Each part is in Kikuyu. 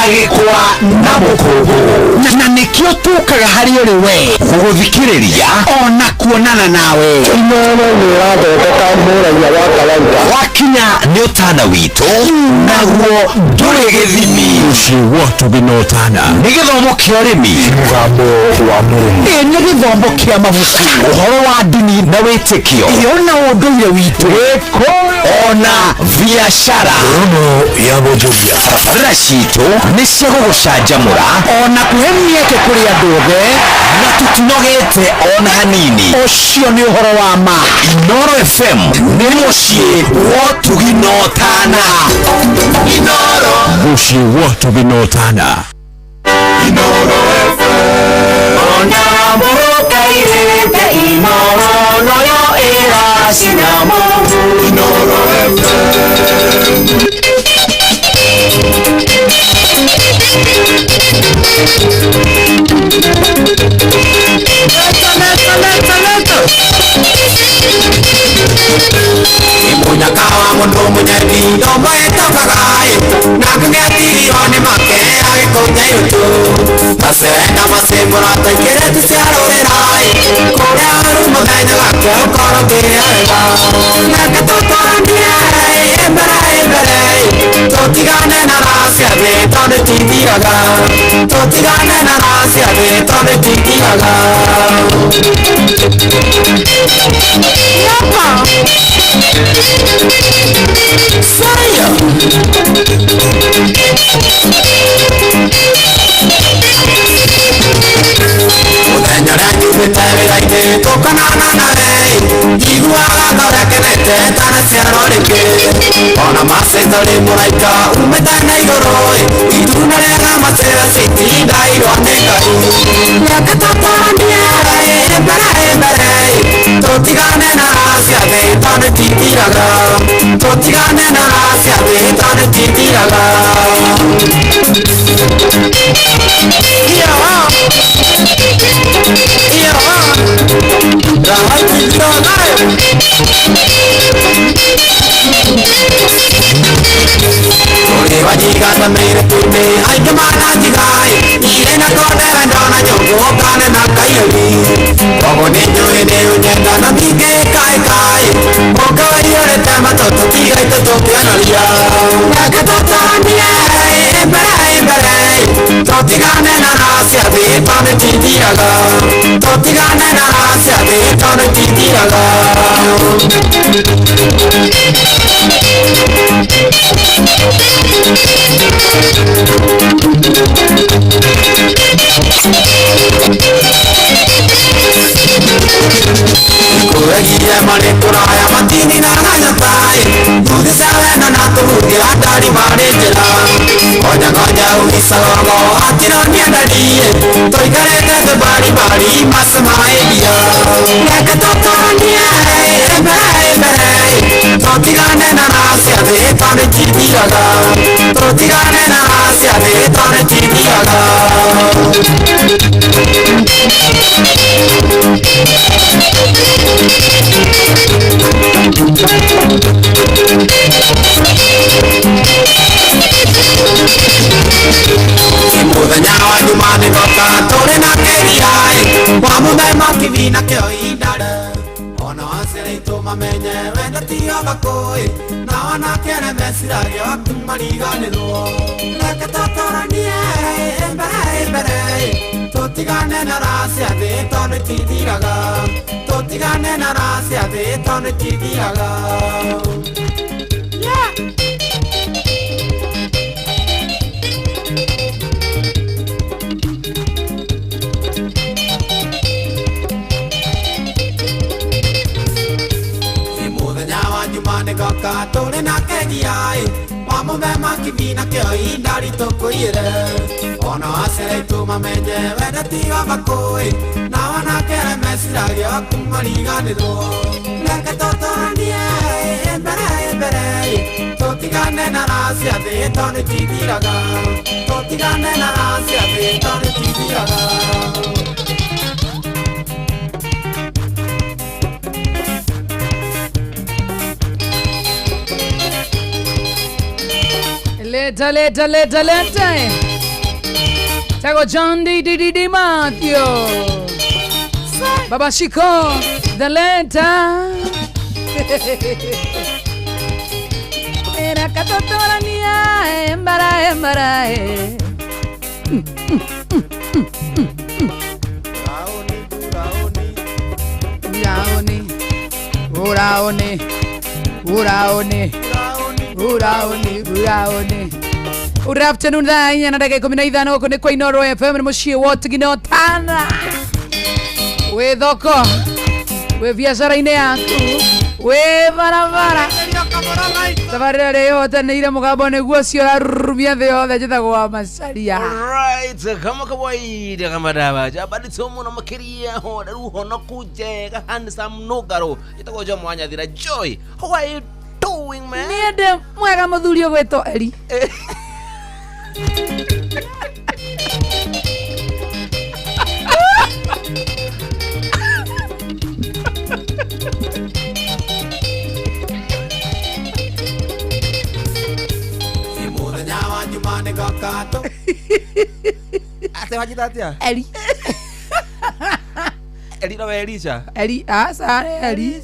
Gĩkwa na mũkũngũ na nĩkĩo tũkaga harĩ ũrĩ we gũgũthikĩrĩria ona kuonana nawe. Inooro nĩ ĩrathondeka mũraia wa kawaida. Wakinya nĩ ũtana witũ naguo ndũrĩ gĩthimi. Mũciĩ wa ũtugi na ũtana. Nĩ gĩthomo kĩa ũrĩmi. Mũgambo wa mũrĩmi. Ĩ nĩ gĩthomo kĩa mabuku, ũhoro wa ndini na wĩtĩkio, ĩ ona ũndũire witũ, ona biacara. Rono ya Bonjoria. Tabarĩra citũ nĩ cia gũgũcanjamũra ona kũhe mĩeke kũrĩ andũ othe, na tũtinogete ona hanini. Ũcio nĩ ũhoro wa ma. Inooro FM nĩ mũciĩ wa ũtugi na ũtana. Inooro. Mũciĩ wa ũtugi na ũtana. Munyaka wa mundu munyendi ndombo ĩtokaga-ĩ na kũng'etirio nĩ make agĩkũnja irutu macena macimũrata ikĩrĩtu ciarũrĩra-ĩ kũrĩa ũru mũthenya wake ũkorwo kĩrĩa wega nake tũtũranie mbere mbere tũtigane na raha cia thĩ tondũ tithiraga tũtigane na raha cia thĩ tondũ tithiraga. Mũthenya ũrĩa nyumĩte wĩra-inĩ tũkonana nawe njiguaga ngoro ĩkenete tanaciarwo rĩngĩ ona macĩta ũrĩ mũraika umĩte na igũrũ itunda rĩega macĩra citindairwo nĩ Ngai reke tũtũranie mbere mbere tũtigane na raha cia thĩ tondũ tithiraga tũtigane na raha cia thĩ tondũ tithiraga. Tũtigane na raha cia thĩ tondũ tithiraga tũtigane na raha cia thĩ tondũ tithiraga. Kũregie marĩ kũraya matininaga nyotai thuthi cia wendo na tũhutia ndari marĩ njĩra ngoja ngoja ugicagogo atironia ndariĩ tũikarĩte thĩ mbari macemaĩria reke tũtũranie mbere mbere tũtigane na raha cia thĩ tondũ tithiraga tũtigane na raha cia thĩ tondũ tithiraga. Mũthenya wa Juma nĩ ngoka tũrĩ na kĩria-ĩ wa mũthemba kibi na kĩo indare ona aciari aitũ mamenye wendo ti ovakũĩ na wanake arĩa meciragia waku mariganĩrwo reke tũtũranie mbere mbere tũtigane na raha cia thĩ tondũ tithiraga tũtigane na raha cia thĩ tondũ tithiraga. Mũthenya wa Juma nĩ ngoka tũrĩ na kĩgia-ĩ wa mũthemba kibi na kĩo indari tũkũiyĩre ona aciari aitũ mamenye wendo ti ovakũĩ na wanake arĩa meciragia waku mariganĩrwo reke tũtũranie mbere mbere tũtigane na raha cia thĩ tondũ tithiraga tũtigane na raha cia thĩ tondũ tithiraga. Leta leta leta leta. Tago John D D D D Matthew. Baba Shiko the letter. Era katotorania embara embara eh. Uraoni uraoni uraoni uraoni uraoni. Good afternoon thaa inya na ndagĩka 15 gũkũ nĩ kwa Inooro FM nĩ mũciĩ wa ũtugi na ũtana. Wĩ thoko, wĩ biacara-inĩ yaku, wĩ barabara. Tabarĩra ĩrĩa ĩhotanĩire mũgambo nĩguo ũcio ũrarurumia thĩ yothe njĩtagwo wa Macharia. Alright, kama kawaida kama dawa jabaditse muno makiria horeru honoku njega handsome nugaro itagwo jo mwanyathira Joy. How are you doing, man? Niĩ ndĩ mwega mũthuri ũgwĩtwo Eli. Ate wajita atia? Eli. Eli no Elisha. Eli, aca Eli.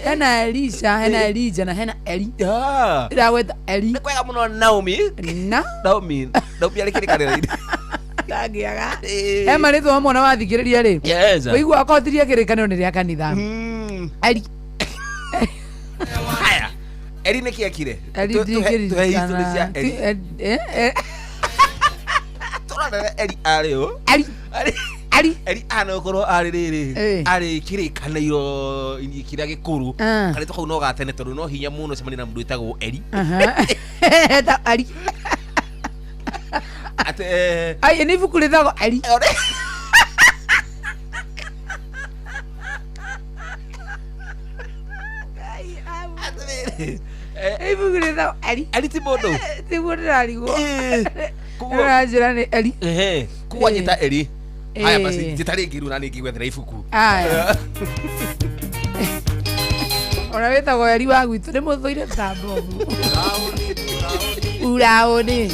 Hena Elisha, hena Elijah na hena Eli. Ah. Ndĩragwĩta Eli. Nĩ kwega mũno Naomi. Na Naomi, Naomi arĩ kĩrĩkanĩro-inĩ. ndangĩaga. He marĩtwa mamwe na wathikĩrĩria rĩ. Yes. Ũigua akotirie kĩrĩkanĩro nĩ rĩa kanitha. Eli. Haya. Eli nĩ kĩ ekire? Eli Tuhe history cia ndingĩririkana. Eli. Tũrorere Eli arĩ ũ? Eli. Eli. Eli anokorwo arĩ rĩrĩ Eh. arĩ kĩrĩkanĩro kĩrĩa gĩkũrũ Ah. karĩtwa kau no gatene tondũ no hinya mũno cemania na mũndũ wĩtagwo Eli. Aha. Ta Eli. Atĩ eh, Ai nĩ ibuku rĩtagwo Eli. Atĩrĩrĩ, eh, Ibuku rĩtagwo Eli. Eli ti mũndũ. Tiguo ndĩrarigwo. Koguo Ũranjĩra nĩ Eli. ehe koguo anyita Eli. Haya basi Eh. njĩta rĩngĩ rĩu na nĩ ngĩgwethera ibuku. Aya. Ona wĩtagwo Eli wa gwitũ nĩ mũthũire ta mbomu. Uraoni.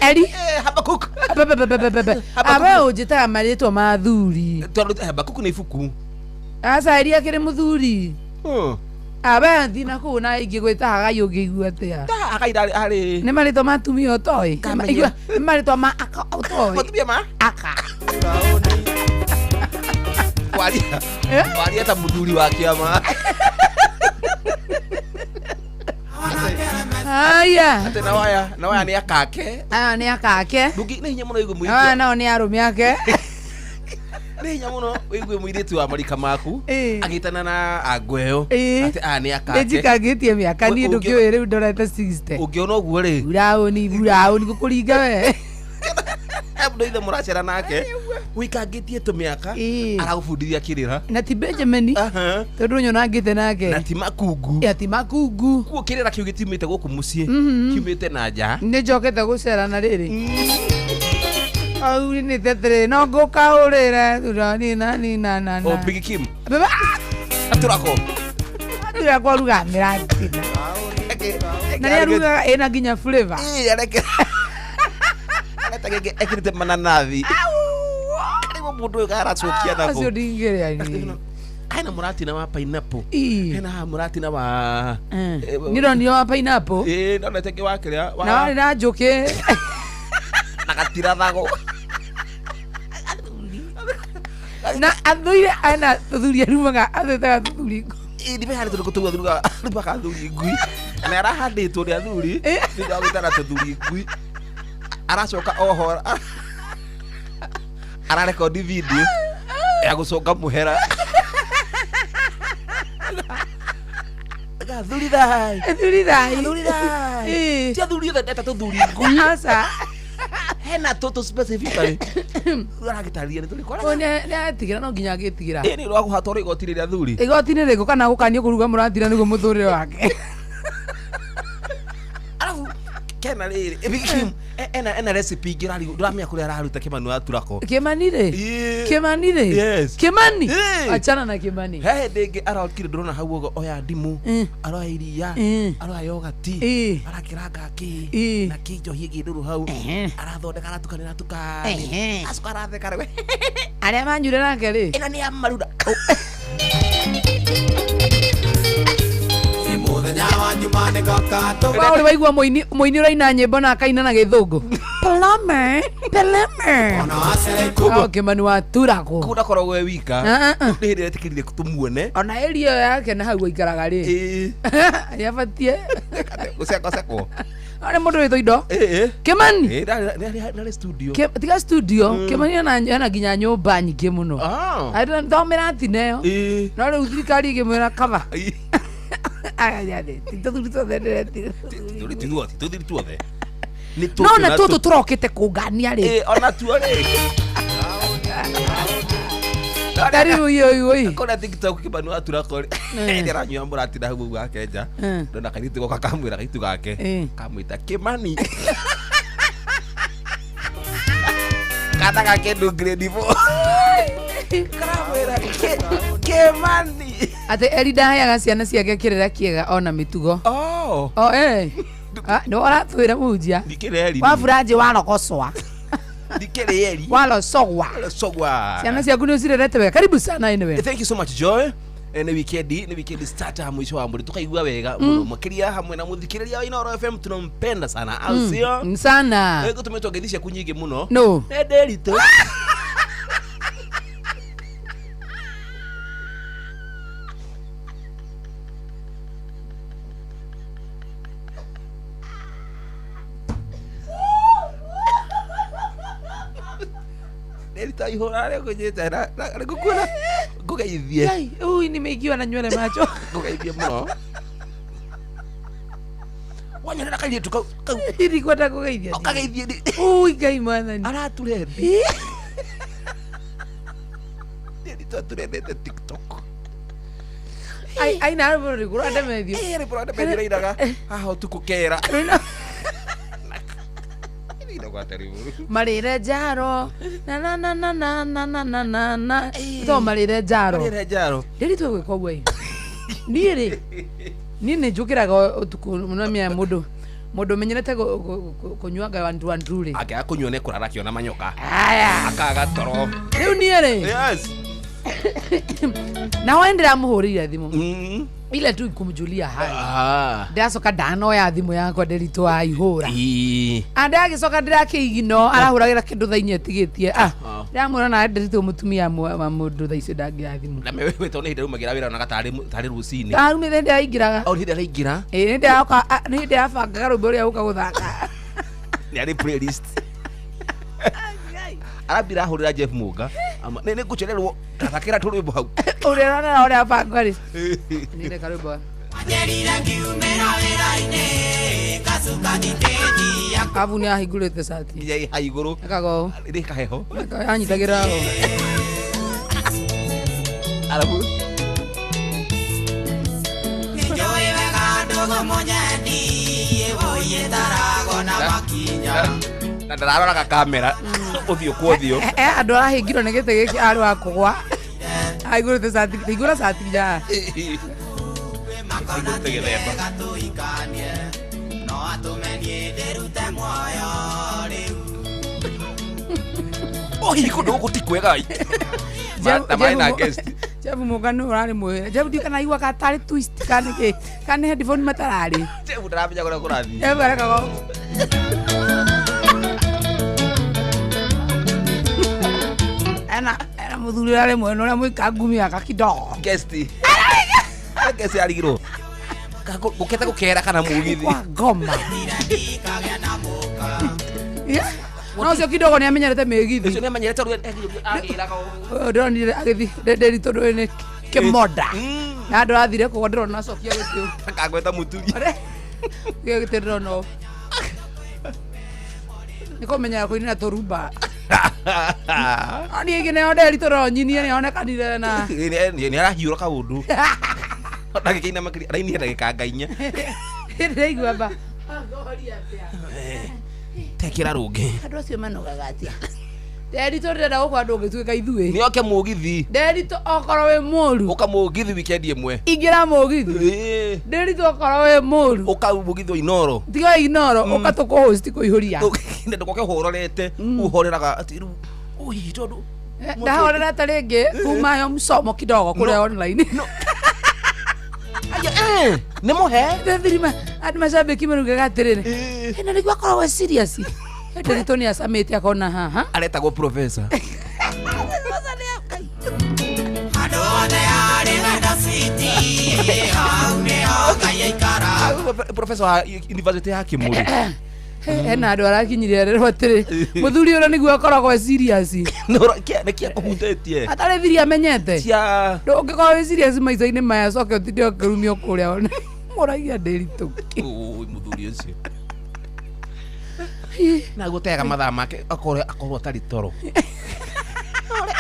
Eli. Habakuk. Abebebebebe. Awe ũnjĩtaga marĩtwa ma athuri. Tondũ Habakuk nĩ ibuku. Aca Eli akĩrĩ mũthuri. Hmm. Awe thiĩ na kũu na ingĩgwĩta Hagai ũngĩigua atĩa? Ta Hagai arĩ Nĩ marĩtwa ma atumia ũtoĩ. Ngamenya. Igua, nĩ marĩtwa ma aka ũtoĩ. Mũtumia ma? Aka. Waria. Eh? Waria ta mũthuri wa kĩama. Aya. Atĩ na waya nĩ akake. Aya nĩ akake. Ndũngĩ nĩ hinya mũno ũigue Na aya mũirĩtu. nao nĩ arũme ake. Nĩ hinya mũno ũigue mũirĩtu wa marika maku Eh. agĩtana na angweo Eh. atĩ aya nĩ akake. Nĩ njikangĩtie mĩaka niĩ ndũkĩũĩ rĩu ndorete 60. Ũngĩona ũguo rĩ. Buraũni buraũni gũkũringa we. He mũndũ ithe mũracera nake wĩikangĩtie tũmĩaka Ĩĩ. aragũbundithia kĩrĩra. Na ti Benjamin Aha. tondũ nyonangĩte nake. Na ti makungu. Ya ti makungu. Kuo kĩrĩra kĩu gĩtiumĩte gũkũ mũciĩ kiumĩte na nja. Nĩ njokete gũcera na rĩrĩ. Au nĩ tetere no ngũkahũrĩre thutha ni na ni na na O na. Big Kim. Baba Atũrako. atura kwa ruga mĩratina. Na nĩ arugaga ĩna nginya flavor. Ĩĩ areke. Areta gĩkĩ ekĩrĩte mananathi. Karĩgwo mũndũ ũyũ karacokia nako. Acio ndingĩrĩa niĩ. Hena mũratina wa pineapple. Ĩĩ. Hena haha mũratina wa Eh. Nĩ ndonire wa pineapple. Ĩĩ ndonete kĩ wa kĩrĩa wa Na warĩ na njũkĩ. na gatirathagwo. Na athũire ana tũthuri arumaga athũitaga tũthuri. Ĩĩ ndibe harĩ tũrĩkũ tũu athurugaga arumaga athuri ngui. Na arahandĩtwo nĩ athuri Ĩ. nĩ ũndũ wa gwĩtana tũthuri ngui. Aracoka oho ararekondi video ya gũconga mũhera. Athuri thai. Athuri thai. Athuri thai. Ĩĩ. Ti athuri othe ndeta tũthuri ngui. Aca. Hena tũtũ specifically. Rĩu aragĩtarĩria nĩ tũrĩkũ. Ũyũ nĩ atigĩra no nginya agĩtigĩra. Ĩĩ nĩ ũndũ wa kũhatwarwo igoti-inĩ rĩa athuri. Igoti-inĩ rĩkũ kana gũkanio kũruga mũratira nĩguo mũtũrĩre wake. Arabu kena Ena rĩrĩ Kim, ena recipe ingĩ ndũramenya kũrĩa araruta Kĩmani wa Turako. Kimani rĩ? Ĩĩ. Kimani rĩ? Yes. Kimani? Ĩĩ. Achana na Kimani. He hĩndĩ ĩngĩ arokire ndĩrona hau ũguo oya ndimũ, aroya iria, aroya yogati, arakĩranga kĩ na kĩ njohi ĩngĩ ndũrũ hau, arathondeka, aratukania, aratukania, acoka aratheka rĩu. Arĩa manyure nake rĩ? Ĩno nĩ ya marura. Mũthenya wa Juma nĩ ngoka tũ Wa ũrĩ waigua mũini mũini ũraina nyĩmbo na akaina na gĩthũngũ. Plumber, plumber. ona wacereku Oh, Kimani wa Turako. Kũu ndakoragwo e wika. Ah, ah, ah. Nĩ hĩndĩ etĩkĩrire tũmuone. Ona area ĩyo yake na hau aikaraga rĩ. Ĩĩ. Nĩabatie. Gũcekocekwo. Arĩ mũndũ wĩtwo indo. Ĩĩ. Kimani. Ĩĩ, ndarĩ studio. Tiga studio, Kimani ena nginya nyũmba nyingĩ mũno. Ah. Thomera tineyo. Ĩĩ. No rĩu thirikari ĩkĩmwĩra cover. Ĩĩ. Tũthuri tuothe ndĩretire. Tũthuri tuothe. Nĩ No na tũtũ na tũtũ tũrokĩte kũngania rĩ. Ĩĩ, ona tuo rĩ. Ta rĩu oi oi. Kona TikTok Kimani wa Turako rĩ. Hĩndĩ aranyua mũratina hau ũguo akenja. Ndona kairĩtu goka kamwĩra kairĩtu gake. Kamwĩta Kimani. Kana gake ndũ grade 4. Karamwĩra Kimani. Atĩ Eri ndaheaga ciana ciake kĩrĩra kĩega ona mĩtugo. Oh. O eh. Ah, nĩ ũratwĩra mũhunjia. Ndikĩrĩ eri. Wa buranjĩ warogocwa. Ndikĩrĩ eri. Warocogwa. Sogwa. Ciana ciaku nĩ ũcirerete wega. Karibu sana anyway. Thank you so much, Joy. Nĩ weekend, nĩ weekend starter mwisho wa mweri tukaigua wega mũno makĩria hamwe na mũthikĩrĩria wa Inooro FM, tunampenda sana, au sio? Sana. Gũtũmĩtwo ngeithi ciaku nyingĩ mũno. No. Nĩ Nderitu. Nderitu aihũra arĩa ngũnyĩte na ngũkuona ngũgeithie. Ngai, ui nimeingiwa na nywele macho. Ngũgeithie mũno. Wanyonera kairĩtu kau kau Irikwenda kũgeithia. Ũkageithie nĩ Ui Ngai mwathani. Araturendi. Nderitu aturendete TikTok. Ai aina rwĩmbo rũrĩkũ rwa Ndemethio? Ĩĩ, rwĩmbo rwa Ndemethio rainaga haha ũtukũ kera. Marĩre njaro na na na na na na na na na na to marĩre njaro. Marĩre njaro. Ndĩritũ gwĩka ũguo ĩ. Niĩ rĩ, niĩ nĩ njũkĩraga ũtukũ mũno mĩa mũndũ mũndũ ũmenyerete kũnyuanga one two one two rĩ. Angĩaga kũnyua nĩ kũrara akĩona manyoka. Aya. Akaga toro. Rĩu niĩ rĩ. Yes. Na we ndĩramũhũrĩire thimũ. Ile tu kumjulia hali. Ndĩracoka ndanoya thimũ yakwa ndĩritũ aihũra. Andagĩcoka ndĩrakĩigino arahũragĩra kĩndũ thaa inya ĩtigĩtie. Ah, ndĩramwĩra nawe ndĩritũ mũtumia wa mũndũ thaa icio ndangĩoya thimũ. Na wewe tondũ nĩ hĩndĩ aumagĩra wĩra onaga tarĩ rũcinĩ. Arumĩte hĩndĩ araingĩraga. O hĩndĩ araingĩra. Ĩĩ hĩndĩ aroka, nĩ hĩndĩ arabangaga rwĩmbo rũrĩa ũka gũthaka. Nĩ arĩ playlist. Arambira ahũrĩra Jeff Mũnga. Nĩ ngũcererwo ndathakĩra tũrwĩmbo hau. Ũrĩa ũrona ũrĩa abanga rĩ. Nĩ ndeka rwĩmbo. Anjerire ngiumĩra wĩra-inĩ ngacuka thitĩnji ya Abu nĩ ahingũrĩte cati. Nginya ĩ ha igũrũ. Ekaga ũũ. Rĩ kaheho. Anyitagĩrĩra ũũ. Arabu. Nĩnjũĩ wega ndũgũ mũnyendi ĩwũiyĩtaragwo na makinya. Na ndararoraga kamera ũthiũ kwa ũthiũ. Andũ arahĩngirwo nĩ gĩtĩ gĩkĩ arĩ wa kũgwa. Ahingũrĩte cati, hingũra cati nginya. Ahingũrĩte gĩthemba. Tũhikanie no atũme niĩ ndĩrute muoyo rĩu. O hihi kũndũ gũkũ ti kwega ĩ. Na marĩ na guest. Jeff Mũnga nĩ ũrarĩ mwĩra. Jeff ndiũ kana aigua ka tarĩ twist kana kĩ kana headphone matararĩ. Jeff ndaramenya kũrĩa kũrathiĩ. Jeff arekaga ũũ. Ena mũthuri ũrarĩ mwena ũrĩa mũikangu mĩaka kidogo. Guest. Guest arigirwo. Gũkĩte gũkera kana mũgithi. Kwa ngoma. Yeah. No ũcio kidogo nĩ amenyerete mĩgithi. Ũcio nĩ amenyerete tondũ agĩraga ũũ. Ndĩronire agĩthiĩ ndĩri tondũ nĩ kĩmonda. Na andũ athire kũgwa ndĩrona acokia gĩtĩ. Akagweta mũturi. Gĩtĩ ndĩrona ũũ. Nĩ kũmenyera kũinĩra tũrumba. Niĩ ĩngĩ nayo nderi tũro nyinie nĩ onekanire na. Nĩ arahiũra kaũndũ. Ndagĩka ina makĩria arainire ndagĩka nga inya. Ndĩraigua mba. Tekira rũngĩ. Andũ acio manogaga atĩa? Nderitũ ndĩrenda gũkũ andũ ũngĩtuĩka ithuĩ. Nĩoke mũgithi. Nderitũ okorwo wĩ mũru. Ũka mũgithi weekend ĩmwe. Ingĩra mũgithi. Nderitũ okorwo wĩ mũru. Ũka mũgithi wa Inoro. Tiga Inoro, ũka tũkũhost kũihũria. Ndũgoke ũhororete, ũhoreraga atĩ rĩu ui tondũ ndahorera ta rĩngĩ kuma yo msomo kidogo kũrĩa online. Aya nĩ mũhe. Thirima andũ macambĩki marugaga atĩrĩrĩ. Ĩno nĩguo akoragwo serious. Nderitũ nĩ acamĩte akona haha. Aretagwo professor. Professor wa university ya Kimuri. Hena andũ arakinyire rero atĩrĩ mũthuri ũrĩa nĩguo akoragwo serious. Nĩkĩ akũhutĩtie? Atarĩ thiri amenyete. Cia ndũngĩkorwo wĩ serious maica-inĩ maya coke ũtinde ũkĩrumio kũrĩa mũragia Nderitũ. Ui mũthuri ũcio. Na gũtega mathaa make akorwo atarĩ toro.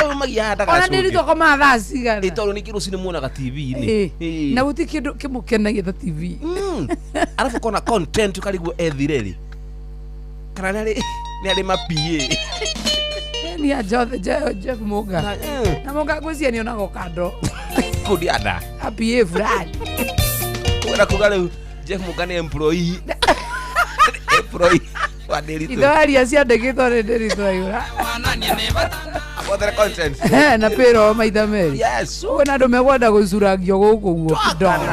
Ona Nderitũ akomaga thaa cigana? Tondũ ningĩ rũcinĩ muonaga TV-inĩ. Na gũtirĩ kĩndũ kĩmũkenagia ta TV. Arabu kona content ũkarigwo ethire rĩ. Kana nĩ arĩ ma PA. Ni a Jeff Muga. Na Muga ngwĩciria nĩ onagwo kando. Kũndi ada. A PA fulani. Kwenda kuga rĩu Jeff Muga nĩ employee. Employee wa Nderitũ. Ithoaria ciandĩkĩtwo nĩ Nderitũ aihũra. Abothere content. Na payroll maitha merĩ. Yes. Kwĩna andũ mekwenda gũcurangio gũkũ guo kidogo.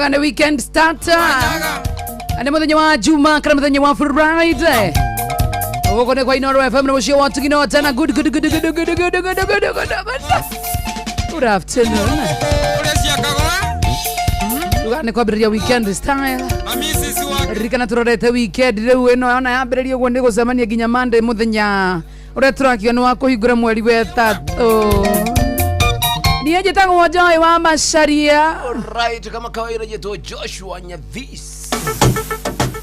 Tuga nĩ weekend starter. Nĩ mũthenya wa Juma kana mũthenya wa Friday. Gũkũ nĩ kwa Inoro FM na mũciĩ wa Tugino tena. Good, good, good, good, good, good, good, good, good, good, good. Good afternoon. Tuga nĩ kwambĩrĩria weekend style. Ririkana tũrorete weekend rĩu ĩno ona yambĩrĩria ũguo nĩ gũcemania nginya Monday mũthenya ũrĩa tũrakiuga nĩ wa kũhingũra mweri wetatũ. Niĩ njĩtagwo Joy wa Macharia. Alright, kama kawaida jeto Joshua Nyathis.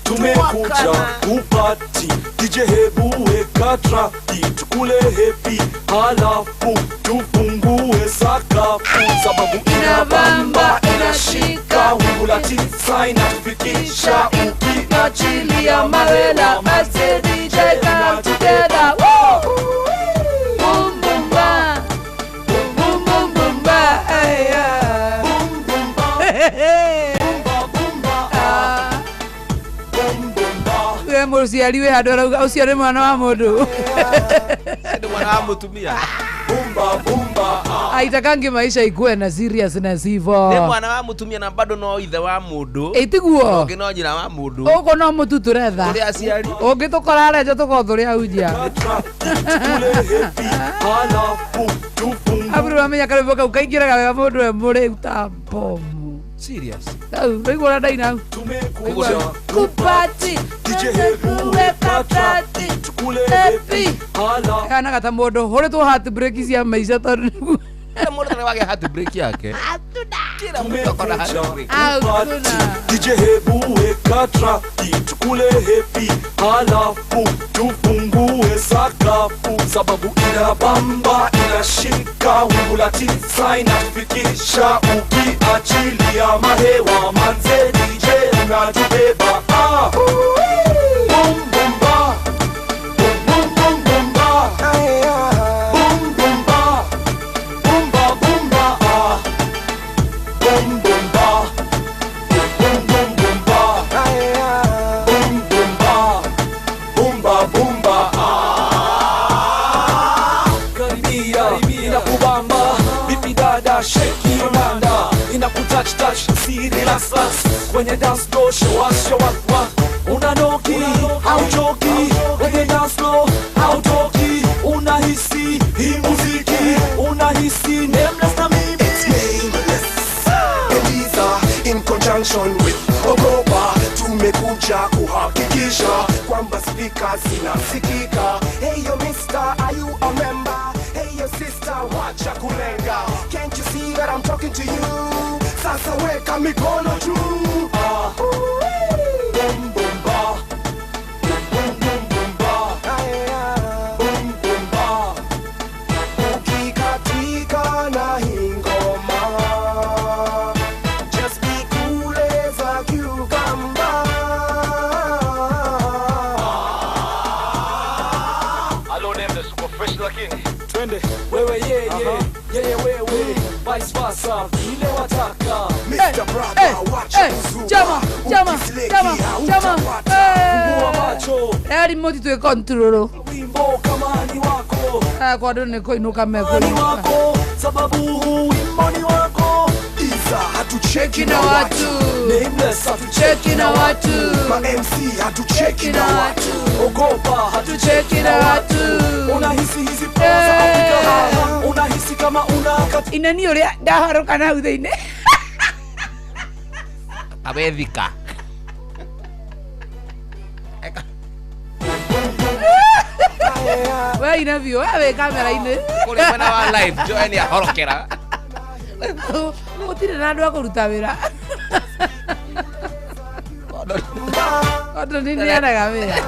Tumekuja kupati, DJ hebu weka traki, tukule happy halafu tufungue sakafu, sababu inabamba inashika, wingu la tisa inatufikisha, ukiachilia mawela basi DJ come together. Woo! Boom boom ba. Boom boom boom ba. Ay, ah. Ah. We mũciari wĩ handũ arauga ũcio nĩ mwana wa mũndũ. Ndio mwana wa mũtumia. Aitakangi maisha ikuwe na seriousness hivo. Nĩ mwana wa mũtumia na bado no ithe wa mũndũ. Ĩtiguo. Ũngĩ no nyina wa mũndũ. Ũguo no mũtu tũretha. Tũrĩ aciari. Ũngĩtũkora arenja tũkorwo tũrĩ ahunjia. Aburu wamenya karwĩmbo kau kaingĩraga wega mũndũ e mũrĩu ta bomu. Serious. Hau ũraigua ũrĩa ndaina hau. Tumekuja Kupati. DJ hebu weka traki, tukule happy halafu Kanaga ta mũndũ hũrĩtwo heartbreak cia maica tondũ nĩguo. Kila mũndũ nĩ wagĩa heartbreak yake. Kila mtu akona heartbreak. Hakuna. DJ hebu weka traki, tukule happy halafu tufungue sakafu, sababu inabamba inashika, wingu la tisa inatufikisha, ukiachilia mahewa manze DJ unatubeba. Ah, boom boom ba, boom boom boom boom ba, boom boom ba, boom ba boom ba, ah, boom boom ba. Boom boom boom ba, boom boom ba, boom ba boom ba. Ah, karibia inakubamba, vipi dada, shake your nanda, inakutouch touch, si relax relax, kwenye dance floor show us show up wa, unanoki hauchoki, kwenye dance floor hautoki, unahisi hii muziki, unahisi nameless na mimi. It's nameless Eliza in conjunction with Ogopa, tumekuja kuhakikisha kwamba speakers zinasikika. Hey yo mister, are you a member? Hey yo sister, wacha kulenga. Can't you see that I'm talking to you? Sasa weka mikono juu. Ah, boom boom ba, boom boom boom ba, boom boom ba. Ukikatika na hii ngoma, just be cool as a cucumber. Twende wewe yeye yeye wewe vice versa vile wataka. Mr. Brother, wacha kuzuba. Chama, chama, Ukisleki chama, chama. hautapata. Fungua macho Tayari moti twĩ control. wimbo kama ni wako, Ah, kwa andũ nĩ kũinũka ni mekũinũka. wako, sababu huu wimbo ni wako. Iza hatucheki Na na watu. watu, Nameless hatucheki Cheki na watu. ma MC hatucheki na watu. ogopa Hatucheki na watu. Unahisi hizi flow za Afrika, unahisi kama unakata Inani ũrĩa ndaharũka na hau thĩinĩ. Abethika. We ina biũ, we wĩ kamera-inĩ. Kũrĩa mwena wa live Joy nĩ ahorokera. Gũtirĩ na andũ a kũruta wĩra. Tondũ nĩ nĩanaga wĩra.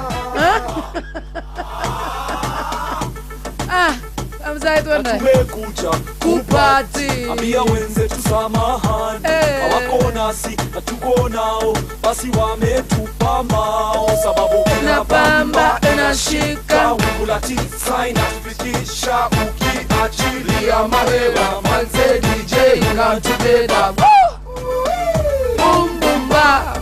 Ah, amzae twende. Tumekuja Kupati. ambia wenzetu samahani, Eh. hawako nasi hatuko nao, basi wametupa mao, sababu Inabamba inashika. wingu la tisa inatufikisha, ukiachilia mahewa manze DJ Unatubeba. Woo! Boom boom ba.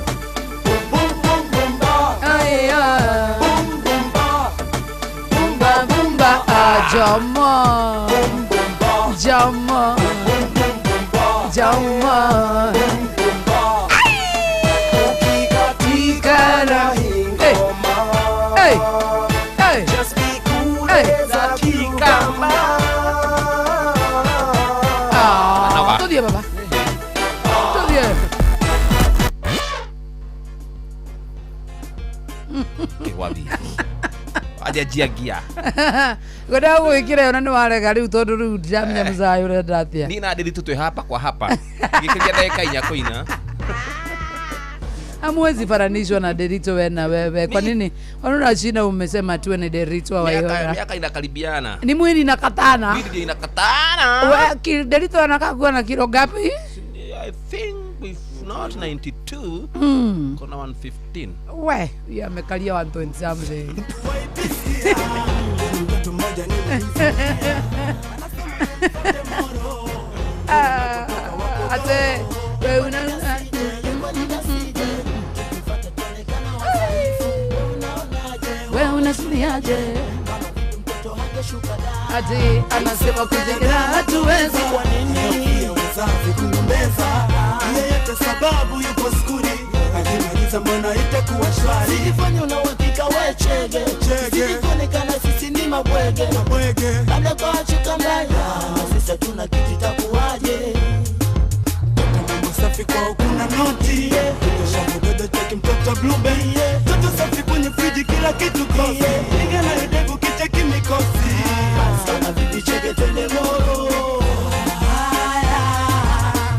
boom boom boom ba, Ay, ah. boom boom ba, Boom ba boom ba. Ah, jama. boom boom ba, Jama. boom boom ba, Jama. boom boom ba. Kĩgwathi ajanjiangia. Ngwendaga gwĩkĩra ĩyo na nĩ warega rĩu, tondũ rĩu ndiramenya mũcayo ũrenda atĩa. Niĩ na Ndĩritũ twĩ hapa kwa hapa, gĩkĩria ndagĩka 4 kũina. Hamwezi fananishwa na Derito we na wewe. Kwa nini? Wanaona China umesema tuwe ni Derito wa Waihora. Miaka inakaribiana. Ni mwili inakatana. Mwili ndio inakatana. We, Derito anakaa kuwa na kilo ngapi? I think if not 92, kona 115. We, yeye amekalia 120 something. Ate, we una unasikiaje? Ati anasema kujikira hatuwezi. Kwa nini uzazi kumbeza? Yeyote sababu yupo skuli. Akimaliza mbona itakuwa shwari. Sijifanye una uhakika we chege. Sijionekana sisi ni mabwege. Labda kwa chuka mbaya, sisi hatuna kitu itakuwaje? Mtoto safi kwa kuna noti. Mtoto shavu dodo cheki mtoto blue bay. Mtoto safi kwenye friji kila kitu kosi. Nigga na yudevu kicheki mikosi. Sana vipi chege twende Moro.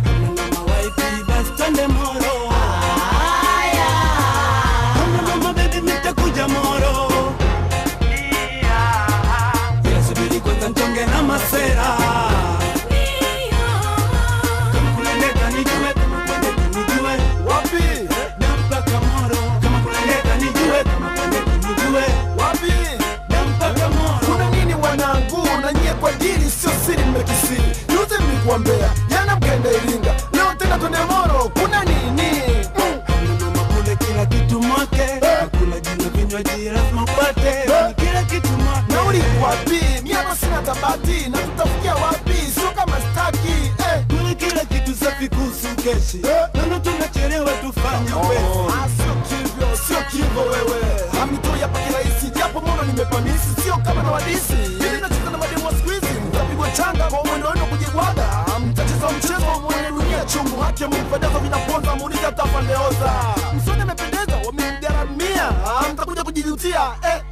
Kama mama waipi basi twende Moro. Kama mama baby nitakuja Moro. Ila subiri kwanza nchonge na masera. Kama kulendeka nijue, kama kulendeka nijue. Wapi? Nampaka Moro. Kama kulendeka nijue, kama kulendeka nijue. Wapi? Nampaka Moro. Kuna nini wanangu na nyie kwa dili sio siri mmekisiri. Juzi mlikuwa Mbeya, jana mkaenda Iringa, leo tena twende Moro. Kuna nini? Mama kule kila kitu mwake. Kula jina vinywaji lazima upate. Kila kitu mwake. Na ulikuwa wapi? Mimi hapa sina tabati na tutafikia wapi? Sio kama staki. Kule kila kitu safi kuhusu keshi. Nono tunachelewa tufanye upesi. Sio kivyo, sio kivyo wewe. Hamitoi hapa kirahisi, japo Moro nimepamisi, sio kama na wadisi. Mimi nacheza na mademu wa siku hizi, mtapigwa changa kwa mwendo wenu kujibwaga. Mtacheza mchezo mwone dunia chungu, haki ya Mungu fedha vinaponza, muulize hata pandeoza. Msoni amependeza, wamemgaramia, mtakuja kujijutia.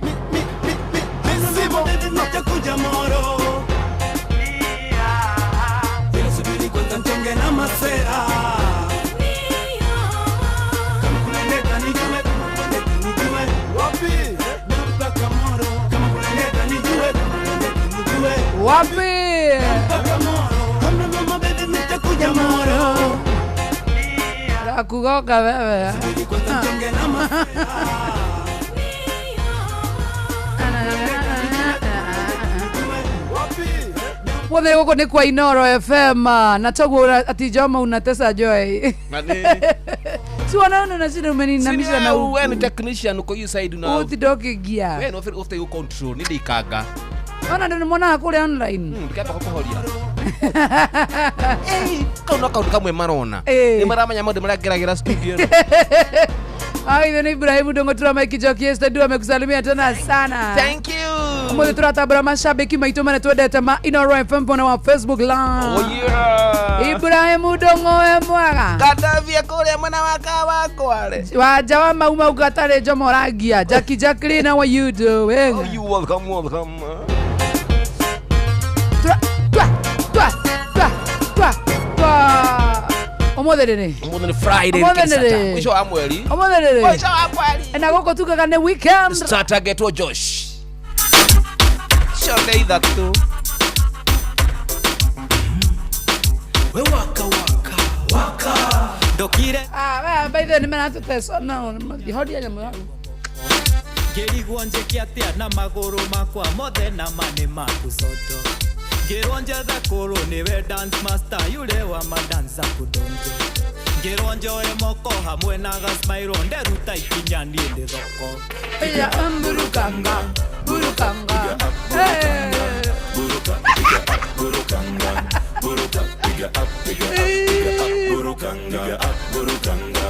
Mi mi mi mi mi simo. Baby nitakuja Moro. Ila subiri kwanza mchonge na masera. Kama kulendeka nijue, kama kulendeka nijue. Wapi? Nampaka Moro. Kama kulendeka nijue, kama kulendeka nijue. Wapi? Nampaka Moro. Kama mama baby nitakuja Moro. Nakugoka wewe. Subiri kwanza mchonge na masera. Mothe guku ni kwa Inoro FM na toguo ati Joma unatesa Joy. Si wanaona na sisi umeninamisha na wewe ni technician uko hiyo side una. Utidoke gia. Wewe no ufite you control ni ndikaga. Ona ndio nimeona kule online. Ndikaba kuhoria. Kauna kaundu kamwe marona. Ni maramenya maundu maria ngeragira studio. Ai ni Ibrahim Dongo tura Mike Joki yesterday amekusalimia tena sana. Thank you. Mwe turatambura mashabiki maitu mane twendete ma Inoro FM pona wa Facebook Live. Oh yeah. Ibrahim Dongo we mwaga. Katavia kuria mwana waka wakware. Waja wa mauma ugatare Jomo Rangia. Jackie Jacqueline, how are you doing? Oh, you welcome, welcome. Twa twa twa twa twa twa. Omothe rĩ? Omothe nĩ Friday. Omothe nĩ Mwisho wa mweri. Omothe rĩ? Mwisho wa mweri. Na gũkũ tugaga nĩ weekend. Starter getwo Josh. Ciothe ithatũ. We waka waka waka. Ndokire. Ah, by the way nĩmaratũteca no horia nyamũ hau. Ngĩrigwo njĩke atĩa na magũrũ makwa mothe na ma nĩ maku soto. Ngĩrwo njethe kũrũ nĩwe dance master yule wa madansa kudonjo. Ngĩrwo njoe moko hamwe na gasmairo nderuta ikinya niĩ ndĩ thoko. Aya mburukanga burukanga. Buruka piga up burukanga buruka piga up piga up piga up burukanga up burukanga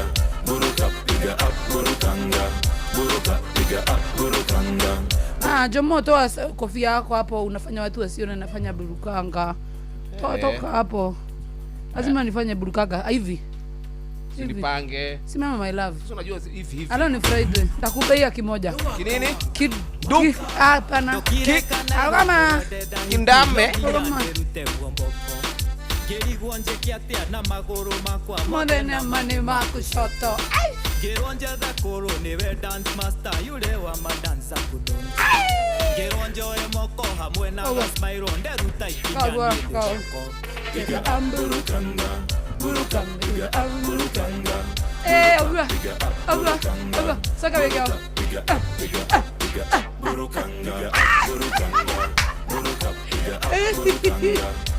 buruka piga up burukanga buruka piga up burukanga. Ah, Jomo, toa kofia yako hapo, unafanya watu wasione nafanya burukanga. Toa toka hapo. Lazima nifanye burukanga hivi. Sinipange. Simama my love. Sasa unajua hivi hivi. Alo ni Friday. Takubeia kimoja. Kinini? Kid Duk. Hapana. Ki- Kama Kindame. Kama Mone mane makushoto. Ai. Ngĩrwo njethe kũrũ nĩwe dance master yule wa madansa kudonda ngĩrwo njoe moko hamwe na Ogo. gasmairo nderuta ikinya Ogo, niĩ ogo. ndĩcoko. Eh, ogua. Ogua. Ogua. Soka weke hapo.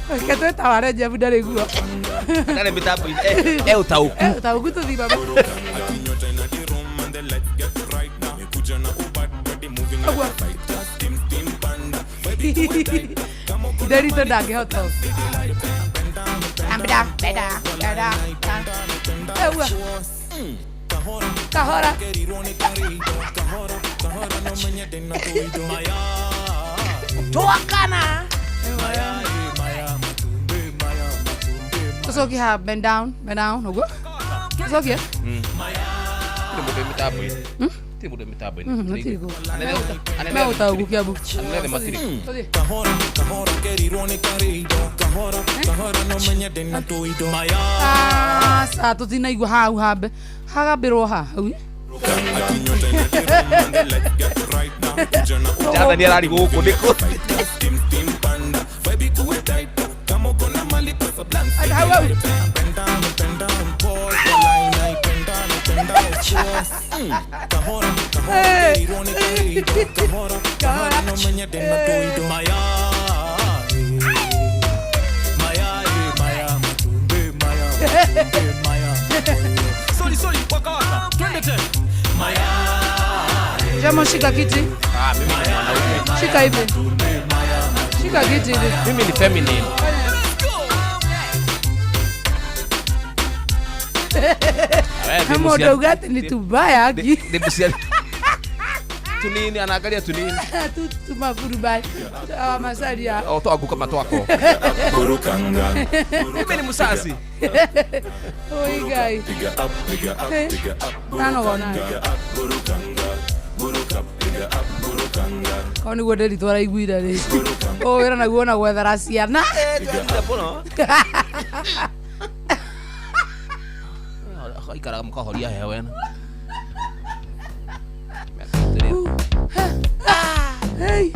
Reke twĩtaware Jeff ndarĩ guo. Ndarĩ mĩtambo-inĩ. Eh, eh, ũtaũku. Eh, ũtaũku tũthiĩ baba. Ogua. Nderitũ ndangĩhota. Ambida, beda, beda, da. Eh, ogua. Kahora. Twakana. Tucokie ha bend down, bend down, ũguo. Tucokie. Tirĩ mũndũ wĩ mĩtambo-inĩ. Tirĩ mũndũ wĩ mĩtambo-inĩ. Matirĩ kũ. Anene- Me ũtaũku Kiambu. Anene matirĩ. Tũthiĩ. Aca tũtinaigua hau hambe hagambĩrwo ha hau Jonathan ararĩ gũkũ nĩkũ. Hau hau. Sorry, sorry, waka waka. Twende tena. Jamo shika kiti. Ah, mimi ni mwanaume. Shika hivi. Shika kiti hivi. Mimi ni feminine. Kama utauga ati ni tubaya aki. Tunini anaangalia tunini. Tu tumafurubai. Ah, masaria. O twaku kama twako. Mimi ni musasi. Oi guy. Nano wona. Korwo nĩguo ndĩritũ araiguire rĩ ũũ wĩra naguo na gwethera ciana. Ikaraga mũkahoria heho ĩno. Hey.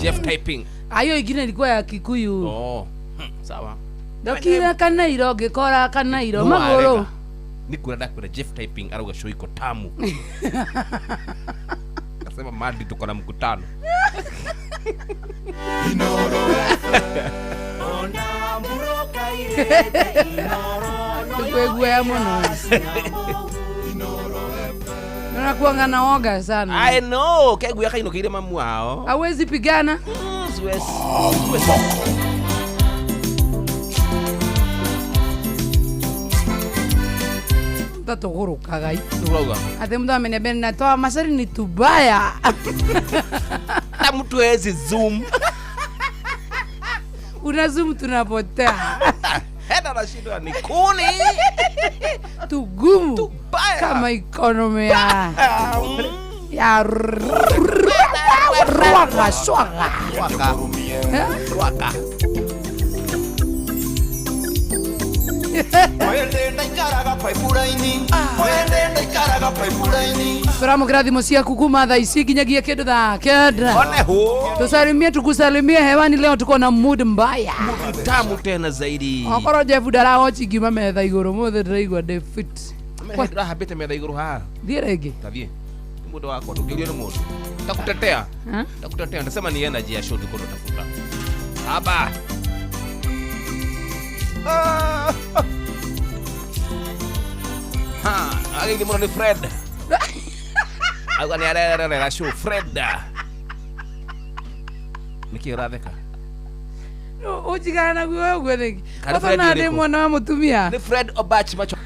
Jeff typing. Ayo ingine ilikuwa ya Kikuyu. Oh. Sawa. Ndokire kanairo ngĩkora kanairo No magũrũ. warega. Nĩ kuona ndakwĩra Jeff typing arauga show iko tamu. Akasema Madi tuko na mkutano. Nĩkwĩguoya mũno. Unakuanga na woga sana. I know, keguya kainũkĩire mamu wao. Hawezi pigana. Siwezi. Tatũgũrũkaga i. Ũrauga. Ate mtu ameniambia ninatoa masari ni tubaya. Hata mtu hawezi zoom. Una zoom tunapotea. Hena anashindwa ni kuni. Tugumu. Tubaya. Kama economy ya ya rwaka swaga. Rwaka. Rwaka. Turamũkĩra thimũ ciaku kuma thaa ici nginyagia kĩndũ thaa kenda. One ho. Tusalimie tukusalimie hewani leo tuko na mood mbaya. Tamu tena zaidi. Okorwo Jeff ndarawochi ngiuma metha igũrũ mũthĩ ndĩraigua ndĩ fit. Ndĩrahambĩte metha igũrũ haha. Thiĩ rĩngĩ. Tathiĩ. Nĩ mũndũ wakwa ndũngĩũrio nĩ mũndũ. Takutetea. Takutetea. Ndasema ni energy ya show tuko tunatafuta. Haba. Ah. Ha, agĩthi mũno nĩ Fred. Auga nĩ arererera show Fred. Nĩkĩ ũratheka? Ũnjigana naguo ũguo rĩngĩ. Kana Fred Ũtona ndĩ ũrĩkũ? mwana wa mũtumia. Nĩ Fred Obach macho.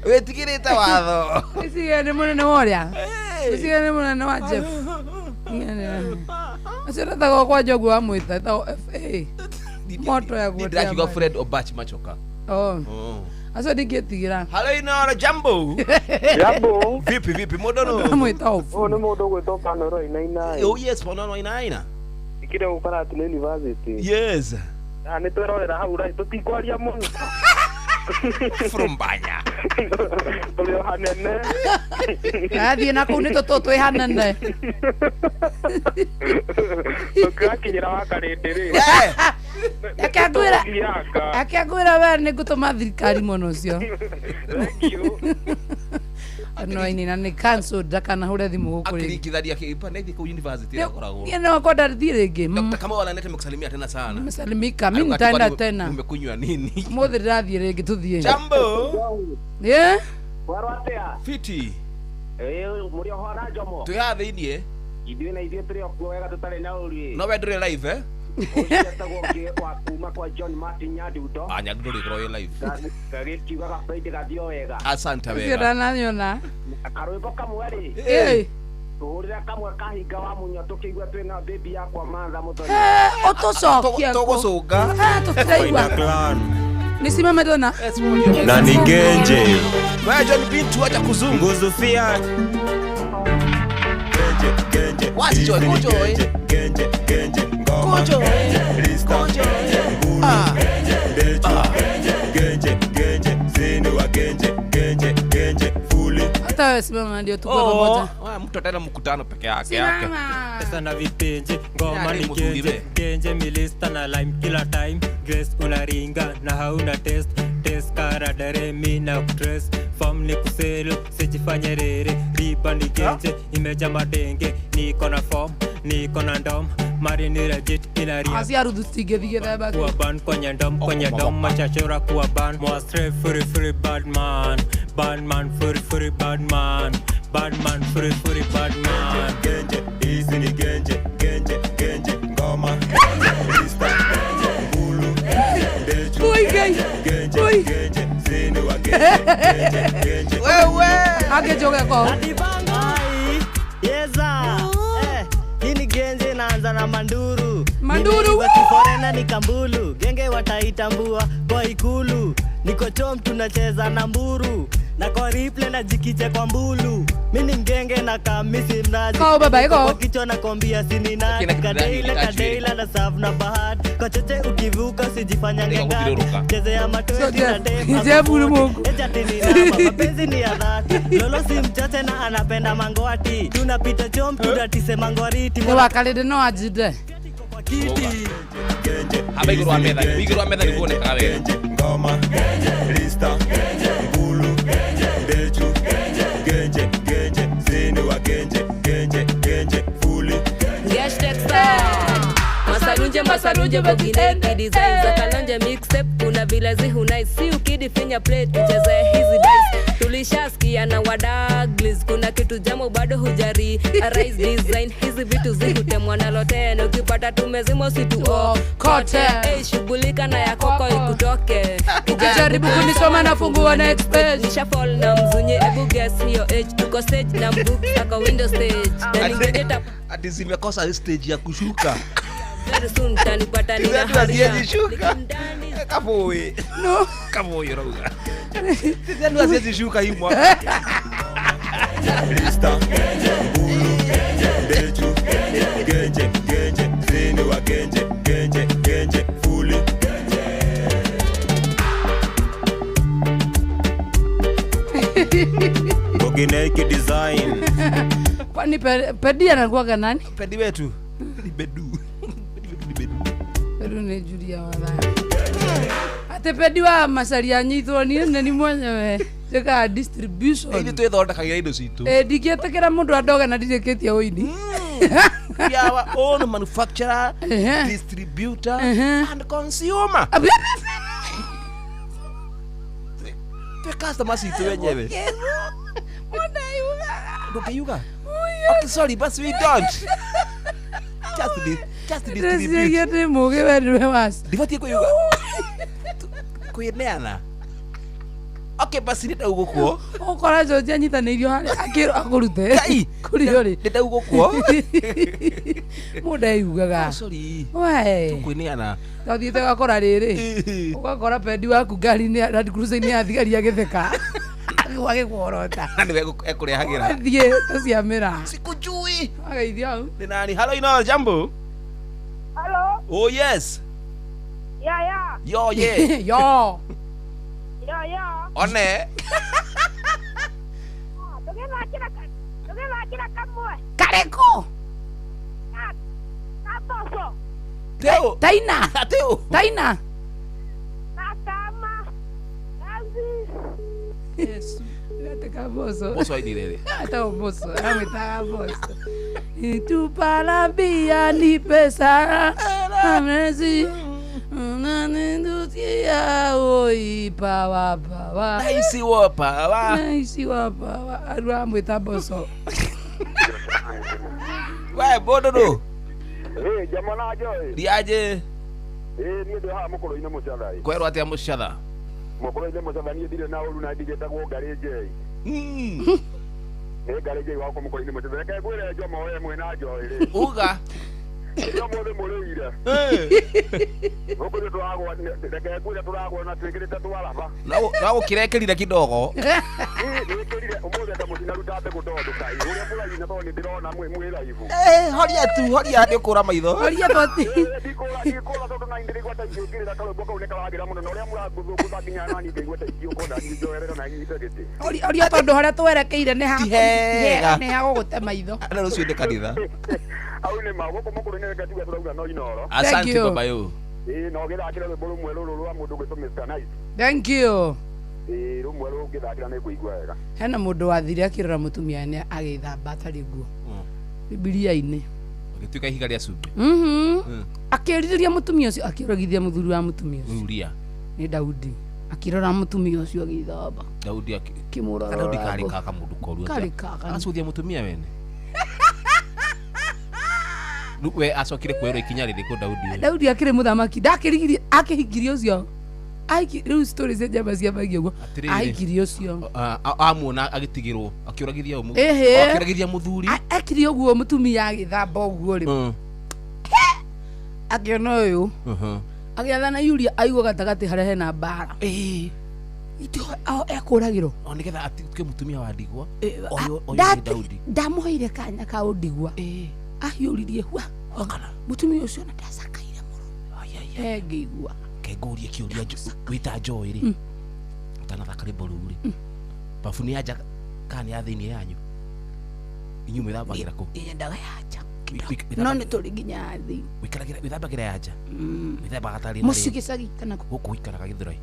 Wĩtigĩrĩte watho. Wĩciria nĩ mũnene wa ũrĩa? Ucio nĩ mũnene wa Jeff. Ũcio ndetagwo kwa Njogu wa mwĩta, etagwo FA. Moto ya guotea Ndĩrakiuga mbaĩ. Fred Obach Machoka. Oh. Oh. Acio ndingĩtigĩra. Halo Inoro, jambo. Jambo. Vipi vipi mũndũ nũ? Ndamwĩta obu. Ũyũ nĩ mũndũ ũgwĩtwo Panoro Inaina. Oh yes, Panoro Inaina. Ikire gũkora atĩ nĩ university. Yes. Ah, nĩ twerorera hau rai tũtikwaria mũno. From Banya. Tũrĩ o hanene. Athiĩ na kũu nĩ tũtũ twĩ hanene. Tũngĩgakinyĩra wa karĩndĩ rĩ. Reke ngwĩre. Reke ngwĩre we nĩ ngũtũma thirikari mwena ũcio. No Wainaina nĩ cancelled ndakanahũre thimũ gũkũ rĩngĩ. Akiringithania kĩpa nĩ kũu university ĩrakoragwo. Niĩ no kwenda thiĩ rĩngĩ. Dr. Kamau ananete nimekusalimia tena sana. Nimesalimika, mimi Alikuwa nitaenda ati kwani tena. Umekunywa nini? Mũthĩ ndĩrathiĩ rĩngĩ tũthiĩ. Jambo. Yeah? Werwo atĩa? Fiti. Ĩĩ mũrĩ oho na njomo. Twĩ haha thĩiniĩ. Ithuĩ na ithuĩ tũrĩ o kuo wega tũtarĩ na ũru. No we ndũrĩ live eh? Ũcio etagwo ũngĩ wa kuma kwa John Martin Nyadundo. Ah, Nyadundo rĩkorwo wĩ live. Gagĩkiuga gabaidi gathiĩ o wega. Asante Ũcio wega. ndananyona. Karwĩmbo kamwe rĩ. Ĩĩ. Tũhũrĩre kamwe kahinga wa mũnyo tũkĩigua twĩna baby yakwa Martha Mũthoni. Ũtũcokie kũ? Tũgũcũnga. Ah, tũtiraigua. Nisimame tena. Na ni genje. Wewe John Bintu acha kuzungu. Nguzu fia. Genje, genje. Wazi Joy, kujo eh. Genje, genje, ngoma. Kujo. Lista. Ngulu. Ndeju. Genje, genje, zini wa genje, genje, genje, fuli. Hata wewe simama ndio tukue pamoja. Oh, mtu ataenda mkutano peke yake yake. Simama. Pesa na vipenje ngoma Ya, ni mzuri genje we. genje milista na lime kila time grace unaringa na hauna test test karadare mi na kutress form ni kuselo sijifanye rere riba ni genje imeja madenge niko na form niko na ndom mari ni legit inaria Acia ruthu citingĩthiĩ themba. kuwa ban kwenye dom machachora kuwa ban mwastre furi furi bad man bad man furi furi bad man bad man furi furi bad man Genje, hizi ni genje, genje, genje, ngoma. Lista. Ngulu. Ndeju. Ui, Ngai. Genje, Ui. genje, zini wa genje, genje, genje. Wewe. Angĩnjoge ko. Ai, yeza. Eh, hii ni genje naanza na manduru. Manduru. Nimeiva kiforena ni kambulu. Genge wataitambua kwa ikulu. Niko chom tunacheza na mburu. Na kwa replay na jikiche kwa mbulu. Mi ni mgenge na kamisi mnazi. Kau baba, iko. Kwa kichwa nakwambia sini nani. Kina kitu gani Kadeila nitaji. kadeila na serve na bahati. Kwa cheche ukivuka usijifanyange Ndio, gati. kuthiũrũrũka. Chezea matwesi So, na Jeff, dem Jeff ni Mungu. Eti ni namba, mapenzi ni ya dhati. Lolo si mchache na anapenda mangwati. Tunapita chom tudatise mangwariti. Nĩ wakarĩndĩ no anjinde. Kwa kiti. Genje, Haba igũrũ wa hizi ni metha, genje, igũrũ wa metha nĩguo onekaga wega. genje, ngoma. Lista. Ngulu. Ndeju. Genje, genje, zini wa genje, genje, genje, fuli. Masalunje masalunje bakineki design za kalonje mixtape kuna vile zihunai si ukidifinya play tucheze hizi dice tulishasikia na wadaglis kuna kitu jamo bado hujari arise design hizi vitu zihutemwa nalo tena ukipata tumezima usituokote hey, shughulika na yakoko ikutoke Ukijaribu kunisoma nafungua next page. nishafall na mzunye ebu guess hiyo age tuko stage na mbook saka window stage na ningeje tap Ati zimekosa stage ya kushuka. very soon tanipata nina Hizi haziwezi haria shuka. Kaboi. No. Kaboi rauga. Hizi hatu haziwezi shuka hii mwaka. Lista. Ngulu. Ndeju. Genje, genje, zini wa genje, genje, genje, fuli. Bogineki design. Kwani Pedi anakuwaga nani? Pedi wetu. Ni bedu. Pedi wetu ni bedu. Pedu nĩ Julia Wathaya. Atĩ Pedi wa Macharia anyitwo niĩ nĩ ni mwenyewe njĩkaga distribution. Ithuĩ twĩthondekagĩra indo citũ. Ĩ ndingĩtĩkĩra mũndũ andoge na ndirĩkĩtie ũini. We are our own manufacturer, Ehe. distributor, Ehe. and consumer. Twĩ customers itũ wenyewe. Ndũngĩiuga? Okay, sorry, but we don't. Just Ndĩciragia distribute. ndĩ mũgĩ we nĩwe waci. Ndibatiĩ kwĩuga. Kwĩneana. Okay, basi nĩ ndaugũkwo. Ũkora George anyitanĩirio harĩa akĩrwo akũrute. Ngai. Kũrĩ ũrĩ. Nĩ ndaugũkwo. Mũndũ eyugaga. Sorry. We. Tũkwĩneana. Tothiĩte ũgakora rĩrĩ. Ũgakora pendi waku ngari-inĩ ya Land Cruiser-inĩ ya thigari agĩtheka. Agĩkworota. Na nĩwe ekũrehagĩra. Thiĩ tũciamĩra. Sikujui. Ageithio hau. Nĩ nani? Hello, ino jambo. Hello. Oh yes. Ya ya. Yo ye. Yo. Ya ya. One. Tũgĩthakĩra kamwe. Karĩkũ? Ka mboco. Teo. Taina. Teo. Taina. Na kama. Kazi. Yesu. Gateka mboco. Mboco ainire rĩ? Hata mboco. Amwĩtaga mboco. Tupalambia ni pesa. Amezi. Unaninusia oi pawa pawa. Naisi wa pawa. Naisi wa pawa. Arũ amwĩta mboco. We bododo. Eh, jamana joy. Ndiaje. Eh, niĩ ndĩ haha mũkũrũ-inĩ mũcatha ĩ. Kwerwo atĩa mũcatha? Mũkũrũ-inĩ mũcatha niĩ ndirĩ na ũru na ndigĩtagwo Ngarĩ Njei. Nĩ Ngarĩ Njei wakwa mũkũrũ-inĩ mũcatha. Reke ngwĩre Jomo we mwĩna Joy rĩ. Uga. Jomo thĩ mũrĩire. Gũkũ nĩ tũragwa, reke ngwĩre tũragwa na twĩkĩrĩte twaraba. No gũkĩrekĩrire kidogo. Nĩkĩrire ũmũthĩ anga mũtinaruta mbegũ tondũ kaĩ ũrĩa mũraina tondũ nĩ ndĩrona mwĩ raibu. Eh, horia tu, horia nĩ ũkũra maitho. Horia toti. Ndikũra tondũ na ndĩraigua ta ingĩingĩrĩra karwĩmbo kau nĩ karagĩra mũno na ũrĩa mũrangũthũngũtha nginya nani ngĩigua ta ingĩũka na niĩ njoerere na nyite gĩtĩ. Horia tondũ harĩa twerekeire nĩ ha Ti hega. nĩ ha gũgũte maitho. Na rũciũ nĩ kanitha. Au nĩ ma gũkũ mũkũrũ-inĩ reke tuge tũrauga no Inooro. Asante you. baba yo. Ĩĩ na ũgĩthakĩra rwĩmbo rũmwe rũrũ rwa mũndũ ũgwĩtwo Mr. Nice. Thank you. Ĩĩ rũmwe rũngĩthakĩra nĩ ngũigua wega. Hena mũndũ wathire akĩrora mũtumia nĩ agĩthamba atarĩ nguo. Bibilia-inĩ. Ũgĩtuĩka ihiga rĩa cumbĩ. Akĩrirĩria mũtumia ũcio akĩũragithia mũthuri wa mũtumia ũcio. Uria. Nĩ Daudi. Akĩrora mũtumia ũcio agĩthamba. Daudi akĩ Akĩmũrora. Daudi karĩ kaka mũndũ koru atĩa? Karĩ kaka. Agacuthia mũtumia wene. Rĩu we acokire kuoerwo ikinya rĩrĩkũ Daudi ũyũ? Daudi akĩrĩ mũthamaki ndakĩrigirie akĩhingirie ũcio. Aiki rĩu story cia njamba ciambagia ũguo. Atĩrĩrĩ. Ahikirie ũcio. Amuona agĩtigĩrwo akĩũragithia ũmũ. Ĩhĩ. Akĩũragithia mũthuri. Ekire ũguo mũtumia agĩthamba ũguo rĩ. Akĩona ũyũ. Agĩathana Yuria aigwo gatagatĩ harĩa hena mbara. Ekũragĩrwo. O nĩgetha atuĩke mũtumia wa ndigwa. Ũyũ nĩ Daudi. Ndamũheire kanya ka ũndigwa. Ahiũririe hua. Mũtumia ũcio ona ndacakaire mũno. Ngĩigua. Ke ngũrie kĩũria wĩta Joy rĩ. Ũtanathaka rwĩmbo rũu rĩ. Babu nĩ ya nja kana nĩ ya thĩinĩ yanyu? Inyuĩ mwĩthambagĩra kũ? Nyendaga ya nja. No nĩ tũrĩ nginya ya thĩinĩ. Wĩikaragĩra wĩthambagĩra ya nja? Wĩthambaga tarĩ Mũciĩ gĩcagi kana kũ? Gũkũ ũikaraga Gĩthũrai.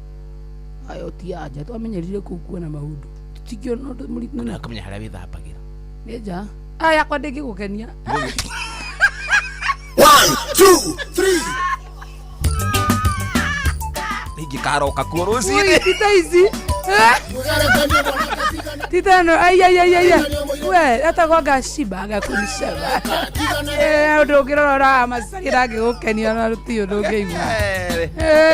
Ayo ti ya nja twamenyerire kũu kuona maũndũ. Tũtingĩona ũndũ mũritũ. Na ũkamenya harĩa wĩthambagĩra. Nĩ nja. Aya yakwa ndĩngĩgũkenia. 1 2 3. Ingĩkaroka kuo rũcinĩ. Ui, tita ici. Tita no, ai ai ai ai. We, etagwo Gashiba agakunishaba. Ũndũ ũngĩrora macaria ndangĩgũkenia na rũtirĩ ũndũ ũngĩigua.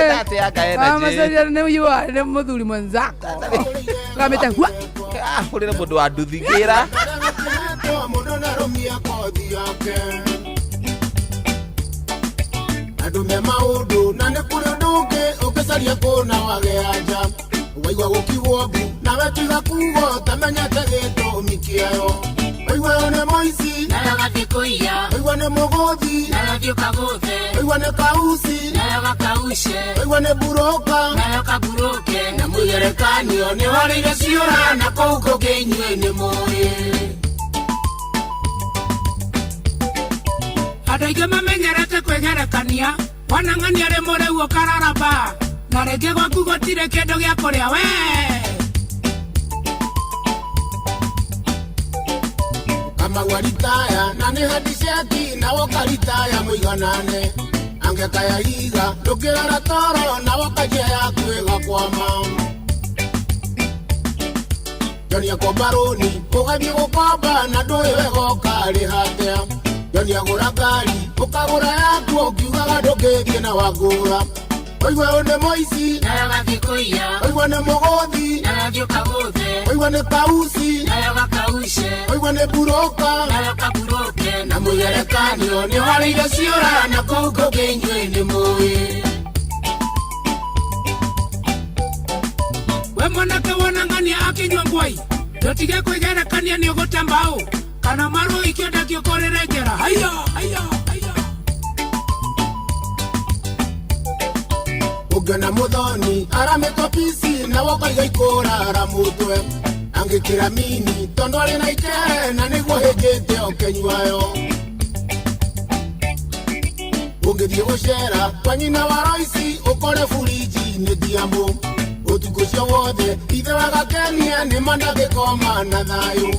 Ndateanga energy. Macaria nĩ yua nĩ mũthuri mwenzako. Ũkamĩte hua. Hũrĩre mũndũ wa nduthi ngĩra. Mũndũ narũmia kothi yake. Andũ me maũndũ na nĩ kũrĩ ũndũ ũngĩ ũngĩcaria kũna wage anja. Waigua gũkiugwo mbu nawe tiga kugo tamenyete gĩtũmi kĩayo. Waigua ũyũ nĩ mũici nawe ũgathiĩ kũiya. Waigua nĩ mũgũthi nawe ũthiĩ ũkagũthe. Waigua nĩ kauci nawe ũgakauce. Waigua nĩ mburoka nawe ũkaburoke. Na mwĩgerekanio nĩ warĩire ciũra na kũu kũngĩ inyuĩ nĩ mũĩ. Andũ aingĩ mamenyerete kwĩgerekania wanang'ania rĩ mũrĩu ũkararaba na rĩngĩ gwaku gũtirĩ kĩndũ gĩa kũrĩa we. Kamau aritaya na nĩ handiceti na wokaritaya mũiganane angekaya iga ndũngĩrora toro na wokanjia yaku ĩgakwama. Joni akomba rũni ũgathiĩ gũkomba na ndũĩ wega ũkarĩha atĩa. Joni agũra ngari ũkagũra yaku ũkiugaga ndũngĩthiĩ na wangũra. Oigua ũyũ nĩ mũici Nawe ũgathiĩ kũiya. Oigua nĩ mũgũthi Nawe ũthiĩ ũkagũthe. Oigua nĩ kauci Nawe ũgakauce. Oigua nĩ buroka Nawe ũkaburoke. Na mũgerekanio nĩ warĩire ciũra na kũu kũngĩ inyuĩ nĩ mũĩ. We mwanake wona ng'ania akinyua ngwai ndutige kwigerekania ni ũgũte mbaũ kana marũ ikĩenda kĩũkũrĩre njera haiya haiya haiya. Ũngĩona mũthoni aramĩtwo pici na wokaiga ikũrara mũtwe angĩkĩra mini tondũ arĩ na ikere na nĩguo hĩngĩte ũkĩnyuayo. Ũngĩthiĩ gũcera kwa nyina wa Roici ũkore buriji nĩ ndiamũ ũtukũ ũcio wothe ithe wa gakenia nĩ ma ndangĩkoma na thayũ.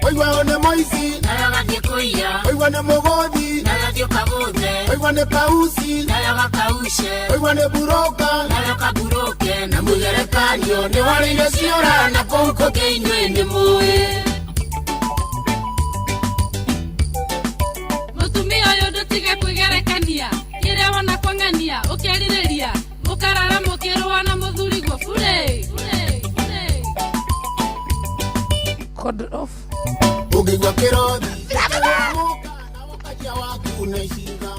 Oigua ũyũ nĩ mũici Nawe ũgathiĩ kũiya. Oigua nĩ mũgũthi Nawe ũthiĩ ũkagũthe. Oigua nĩ kauci Nawe ũgakauce. Oigua nĩ buroka Nawe ũkaburoke. Na mũgerekanio nĩ warĩire ciũra na kũu kũngĩ inyuĩ nĩ mũĩ. Mũtumia ũyũ ndũtige kwĩgerekania kĩrĩa wona kwang'ania ũkerirĩria mũkarara mũkĩrũa na mũthuriguo bure bure bure. Code off. Ũngĩigua kĩrothi na ũkajia waku na icinga.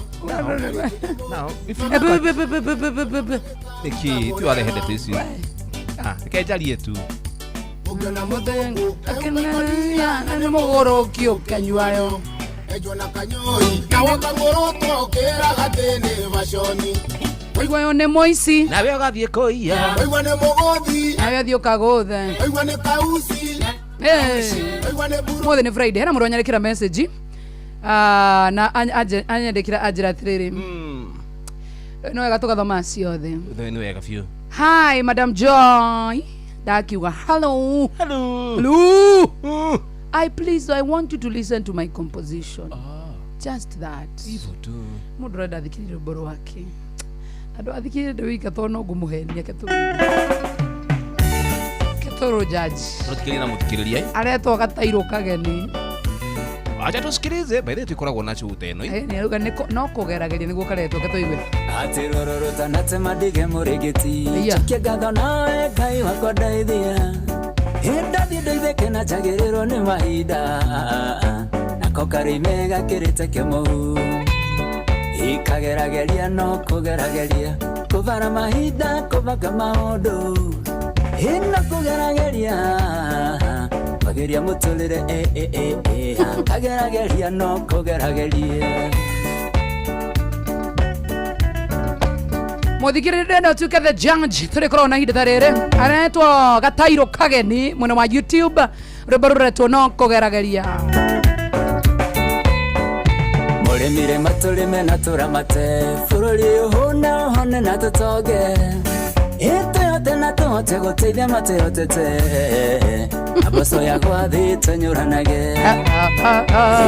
Now, if you look at Nĩkĩ ti warehe ndeto icio? Ah, reke njarie tu. Ũngĩona mũthũngũ Akenania na nĩ mũgũrũki ũkanyuayo. Enjwo na kanyoi na wakagũrũtwo ũkĩraga atĩ nĩ baconi. Oigua ũyũ nĩ mũici Nawe ũgathiĩ kũiya. Oigua nĩ mũgũthi nawe ũthiĩ ũkagũthe. Oigua nĩ kauci Oigua nĩ buru Mũthĩ nĩ Friday hena mũndũ anyandĩkĩra message na anyandĩkĩra anjĩra atĩrĩrĩ no wega tũgathoma ciothe. Nĩ wega biũ. Hi Madam Joy, ndakiuga hello. Hello. Hello. I please I want you to listen to my composition. Just that. Hivyo tu. Mũndũ arenda athikĩrĩrie rwĩmbo rwake. Andũ athikĩrĩrie ndĩ wika tondũ no ngũmũhenia ketũrũ judge. Tũthikĩrĩrie na mũthikĩrĩria. Aretwo gatairũ kageni. Acha tusikilize, by the way tukoragwo na show ta ĩno. Nĩ arauga no kũgerageria nĩguo karetwo ketũigue. Atirororota madige mũrĩgĩti Iya. Cokia ngatho nawe Ngai wakwa ndeithia Hĩndathiĩ ndeithĩke na njagĩrĩrwo nĩ mahinda Nako karĩime gakĩrĩte kĩmũhu Ikagerageria no kũgerageria Kũbara mahinda kũbanga maũndũ Ĩno kũgerageria Kwagĩria mũtũrĩre Kagerageria no kũgerageria. Mũthikĩrĩria no tuĩke the judge tũrĩkoragwo na ihinda ta rĩrĩ aretwo gatairũ kageni mwena wa YouTube rwĩmbo rũretwo no kũgerageria. Mũrĩmire matũrĩme na tũramate bũrũri ũhũne ũhone na tũtonge Ĩtũyote na tũhote gũteithia matĩhotete Na mboco ya gwathi tũnyũranage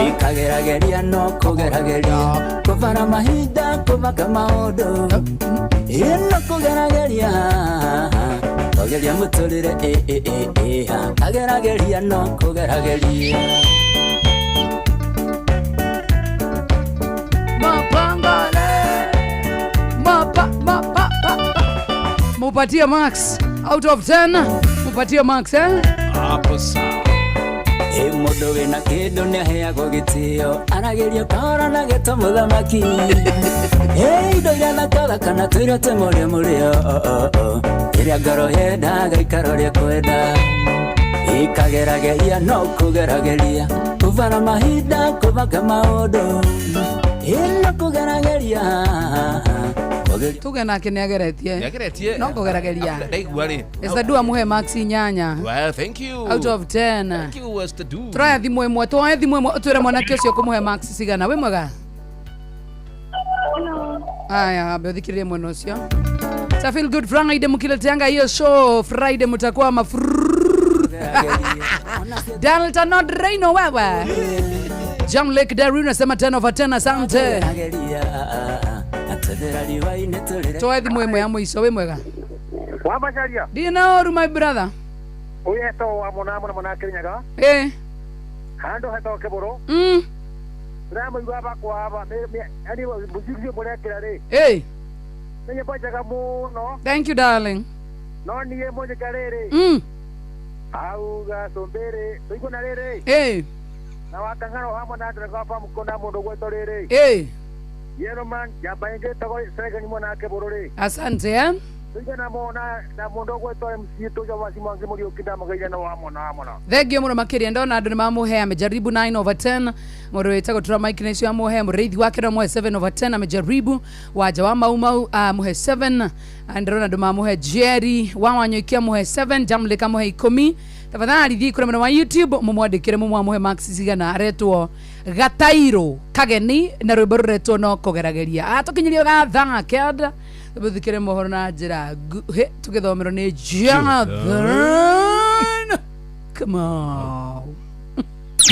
Ikagerageria no kũgerageria Kũbara mahinda kũbanga maũndũ Ĩno kũgerageria Kwagĩria mũtũrĩre Kagerageria no kũgerageria. Mapangale mapa mapa pa. Mupatie max out of 10. Mupatie max Hapo sawa. Mũndũ wĩna kĩndũ nĩaheagwo gĩtĩo Aragĩrio kahora na gĩtwo mũthamaki Indo iria thaka kana tũirio twĩ mũrĩo mũrĩo Ĩrĩa ngoro yendaga ikara ũrĩa kwenda Ikagerageria no kũgerageria Kũbara mahinda kũbanga maũndũ Ĩno kũgerageria Tuge nake nĩageretie. Nĩageretie. No kũgerageria. Ndaigua rĩ. Esther Du amuhe max 8. Well, thank you. Out of 10. Thank you, Esther Du. Tũroya thimũ ĩmwe, tuoye thimũ ĩmwe ũtwĩre mwanake ũcio ũkũmũhe max cigana. Wĩ mwega? Aya, ambe ũthikĩrĩrie mwena ũcio. Ta feel good Friday mkileteanga hiyo show Friday mtakuwa mafrrrr. Dalton not Reino wewe. Jam Lake Derry unasema 10 over 10 asante. Toe thimũ ĩmwe ya mũico wĩ mwega? Wamacaria. Ndina ũru my brother. Ũyũ etagwo wa mũna mũna mũna Kĩrĩnyaga. Handũ hetagwo Kĩbũrũ. Ndĩramũigua bakwa aba yani mũcicio mũrekĩra rĩ. Nĩ nyĩmbo njega mũno. Thank you darling. No niĩ mũnjĩke rĩrĩ. Auga cumbĩrĩ tũigue na rĩrĩ. Na wakang'aro hamwe na ndereba wa mukona mũndũ gwetwo rĩrĩ. Yeroman njamba ĩngĩ ĩtagwo Second mwanake bũrũri. Asante eh. Tũigue na mona na mũndũ gwetwo MC Tuja wa Simwangi Mũriũki ndamũgeithia na wa mũno wa mũno. Thengio muno makiria ndona andu nimamuhe amejaribu 9 over 10 mundu witagwo Tura Mike nicio amuhe murithi wake no muhe 7 over 10 amejaribu waja wa mau mau amuhe 7 ndĩrona andu mamuhe Jerry wa Wanyoike amuhe 7 Jamlika amuhe 10 tafadhali thiĩ kũrĩ mwena wa YouTube mumwandĩkĩre mumwamuhe max cigana aretwo Gatairo Kageni na rwĩmbo rũretwo no kũgerageria atũkinyirio ga thaa kenda tũthikĩre mohoro na njĩra nguhĩ tũgĩthomerwo nĩ Jonathan Kamau.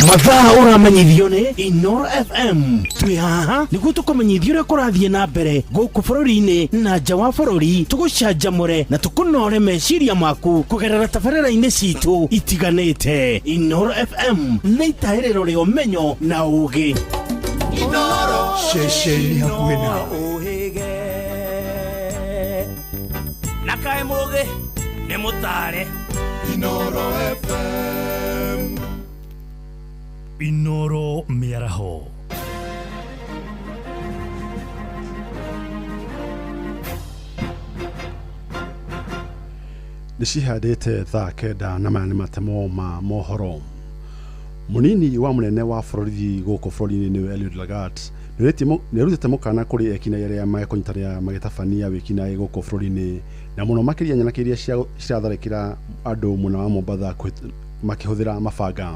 Mathaa ũramenyithio nĩ Inoro FM twĩ haha nĩguo tũkũmenyithia ũrĩa kũrathiĩ na mbere gũkũ bũrũri-inĩ na nja wa bũrũri tũgũcanjamũre na tũkũnore meciria maku kũgerera tabarĩra-inĩ citũ itiganĩte. Inoro FM nĩ itahĩrĩro rĩa ũmenyo na ũũgĩ. Inoro ceceni hakuhĩ nawe. Na kaĩ mũgĩ nĩ mũtare. Inoro FM. Inoro mĩaraho. Nĩ cihandĩte thaa kenda na maya nĩ matemo ma mohoro. Munini wa munene wa bũrũri gũkũ bũrũri-inĩ nĩwe Eliud Lagat nĩarutĩte mũkana kũrĩ ekinaĩ arĩa mekũnyitanĩra magĩtabania wĩkinaĩ gũkũ bũrũri-inĩ na mũno makĩria nyanake iria ciratharĩkĩra andũ mwena wa Mombatha makĩhũthĩra mabanga.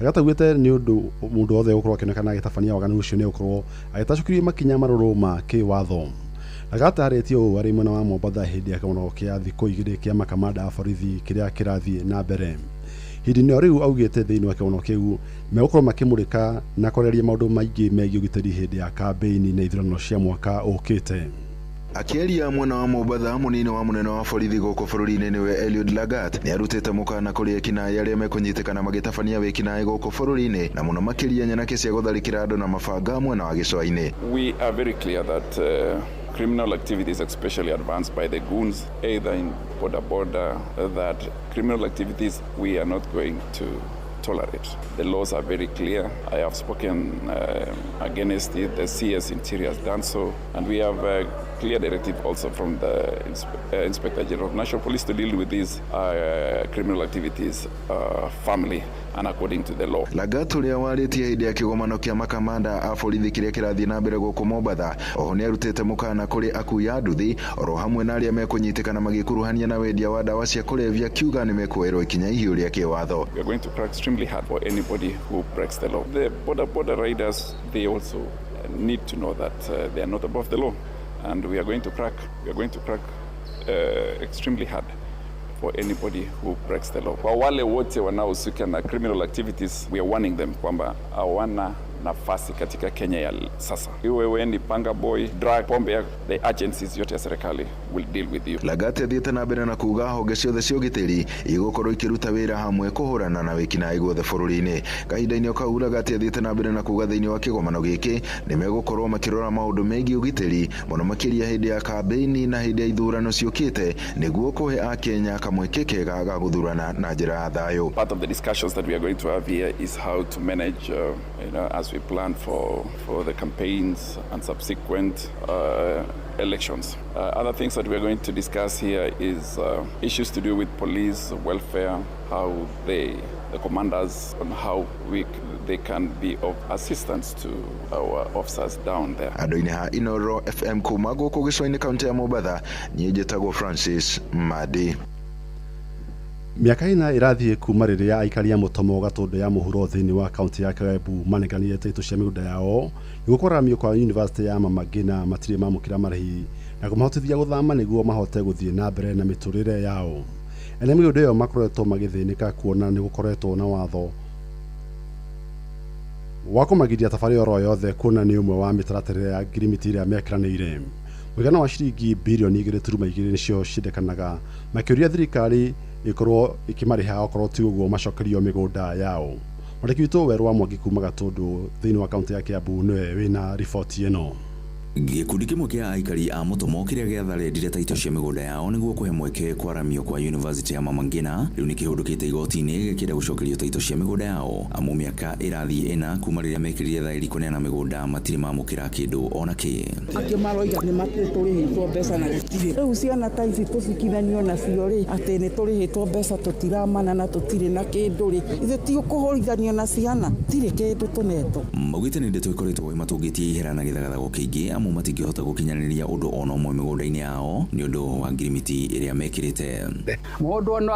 Lagat augĩte nĩ ũndũ mũndũ wothe ũgũkorwo akĩonekana agĩtabania waganu ũcio nĩ ũgũkorwo agĩtacũkĩrio makinya marũrũ ma kĩwatho. Lagat arĩtie ũũ arĩ mwena wa Mombatha hĩndĩ ya kĩgomano kĩa thikũ igĩrĩ kĩa makamanda a borithi kĩrĩa kĩrathiĩ na mbere. Hĩndĩ ĩno rĩu augĩte thĩinĩ wa kĩgomano kĩu megũkorwo makĩmũrĩka na kwarĩrĩria maũndũ maingĩ megiĩ ũgitĩri hĩndĩ ya kambĩini na ithurano cia mwaka ũkĩte. Akĩaria mwena wa Mombatha mũnini wa mũnene wa borithi gũkũ bũrũri-inĩ nĩwe Eliud Lagat nĩarutĩte mũkana kũrĩ ekinaĩ arĩa mekũnyitĩkana magĩtabania wĩkinaĩ gũkũ bũrũri-inĩ na mũno makĩria nyanake cia gũtharĩkĩra andũ na mabanga mwena wa gĩcũa-inĩ. We are very clear that criminal activities, especially advanced by the goons, either in border that criminal activities we are not going to tolerate. The laws are very clear. I have spoken against it. The CS Interior has done so, and we have a clear directive also from the Inspector General of National Police to deal with these criminal activities firmly and according to the law. Lagat ũrĩa warĩtie hĩndĩ ya kĩgomano kĩa makamanda a borithi kĩrĩa kĩrathiĩ na mbere gũkũ Mombatha oho nĩarutĩte mũkana kũrĩ akui a nduthi oro hamwe na arĩa mekũnyitĩkana magĩkuruhania na wendia wa ndawa cia kũrebia kiuga nĩmekuoerwo ikinya ihiũ rĩa kĩwatho. We are going to crack extremely hard for anybody who breaks the law. The border riders, they also need to know that they are not above the law, and we are going to crack extremely hard for anybody who breaks the law. Kwa wale wote wanaohusika na criminal activities, we are warning them kwamba hawana nafasi katika Kenya ya sasa. Iwe wewe ni panga boy, drug, pombe, the agencies yote ya serikali will deal with you. Lagat athiĩte na mbere na kuga honge ciothe cia ũgitĩri igũkorwo ikĩruta wĩra hamwe kũhũrana na wĩkinaĩ guothe bũrũri-inĩ. Kahinda-inĩ o kau Lagat athiĩte na mbere na kuga thĩinĩ wa kĩgomano gĩkĩ nĩmegũkorwo makĩrora maũndũ megiĩ ũgitĩri mũno makĩria hĩndĩ ya kambĩini na hĩndĩ ya ithurano ciũkĩte nĩguo kũhe akenya kamweke kega ga gũthurana na njĩra ya thayũ. Part of the discussions that we are going to have here is how to manage as we plan for the campaigns and subsequent elections. Other things that we are going to discuss here is issues to do with police welfare, how the commanders on how they can be of assistance to our officers down there. Andũ-inĩ ha Inoro FM kuma gũkũ gĩcũa-inĩ kaunti ya Mombatha, niĩ njĩtagwo Francis Madi. Mĩaka ĩna ĩrathiĩ kuma rĩrĩa aikari a Mũtomo Gatũndũ ya mũhuro thĩinĩ wa kaunti ya Kiambu manenganire taitũ cia mĩgũnda yao nĩguo kwaramio kwa yunivasĩtĩ ya Mama Ngina matirĩ mamũkĩra marĩhi na kũmahotithia gũthama nĩguo mahote gũthiĩ na mbere na mĩtũrĩre yao. Ene mĩgũnda ĩyo makoretwo magĩthĩnĩka kuona nĩ gũkoretwo na watho wa kũmagiria tabarĩra oro yothe kuona nĩ ũmwe wa mĩtaratara ya ngirimiti ĩrĩa mekĩranĩire. Mũigana wa ciringi birioni 2.2 nĩcio ciendekanaga makĩũria thirikari ikorwo ikimarĩha okorwo ti ũguo macokerio mĩgũnda yao. Mwandĩki witũ Werũ wa Mwangi kuma Gatũndũ thĩinĩ wa kaunti ya Kiambu nĩwe wĩna riboti ĩno. Gĩkundi kĩmwe kĩa aikari a Mũtomo kĩrĩa gĩatharendire taito cia mĩgũnda yao nĩguo kũhe mweke kwaramio kwa University ya Mama Ngina rĩu nĩ kĩhũndũkĩte igoti-inĩ gĩkĩenda gũcokerio taito cia mĩgũnda yao, amu mĩaka ĩrathiĩ ĩna kuma rĩrĩa mekĩrire thaĩri kũneana mĩgũnda matirĩ mamũkĩra kĩndũ ona kĩ. Angĩ maroiga nĩ tũrĩhĩtwo mbeca na gũtirĩ. Rĩu ciana ta ici tũcikithanio nacio rĩ, atĩ nĩ tũrĩhĩtwo mbeca tũtiramana na tũtirĩ na kĩndũ rĩ, ithuĩ ti kũhũrithanio na ciana, tirĩ kĩndũ tũnetwo. Maugĩte nĩ ndeto ĩkoretwo ĩmatũngĩtie ihera na gĩthagathago kĩingĩ, amu matingĩhota gũkinyanĩria ũndũ ona ũmwe mĩgũnda-inĩ yao nĩ ũndũ wa ngirimiti ĩrĩa mekĩrĩte. Mũndũ ona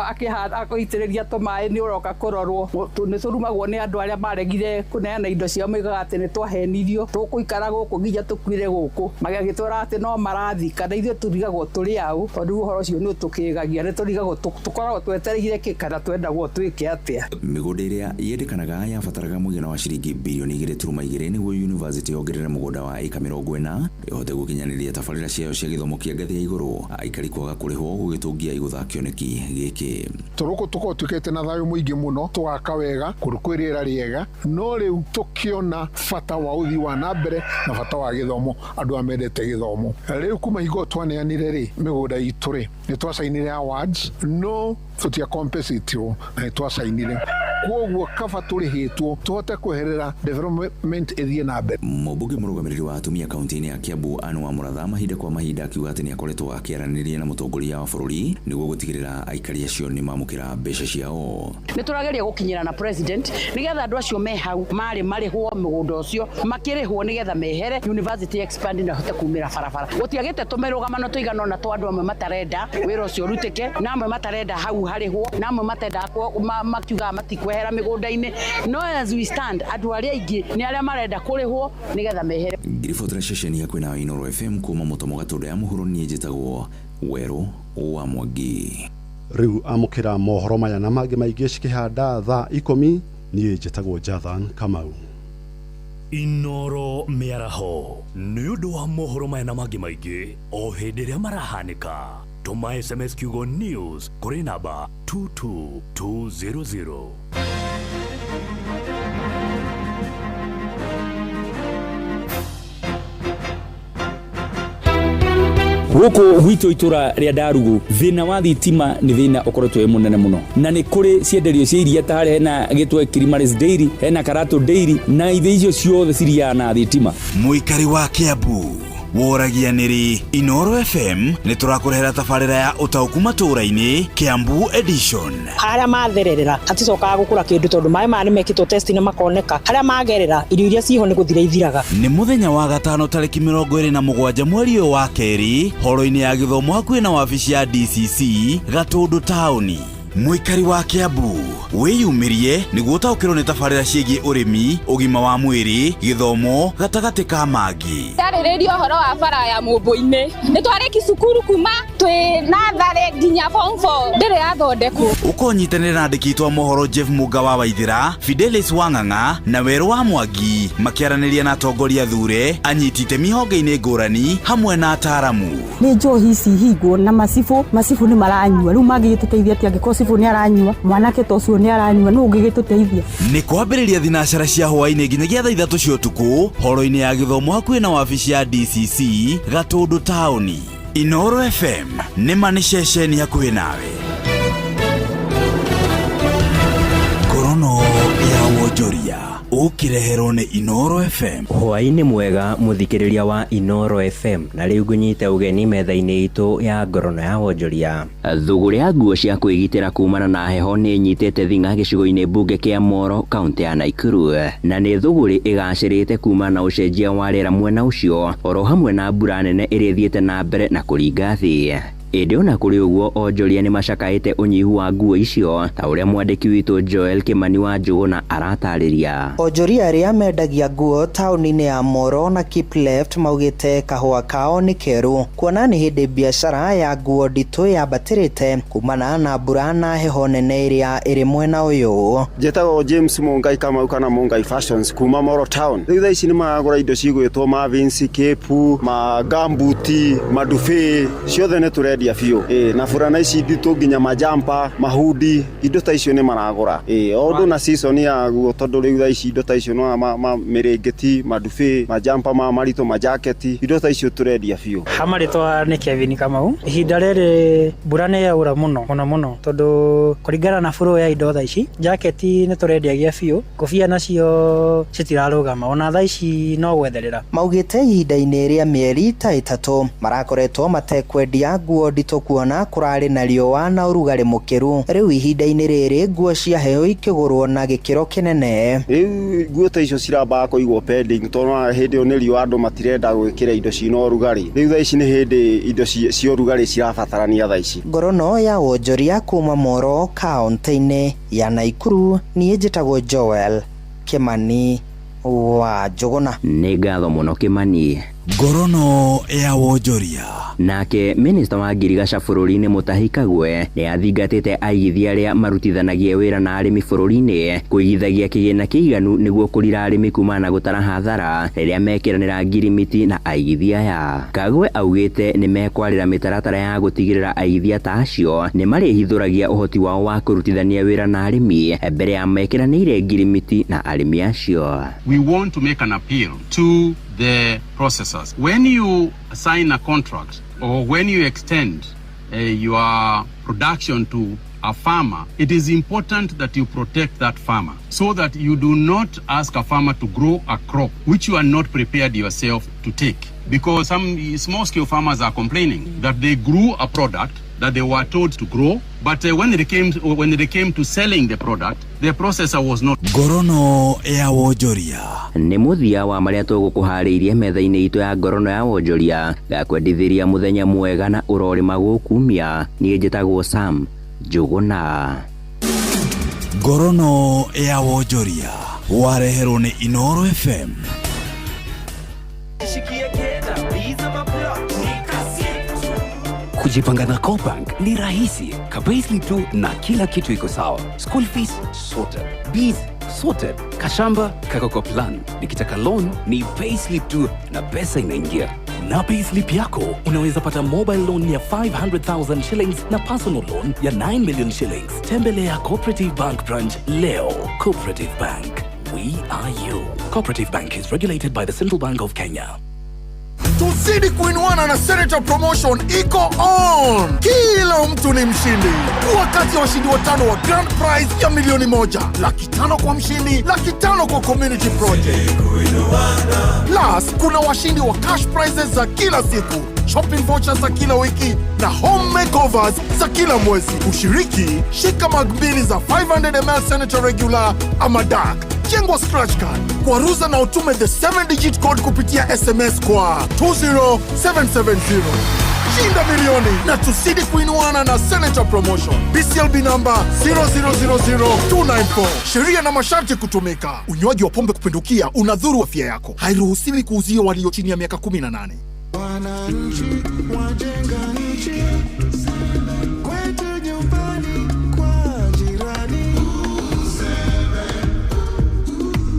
akĩitĩrĩria tũmaĩ nĩ ũroka kũrorwo, nĩ tũrumagwo nĩ andũ arĩa maregire kũneana indo ciao, moigaga atĩ nĩ twahenirio, tũkũikara gũkũ nginya tũkuire gũkũ, magagĩtwĩra atĩ no marathika, na ithuĩ tũrigagwo tũrĩ aũ, tondũ ũhoro ũcio nĩ ũtũkĩgagia, nĩ tũrigagwo tũkoragwo twetereire kĩ kana twendagwo twĩke atĩa. Mĩgũnda ĩrĩa yendekanaga yabataraga mũigana wa ciringi bilioni 2.2 nĩguo university yongerere mũgũnda wa ĩka 40 ĩhote gũkinyanĩria tabarĩra ciayo cia gĩthomo kĩa ngathĩ ya igũrũ. Aikari kwaga kũrĩhwo gũgĩtũngia igũtha kĩoneki gĩkĩ. Tũrũkũ tũkorwo twĩkĩte na thayũ mũingĩ mũno, tũgaka wega kũndũ kwĩ rĩera rĩega, no rĩu tũkĩona bata wa ũthii wa na mbere na bata wa gĩthomo, andũ aya mendete gĩthomo. Rĩu kuma hingo twaneanire rĩ mĩgũnda itũ rĩ, nĩ twacainire awards, no tũtia compensatirwo na nĩ twacainire, koguo kaba tũrĩhĩtwo tũhote kweherera development ĩthiĩ na mbere. Mũmbunge mũrũgamĩrĩri wa atumia kaunti-inĩ ya Kiambu Anne wa Mũratha mahinda kwa mahinda akiuga atĩ nĩ akoretwo akĩaranĩria na mũtongoria wa bũrũri nĩguo gũtigĩrĩra aikari acio nĩ mamũkĩra mbeca ciao. Nĩ tũrageria gũkinyĩra na president nĩgetha andũ acio me hau marĩ marĩhwo mũgũnda ũcio, makĩrĩhwo nĩgetha mehere university expand na hote kumĩra barabara. Gũtiagĩte tũmĩrũgamano tũigana ũna twa andũ amwe matarenda wĩra ũcio ũrutĩke, na amwe matarenda hau harĩhwo, na amwe matenda makiugaga matikwehera mĩgũnda-inĩ. No as we stand andũ arĩa aingĩ nĩ arĩa marenda kũrĩhwo nĩgetha mehere. Ngiribotera ceceni ya kwĩna Inooro FM kuma Mũtomo Gatũndũ ya mũhuro, niĩ njĩtagwo Werũ wa Mwangi. Rĩu amũkĩra mohoro maya na mangĩ maingĩ cikĩhanda thaa 10, niĩ njĩtagwo Jathan Kamau. Inooro mĩaraho nĩ ũndũ wa mohoro maya na mangĩ maingĩ o hĩndĩ ĩrĩa marahanĩka. Tũma SMS kiugo news kũrĩ namba 22200. Gũkũ gwitũ itũra rĩa Ndarugu, thĩna wa thitima nĩ thĩna ũkoretwo wĩ mũnene mũno, na nĩ kũrĩ cienderio cia iria ta harĩa hena gĩtwe Kilimaris Dairy, hena Karatu Dairy, na ithe icio ciothe ciriaga na thitima. Mũikari wa Kiambu woragia nĩrĩ Inooro FM nĩ tũrakũrehera tabarĩra ya ũtaũku matũũra-inĩ Kiambu edition. Harĩa mathererera haticokaga gũkũra kĩndũ tondũ maĩ maya nĩ mekĩtwo test na makoneka, harĩa magerera irio iria ciho nĩ gũthira ithiraga. Nĩ mũthenya wa gatano tarĩki 27 mweri ũyũ wa kerĩ, horo-inĩ ya gĩthomo hakuhĩ na wabici ya DCC Gatũndũ taũni. Mũikari wa Kiambu wĩyumĩrie nĩguo ũtaũkĩrwo nĩ tabarĩra ciĩgiĩ ũrĩmi, ũgima wa mwĩrĩ, gĩthomo gatagatĩ ka mangĩ. Ndarĩrĩria ũhoro wa bara ya Mũmbũ-inĩ, nĩ twarĩki cukuru kuma twĩ natharĩ nginya form 4 ndĩrĩ yathondekwo. Ũkonyitanĩra na andĩki aitũ a mohoro Jeff Mũnga wa Waithĩra, Fidelis Wang'ang'a na Werũ wa Mwangi makĩaranĩria na atongoria thure, anyiti itemi honge-inĩ ngũrani hamwe na ataaramu. Nĩ njohi ici hingwo na macibũ, macibũ nĩ maranyua, rĩu mangĩgĩtũteithia atĩa angĩkorwo cibũ nĩ aranyua, mwanake ta ũcio nĩ aranyua, nũ ũngĩgĩtũteithia? Nĩ kwambĩrĩria thinacara cia hwaĩ-inĩ nginyagia thaa 3 cia ũtukũ, horo-inĩ ya gĩthomo hakuhĩ na wabici ya DCC Gatũndũ taũni. Inooro FM nĩ ma nĩ ceceni hakuhĩ nawe. Korono ya wonjoria ũkĩreherwo nĩ Inooro FM. Hwaĩ-inĩ mwega mũthikĩrĩria wa Inooro FM, na rĩu ngũnyite ũgeni metha-inĩ itũ ya ngorono ya wonjoria. Thũgũrĩ ya nguo cia kwĩgitĩra kumana na heho nĩ ĩnyitĩte thing'a gĩcigo-inĩ mbunge kĩa Moro kaunti ya Nakuru, na nĩ thũgũrĩ ĩgacĩrĩte kumana na ũcenjia wa rĩera mwena ũcio oro hamwe na mbura nene ĩrĩa ĩthiĩte na mbere na kũringa thĩ. Ĩndĩ ona kũrĩ ũguo onjoria nĩ macakaĩte ũnyihu wa nguo icio ta ũrĩa mwandĩki witũ Joel Kimani wa Njũgũna aratarĩria. Onjoria arĩa mendagia nguo taũni-inĩ ya Moro na Keep Left maugĩte kahũa kao nĩ keru, kuona nĩ hĩndĩ biacara ya nguo nditũ yambatĩrĩte kumana na mbura na heho nene ĩrĩa ĩrĩ mwena ũyũ. Njĩtagwo James Mungai Kamau kana Mungai Fashions kuma Moro Town. Rĩu thaa ici nĩ maragũra indo cigwĩtwo Marvins, Kepu, magambuti, madufe, ciothe nĩ tũrendia. tũrendia biũ. Ĩĩ, na burana ici nditũ nginya majampa, mahudi, indo ta icio nĩ maragũra. Ĩĩ, o ũndũ na season yaguo tondũ rĩu thaa ici indo ta icio no mĩrĩngĩti, madube, majampa ma maritũ, majaketi, indo ta icio tũrendia biũ. Ha marĩtwa nĩ Kevin Kamau. Ihinda rĩrĩ mbura nĩ yaura mũno mũno mũno tondũ kũringana na flow ya indo thaa ici, jaketi nĩ tũrendiagia biũ, ngũbia nacio citirarũgama ona thaa ici no gwetherera. Maugĩte ihinda-inĩ rĩa mĩeri ta 3 marakoretwo matekwendia nguo nditũ kuona kũrarĩ na riũa na ũrugarĩ mũkĩru. Rĩu ihinda-inĩ rĩrĩ nguo cia heho ikĩgũrwo na gĩkĩro kĩnene. Rĩu nguo ta icio cirambaga kũigwo pending tondũ hĩndĩ ĩyo nĩ riũa andũ matirenda gwĩkĩra indo cina ũrugarĩ. Rĩu thaa ici nĩ hĩndĩ indo cia ũrugarĩ cirabatarania thaa ici. Ngorono ya wonjoria kuma Moro kaunti-inĩ ya Naikuru, niĩ njĩtagwo Joel Kimani wa Njũgũna. Nĩ ngatho mũno Kimani. Ngorono ya wonjoria. Nake minista wa ngirigaca bũrũri-inĩ Mutahi Kagwe nĩ athingatĩte aigithia arĩa marutithanagia wĩra na arĩmi bũrũri-inĩ kũigithagia kĩgĩna kĩiganu nĩguo kũrira arĩmi kumana na gũtara hathara rĩrĩa mekĩranĩra ngirimiti na aigithia aya. Kagwe augĩte nĩ mekwarĩra mĩtaratara ya gũtigĩrĩra aigithia ta acio nĩ marĩhithũragia ũhoti wao wa kũrutithania wĩra na arĩmi mbere ya mekĩranĩire ngirimiti na arĩmi acio. We want to make an appeal to the processors. When you sign a contract or when you extend your production to a farmer, it is important that you protect that farmer so that you do not ask a farmer to grow a crop which you are not prepared yourself to take. Because some small-scale farmers are complaining that they grew a product that they were told to grow, but when it came to selling the product, the processor was not. Ngorono ya wonjoria. Nĩ mũthia wa marĩa tũgũkũharĩirie metha-inĩ itũ ya ngorono ya wonjoria, gakwendithĩria mũthenya mwega na ũrorĩma gũkumia. Niĩ njĩtagwo Sam Njũgũna. Ngorono ya wonjoria wareherwo nĩ Inooro FM. Kujipanga na CoBank ni rahisi. Ka-payslip tu na kila kitu iko sawa. School fees sorted, bills sorted, kashamba kako kwa plan. Nikitaka loan ni payslip tu na pesa inaingia. Na payslip yako unaweza pata mobile loan ya 500,000 shillings na personal loan ya 9 million shillings. Tembelea Cooperative Bank branch leo. Cooperative Bank, we are you. Cooperative Bank is regulated by the Central Bank of Kenya. Tuzidi kuinuana na Senator Promotion iko on. Kila mtu ni mshindi. Kuwa kati ya washindi 5 wa grand prize ya 1,000,000, 500,000 kwa mshindi, 500,000 kwa community project. Plus kuna washindi wa cash prizes za kila siku, shopping vouchers za kila wiki na home makeovers za kila mwezi. Ushiriki, shika mug 2 za 500 ml Senator Regular ama Dark. Jengwa scratch card kwa ruza na utume the 7-digit code kupitia SMS kwa 20770. Shinda milioni na tuzidi kuinuana na Senator Promotion. BCLB number 0000294. Sheria na masharti kutumika. Unywaji wa pombe kupindukia unadhuru afya yako. Hairuhusiwi kuuzia walio chini ya miaka 18. Wananchi wajenga nchi, kwetu nyumbani kwa jirani.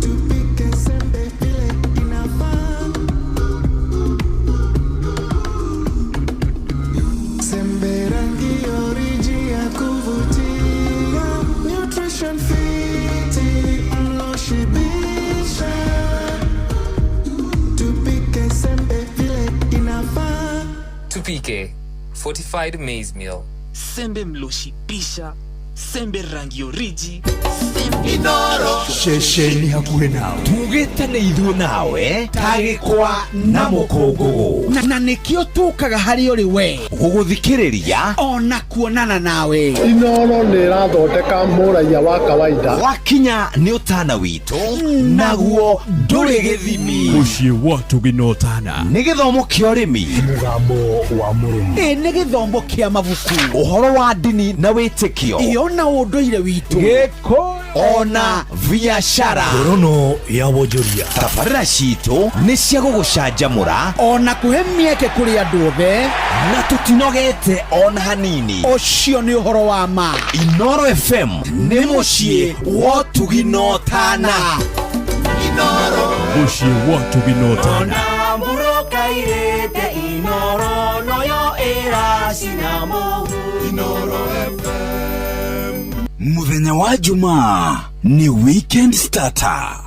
Tupike sembe vile inafaa. Sembe rangi oriji ya kuvutia, nutrition fiti mloshibisha. Tupike sembe vile inafaa. Tupike fortified maize meal. Sembe mloshibisha, sembe rangi oriji, Inoro ceceni hakuhĩ nawe tugĩte nĩ ithuĩ nawe tagĩkwa na mũkũngũgũ na nĩkĩo tũkaga harĩ ũrĩ we gũgũthikĩrĩria ona kuonana nawe. Inoro nĩ ĩrathondeka mũraiya wa kawaida. Wakinya nĩ ũtana witũ naguo ndũrĩ gĩthimi. Mũciĩ wa Tũgĩ na Ũtana nĩ gĩthomo kĩa ũrĩmi, mũgambo wa mũrĩmi, nĩ gĩthomo kĩa mabuku, ũhoro wa ndini na wĩtĩkio, ĩyo na ũndũire witũ, gĩkũyũ ona biashara. Ngorono ya wonjoria. Tabarĩra citũ nĩ cia gũgũcanjamũra ona kũhe mĩeke kũrĩ andũ othe, na tũtinogete ona hanini. Ũcio nĩ ũhoro wa ma. Inooro FM nĩ mũciĩ wa ũtugi na ũtana. Inoro mũciĩ wa ũtugi na ũtana. Ona mburoka irĩte Inoro noyo ĩracina Inoro FM. Muthenya wa Jumaa ni weekend starter.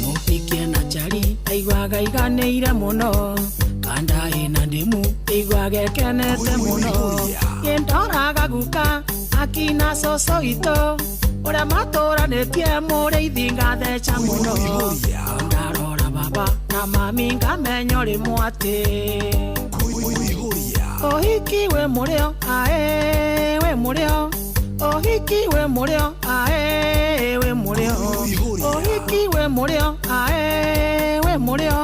Mũpikie na chari aiguaga iganĩire mũno kanda ĩna ndĩmu iguaga ĩkenete mũno ĩndoraga guka akina cũcũ itũ ũrĩa matũranĩtie mũrĩithi ngatheca mũno ndarora baba na mami ngamenya ũrĩ mwatĩ ũhiki wĩ mũrĩo aĩ wĩ mũrĩo ũhiki wĩ mũrĩo aĩ wĩ mũrĩo ũhiki wĩ mũrĩo aĩ wĩ mũrĩo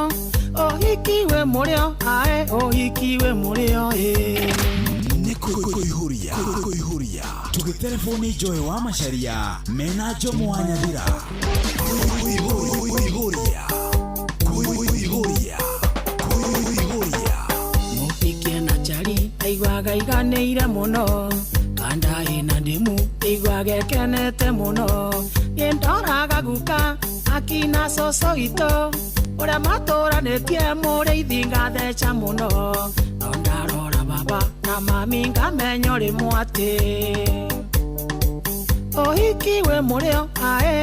ũhiki wĩ mũrĩo aĩ ũhiki wĩ mũrĩo ĩ. Nĩ kũihũria kũihũria tũgĩtereboni Joy wa Macharia mena Jomo wa Nyathira. Kũihũria kũihũria kũihũria. Mũpikie na chari aiguaga iganĩire mũno kanda ĩna ndĩmu iguaga ĩkenete mũno ĩndoraga guka akina cũcũ itũ ũrĩa matũranĩtie mũrĩithi ngatheca mũno no ndarora baba na mami ngamenya ũrĩ mwatĩ ũhiki wĩ mũrĩo aĩ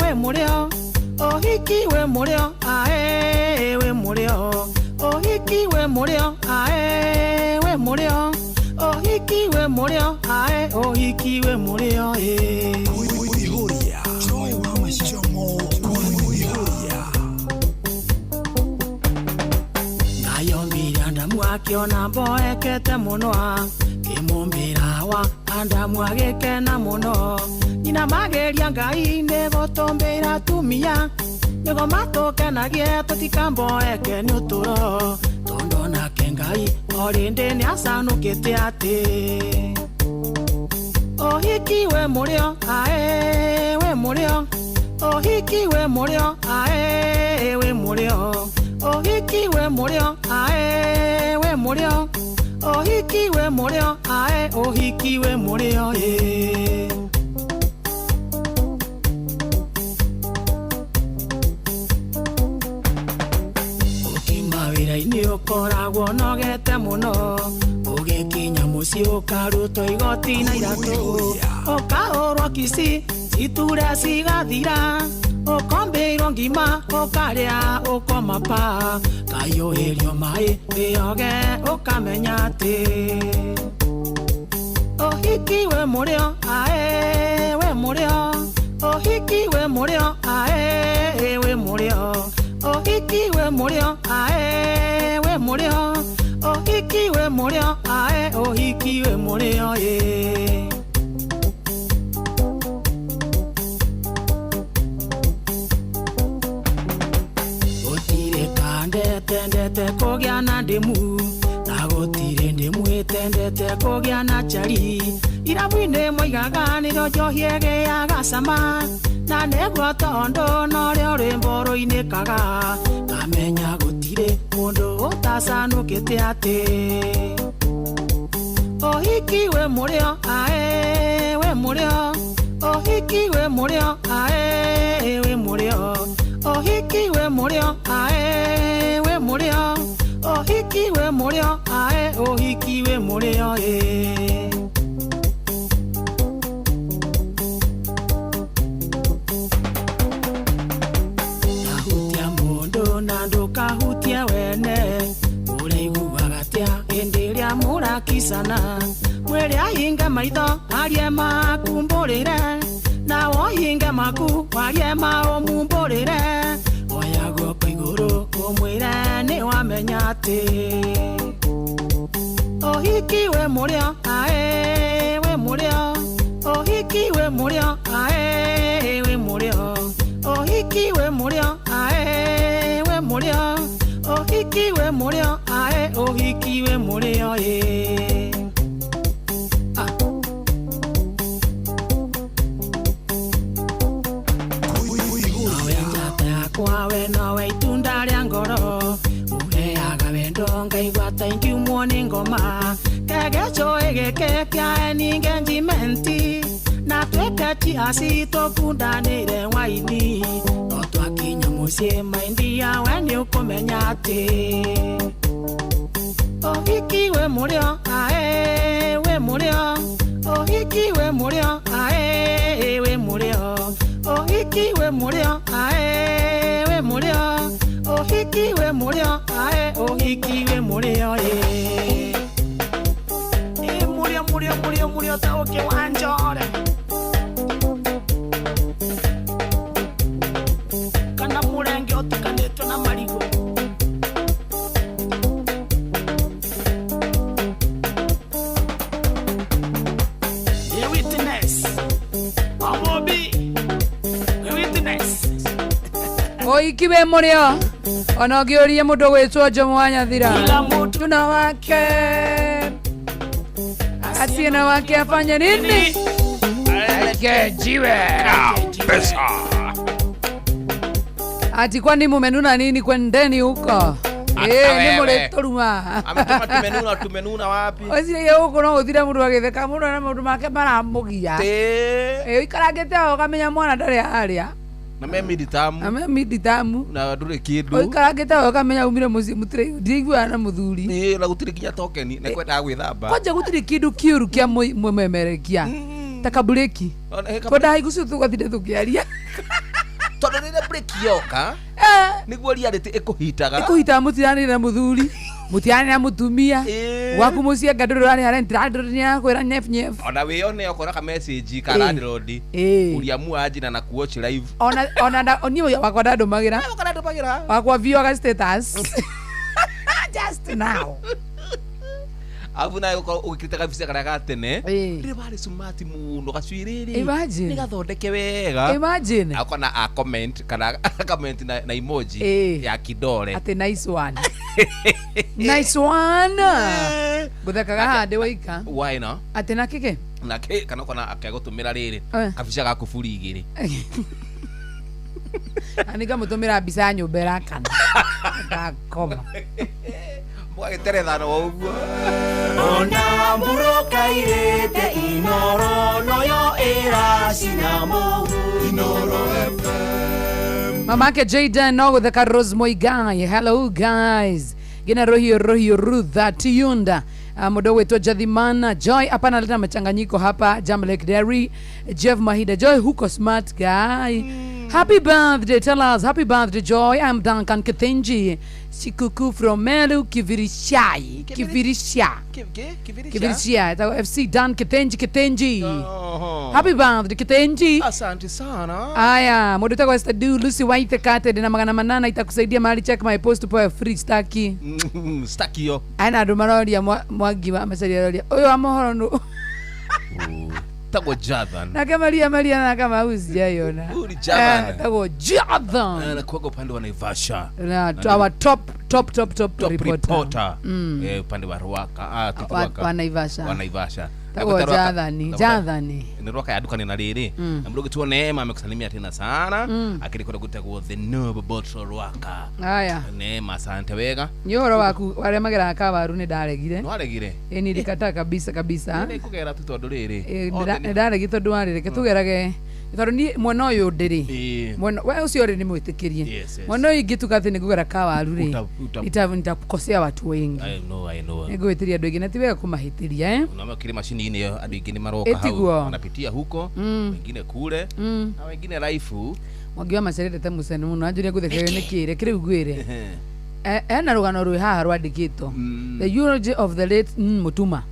wĩ mũrĩo ũhiki wĩ mũrĩo aĩ wĩ mũrĩo ũhiki wĩ mũrĩo aĩ wĩ mũrĩo ũhiki wĩ mũrĩo aĩ ũhiki wĩ mũrĩo ĩ. Kũihũria Joy wa Macharia kũihũria. Ngayombire Adamu akiona mboekete mũno kĩmũmbĩra wa Adamu agĩkena mũno nyina mageria Ngai nĩgũtũmbĩra atumia nĩguo matũkenagie tũtikamboeke nĩ ũtũro tondũ onake Ngai o rĩndĩ nĩacanũkĩte atĩ ũhiki wĩ mũrĩo aĩ wĩ mũrĩo ũhiki wĩ mũrĩo aĩ wĩ mũrĩo ũhiki wĩ mũrĩo aĩ wĩ mũrĩo ũhiki wĩ mũrĩo aĩ ũhiki wĩ mũrĩo ĩ. Ũkiuma wĩra-inĩ ũkoragwo ũnogete mũno ũgĩkinya mũciĩ ũkarutwo igoti na iratũ ũkahũrwo kici citure cigathira ũkombĩirwo ngima ũkarĩa ũkoma pa kayũhĩrio maĩ wĩoge ũkamenya atĩ ũhiki wĩ mũrĩo aĩ wĩ mũrĩo ũhiki wĩ mũrĩo aĩ wĩ mũrĩo ũhiki wĩ mũrĩo aĩ wĩ mũrĩo ũhiki wĩ mũrĩo aĩ ũhiki wĩ mũrĩo ĩ. Gũtirĩ kande tendete kũgĩa na ndĩmu na gũtirĩ ndĩmu ĩtendete kũgĩa na chari irabu-inĩ moigaga nĩrĩo njohi ĩgĩaga cama na nĩguo tondũ norĩo rwĩmbo rũinĩkaga ngamenya gũtirĩ mũndũ ũtacanũkĩte atĩ ũhiki wĩ mũrĩo aĩ wĩ mũrĩo ũhiki wĩ mũrĩo aĩ wĩ mũrĩo ũhiki wĩ mũrĩo aĩ wĩ mũrĩo ũhiki wĩ mũrĩo aĩ ũhiki wĩ mũrĩo ĩ. Ndahutia mũndũ na ndũkahutie wene ũraiguaga atĩa hĩndĩ ĩrĩa mũrakicana mwĩrĩ ahinge maitho arie makumbũrĩre nawe ũhinge maku warie maũmumbũrĩre oya guoko igũrũ ũmwĩre nĩ wamenya atĩ ũhiki wĩ mũrĩo aĩ wĩ mũrĩo ũhiki wĩ mũrĩo aĩ wĩ mũrĩo ũhiki wĩ mũrĩo aĩ wĩ mũrĩo ũhiki wĩ mũrĩo aĩ ũhiki wĩ mũrĩo ĩ. Nowe njata yakwa we nowe itunda rĩa ngoro ũheaga wendo ngaigua ta ingiumwo nĩ ngoma kegecũĩ gĩkĩ kĩa engagement na twĩke chiasi tũkundanĩre waini no twakinya Mũciĩ maindia we nĩ ũkũmenya atĩ ũhiki wĩ mũrĩo ae wĩ mũrĩo ũhiki wĩ mũrĩo ae wĩ mũrĩo ũhiki wĩ mũrĩo ae wĩ mũrĩo ũhiki wĩ mũrĩo ae ũhiki wĩ mũrĩo ĩ mũrĩo mũrĩo mũrĩo mũrĩo ta ũkĩ wa njore kana mũrenge ũtukanĩtwo na marigũ. The witness Amobi the witness Ũhiki wĩ mũrĩo ona ũngĩũria mũndũ gwĩtwo Jomo wa Nyathira tuna wake asiye na wake afanye nini? Akejiwe kabisa. Ati kwani mumenuna nini kwendeni huko? Ni mũrĩtũruma. Ametuma tumenuna tumenuna wapi? Ũcirie gũkũ no gũthire mũndũ agĩtheka mũno na maũndũ make maramũgia. Ũikarangĩte aho ũkamenya mwana ndarĩ harĩa. Na me miditamu. Na me miditamu. Na ndũrĩ kĩndũ. Ũikarangĩte aho ũkamenya umire mũciĩ mũtirĩ ndiguana na mũthuri. Na gũtirĩ nginya tokeni na kwendaga gwĩthamba. Kwanja gũtirĩ kĩndũ kĩũru kĩa mũmemerekia. Ta kabureki. Twenda igucio tũgathire tũkĩaria. Tondũ rĩrĩa breki yoka nĩguo reality ĩkũhitaga. Ĩkũhitaga mũtiranĩre na mũthuri mũtiranĩre na mũtumia gwaku mũciĩ anga ndũrĩ ũrarĩha rent landlord nĩarakwĩra nyef nyef. Ona wĩyone ũkona ka message ka landlord Uriamu anjina na kuwatch live. Ona ona niĩ wakwa ndandũmagĩra. Wakwa viewaga status just now. Abu nawe ũkorwo ũgĩkĩrĩte kabica karĩa ga tene rĩrĩa warĩ smart mũno gacuĩrĩ Imagine. nĩ gathondeke wega. Imagine. Akona a comment kana comment na emoji ya kidole atĩ nice one. Nice one. Ngũthekaga haha ndĩ waika. Why no? Atĩ na kĩkĩ? Na kĩ kana ũkona akegũtũmĩra rĩrĩ kabica ga kuburi igĩrĩ. Na nĩngamũtũmĩra mbica ya nyũmba ĩrakana. Ndakoma. Mwagĩterethano o ũguo. Ona mburokairĩte Inoro noyo ĩracina mũhu Inoro FM. Mamake Jaden no gũtheka Rose Muigai. Hello guys. Gina rohio rohio Rutha Tiunda. Mũndũ witũ Jathimana Joy hapa analeta machanganyiko hapa Jam Lake Dairy. Jeff Mahida Joy huko smart guy. Happy birthday, tell us happy birthday Joy. I'm Duncan Kithinji Sikuku from Melu Kivirishai. Kivirisha. Kivirishia. FC Dan Kithinji Kithinji. Happy birthday Kithinji. Asante sana. Aya, mũndũ wĩtagwo Esther Du Lucy Waithe Kate na 800 itakusaidia mahali check my post poe free staki. Staki yo. Ana andũ maroria mwangi wa macaria aroria ũyũ wa mohoro nũ. Tagwo Jathan. Na kama Maria Maria na kama husijaiona. Huyu ni Jathan. Tagwo Jathan. Anakuwa upande wa Naivasha. Na our top top top top reporter. Upande wa Ruaka. Ruaka. Wa Naivasha. Wa Naivasha. Tagwo Jathan, Jathan. Ni Ruaka ya duka ni na riri. Na mdogo tu Neema amekusalimia tena sana. Akili gutagwo the Noble Bottle Ruaka. Haya. Neema asante wega. Ni ũhoro waku arĩa mageraga kawaru nĩ ndaregire. Nĩ waregire? Ĩ ni ndikata kabisa kabisa. Nĩ kũgera tu tondũ rĩrĩ. Nĩ ndaregire tondũ wa rĩrĩ tũgerage tondũ niĩ mwena ũyũ ndĩrĩ. Mwena we ũcio rĩ nĩ mwĩtĩkĩrie. Mwena ũyũ ingĩtuka atĩ nĩ ngũgera kawaru rĩ. Nitakosea watu wengi. I know, I know. Nĩ ngũhĩtĩria andũ aingĩ na ti wega kũmahĩtĩria. Unaona kile mashini-inĩ andũ aingĩ nĩ maroka hau wanapitia huko wengine kule na wengine live. Mwangi wa Macharia te mũcene mũno anjũria ngũthekerio nĩ kĩrĩ kĩrĩu ngwĩre. Ena rũgano rwĩ haha rwandĩkĩtwo The Eulogy of the late Mutuma.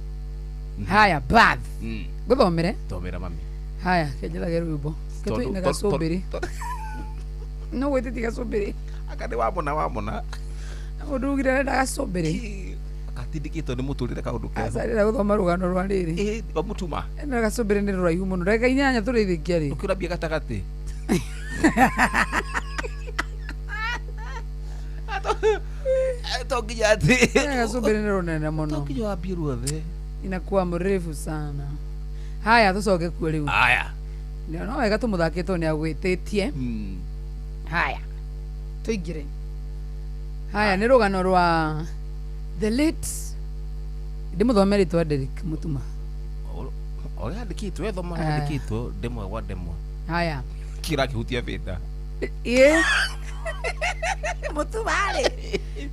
Haya bath. Ngũthomere? Thomera mami. Haya kenjethage rwĩmbo. Ketwĩ gacũmbĩrĩ. No gwĩtĩtie gacũmbĩrĩ. Aka nĩ wamona wamona. Mũndũ ugire arenda gacũmbĩrĩ. Gatindĩkĩtwo nĩ mũtũrĩre kaũndũ kega. Aca ndĩrenda gũthoma rũgano rwa rĩrĩ. Rwa Mutuma. Ena gacũmbĩrĩ nĩ rũraihu mũno. Ndagĩka 8 tũrĩrĩkia rĩ. Ũkĩrambia gatagatĩ. To nginya atĩ gacũmbĩrĩ nĩ rũnene mũno. To nginya wambie ruothe. Inakuwa mrefu sana. Haya tũcoke kuo rĩu. Haya. No wega tũmũthake tondũ nĩ agwĩtĩtie. Haya. Tũingĩre. Haya nĩ rũgano rwa the late ndĩmũthome rĩtwa Derrick Mutuma. Ũrĩa andĩkĩtwo ethoma andĩkĩtwo ndemwa gwa ndemwa. Haya. Kĩrakĩhutia bĩnda. Ĩ. Mũtumarĩ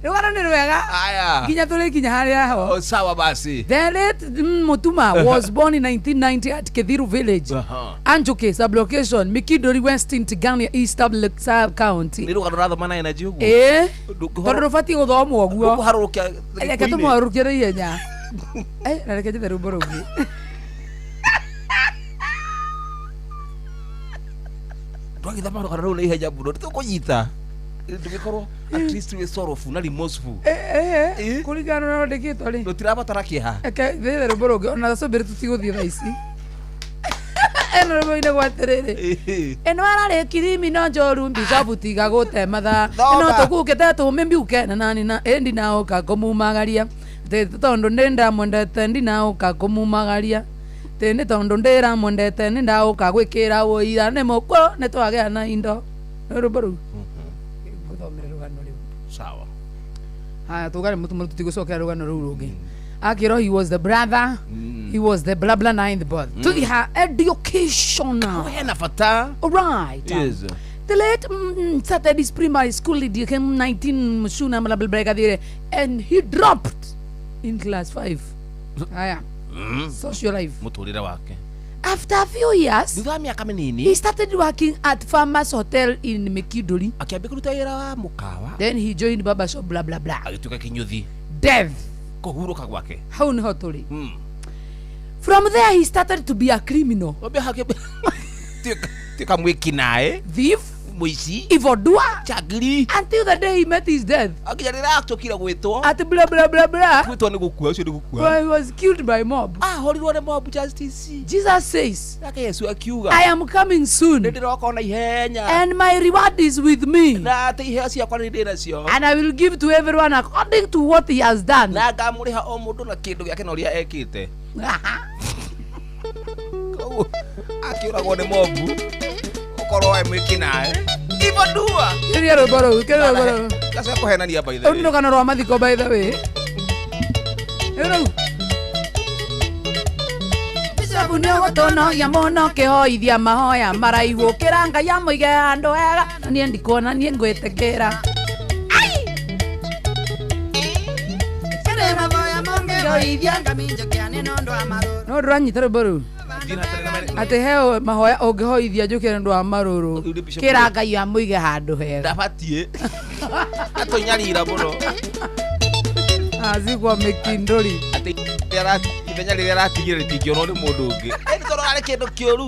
rũgano nĩ rwega Aya. nginya tũrĩkinya harĩa ho. Oh, sawa basi. The late Mutuma was born in 1990 at Kethiru village, Anjuke sublocation, Mikidori West in Tigania East Sub County. Nĩ rũgano rathoma na energy ũguo. Ĩĩ, tondũ rũbatiĩ gũthomwo ũguo. Ndũkũharũrũkia. Reke tũmũharũrũkie na ihenya. Eh, na reke njethe rwĩmbo rũngĩ. Twagĩthoma rũgano rũu na ihenya mũno nĩtũkũnyita ndũgĩkorwo at least wĩ sorrowful na remorseful. Eh, kũringana na ũrĩa rwandĩkĩtwo rĩ, rũtirabatara kĩeha. Reke thethe rwĩmbo rũngĩ ona cũmbĩrĩ tũtigũthiĩ thaa ici. Ĩno rwĩmbo-inĩ atĩrĩrĩ, ĩno ararĩ kirimi no njoru mbicabu tiga gũte mathaa ĩno tũkũkĩte tũmĩmbiuke na nani na ĩndi naũka kũmumagaria tĩ tondũ ndĩ ndamwendete ndinaũka kũmumagaria tĩ nĩ tondũ ndĩramwendete nĩ ndaũka gwĩkĩra wũira nĩ mũkũ nĩ twagĩa na indo. Nĩ rwĩmbo rũu ngũthomere rũgano rĩu. Sawa. Haya tugare mũtũmũ tũtigũcokera rũgano rũu rũngĩ. Akĩrwo he was the brother, he was the blah blah ninth birth. Tuthi ha education. Hena bata. All right. Yes. The late started his primary school in 19 Mshuna blah blah blah and he dropped in class 5. Haya. Social life. Mũtũrĩre wake. After a few years, thutha wa mĩaka mĩnini, he started working at Farmers Hotel in Mikidori. Akĩambia kũruta wĩra wa mũkawa. Then he joined barber shop blah blah blah. Agĩtuĩka kĩnyũthi. Death. Kũhurũka gwake. Hau nĩho tũrĩ. From there he started to be a criminal. Tuĩka mwĩkinaĩ. Thief. Mũici. Evildoer. Chagiri. Until the day he met his death. Akinya rĩrĩa acokire gwĩtwo. At blah blah blah blah. Gwĩtwo nĩ gũkua, ũcio nĩ gũkua. Well, he was killed by mob. Ahorirwo nĩ mob justice. Jesus says, Nake Yesu akiuga, I am coming soon. Nĩ ndĩroka ona ihenya. And my reward is with me. Na atĩ iheo ciakwa nĩ ndĩ nacio. And I will give to everyone according to what he has done. Na ngamũrĩha o mũndũ na kĩndũ gĩake na ũrĩa ekĩte. Koguo akĩũragwo nĩ mobu. Ũkorwo we mwĩkinaĩ. Evildoer. Kĩrĩa rwĩmbo rũu, kĩrĩa rwĩmbo rũu. Gacoka kũhenania by the Rũu way. nĩ rũgano rwa mathiko by the way. Rĩu rũu. Bishopu nĩ ũgũtũnogia mũno kĩhoithia mahoya maraihu ũkĩra Ngai amũige handũ hega na niĩ ndikuona niĩ ngwĩtĩkĩra. No ndũranyita rwĩmbo rũu atĩ he mahoya ũngĩhoithia njũkĩre nĩ ũndũ wa marũrũ kĩra Ngai amũige handũ hega. Ndabatiĩ. Atũnyarira mũno. Azikwa Mikindori. Atĩ ithenya rĩrĩa aratigire rĩtingĩonwo nĩ mũndũ ũngĩ. Ĩni tondũ arĩ kĩndũ kĩũru.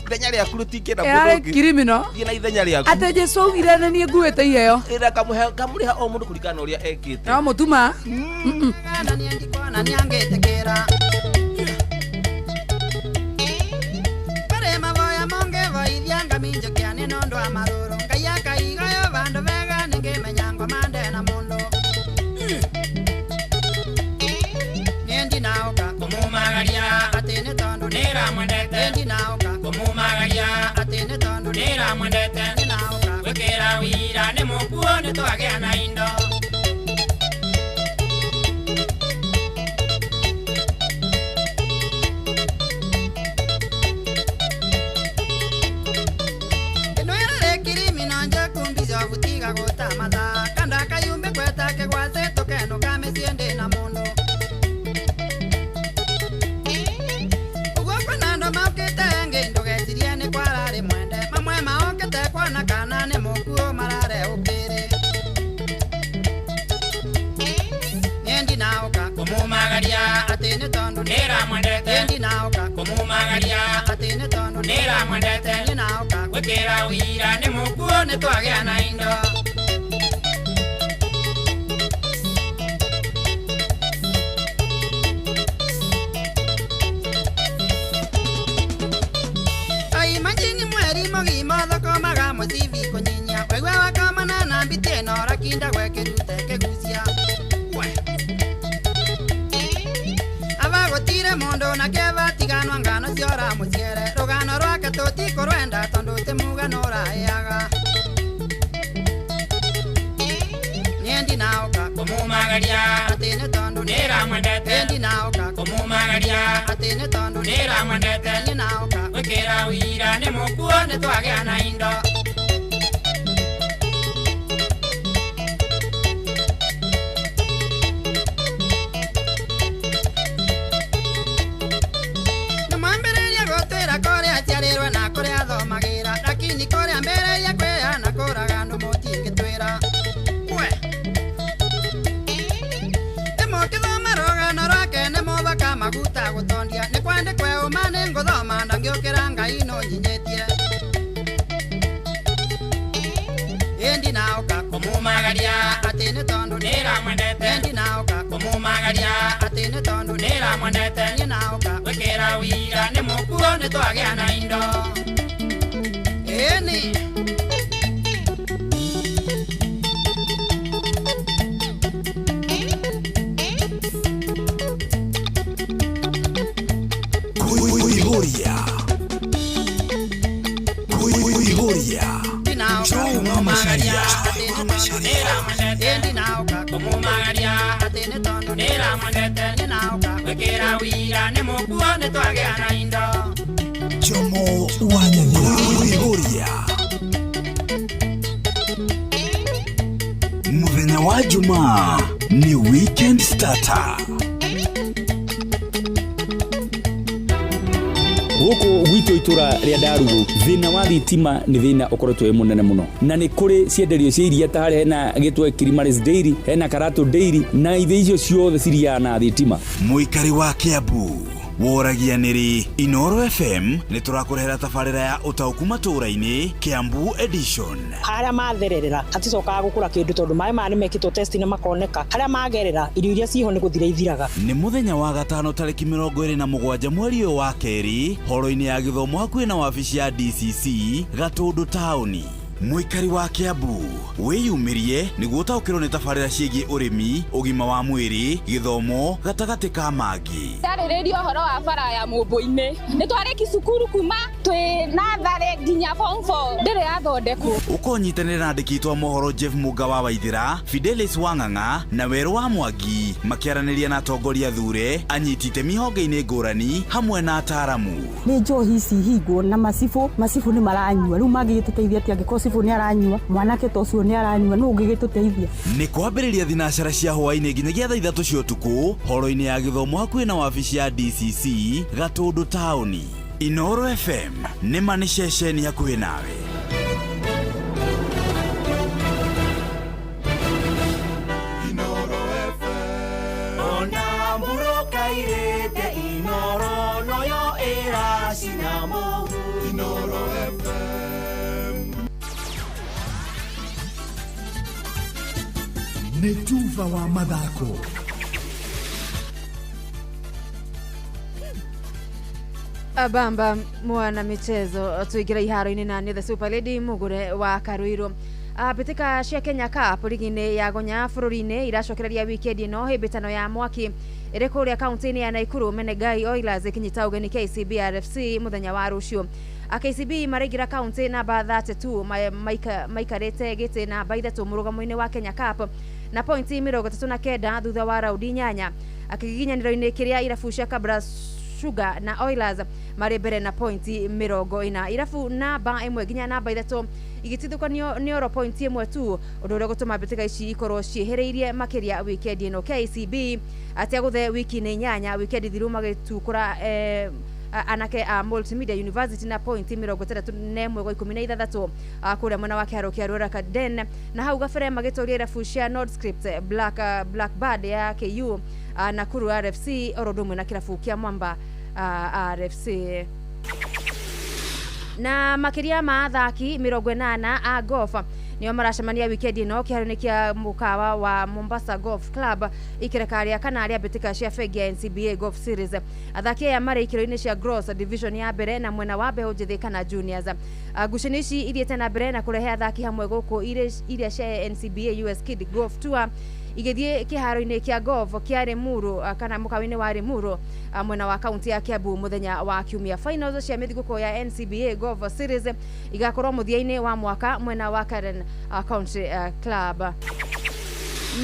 Ithenya rĩaku rĩtingĩenda mũndũ Ĩrarĩ ũngĩ. criminal. Thiĩ na ithenya rĩaku. Atĩ Jesu augire nĩ niĩ nguĩte iheo. Ĩra kamũrĩha o mũndũ kũringana na ũrĩa ekĩte. No mũtuma. Ngai no nyinyetie Endi naoka kumumagaria atĩ nĩ tondũ Nĩramwendete. Endi naoka kumumagaria atĩ nĩ tondũ Nĩramwendete. Niĩ naoka gwĩkĩra wira nĩ mũkuo nĩ twagĩa na indo. Ĩni. Kuihuria. Kuihuria. Joe wa Macharia. Endi naoka kumumagaria atĩ nĩ tondũ Nĩramwendete. Niĩ naoka gwĩkĩra wira nĩ mũkuo nĩ twagĩa na indo. Jomo wa Nyathira. Kuihuria. Mũthenya wa Jumaa ni weekend starter. Gũkũ gwitũ itũra rĩa Ndarugu, thĩna wa thitima nĩ thĩna ũkoretwo wĩ mũnene mũno, na nĩ kũrĩ cienderio cia iria ta harĩa hena gĩtwe Kilimaris Dairy, hena Karatu Dairy, na ithe icio ciothe ciriaga na thitima. Mũikari wa Kiambu woragia nĩrĩ Inoro FM nĩ tũrakũrehera tabarĩra ya ũtaũku matũũra-inĩ Kiambu edition. Harĩa mathererera haticokaga gũkũra kĩndũ tondũ maĩ maya nĩ mekĩtwo test na makoneka harĩa magerera irio iria ciho nĩ gũthira ithiraga. Nĩ mũthenya wa gatano tarĩki 27 mweri ũyũ wa kerĩ horo-inĩ ya gĩthomo hakuhĩ na wabici ya DCC Gatũndũ taũni. Mũikari wa Kiambu wĩyumĩrie nĩguo ũtaũkĩrwo nĩ tabarĩra ciĩgiĩ ũrĩmi, ũgima wa mwĩrĩ, gĩthomo gatagatĩ ka mangĩ. Ndarĩrĩria ũhoro wa bara ya Mũmbũ-inĩ. Nĩ twarĩki cukuru kuma twĩ natharĩ nginya form 4 ndĩrĩ yathondekwo. Ũkonyitanĩra na andĩki aitũ a mohoro Jeff Mũnga wa Waithĩra, Fidelis Wang'ang'a na Werũ wa Mwangi makĩaranĩria na atongoria thure, anyiti itemi honge-inĩ ngũrani hamwe na ataaramu. Nĩ njohi ici hingwo na macibũ, macibũ nĩ maranyua rĩu mangĩgĩtũteithia atĩa angĩkorwo cibũ nĩ aranyua, mwanake ta ũcio nĩ aranyua, nũ ũngĩgĩtũteithia? Nĩ kwambĩrĩria thinacara cia hwaĩ-inĩ nginyagia thaa 3 cia ũtukũ horo-inĩ ya gĩthomo hakuhĩ na wabici ya DCC Gatũndũ taũni. Inoro FM nĩ ma nĩ ceceni hakuhĩ nawe. Ona murokairĩte Inoro noyo ĩracina mũhu. Inoro FM. Nĩ tuba wa mathako. Abamba mwana michezo tuingira iharo-inĩ na nĩ the Super Lady Mugure wa Karuiru. Mbĩtĩka cia Kenya Cup ligi-inĩ ya Gonya bũrũri-inĩ iracokereria wikendi ĩno hĩmbĩtano ya mwaki ĩrĩ kũrĩa kaunti-inĩ ya Naikuru. Menegai Oilers ĩkĩnyita ũgeni KCB RFC mũthenya wa rũciũ. KCB maraingĩra kaunti namba 32 maikarĩte gĩtĩ namba 3 mũrũgamo-inĩ wa Kenya Cup na pointi 39 thutha wa raundi 8. Kĩgiginyanĩro-inĩ kĩrĩa irabu cia Kabras Sugar na Oilers marĩ mbere na pointi 40. Irabu namba 1 nginya namba 3 igĩtithũkanio nĩ oro pointi 1 tu, ũndũ ũrĩa ũgũtũma mbĩtĩka ici ikorwo ciĩhĩrĩirie makĩria wikendi ĩno. KCB atia gũthe wiki-inĩ 8 wikendi thiru magĩtukũra anake a Multimedia University na pointi 61 kwa 16 kũrĩa mwena wa kĩharo kĩa Ruaraka Den, na hau gabere magĩtoria irabu cia Nordscript Blackbird ya KU Nakuru RFC oro ũndũ ũmwe na kĩrabu kĩa Mwamba RFC. Na makĩria ma athaki 80 a golf nĩo maracemania wikendi ĩno kĩharo-inĩ kĩa mũkawa wa Mombasa Golf Club ikereka rĩa kana rĩa mbĩtĩka cia bengi ya NCBA Golf Series. Athaki aya marĩ ikĩro-inĩ cia Gross Division ya mbere na mwena wa mbeũ njĩthĩ kana juniors. Ngucanio ici ithiĩte na mbere na kũrehe athaki hamwe gũkũ iria cia NCBA US Kid Golf Tour igĩthiĩ kĩharo-inĩ kĩa golf kĩa Limuru kana mũkawa-inĩ wa Limuru mwena wa kaunti ya Kiambu mũthenya wa kiumia. Finals cia mĩthigũko ya NCBA Golf Series igakorwo mũthia-inĩ wa mwaka mwena wa Karen Country Club.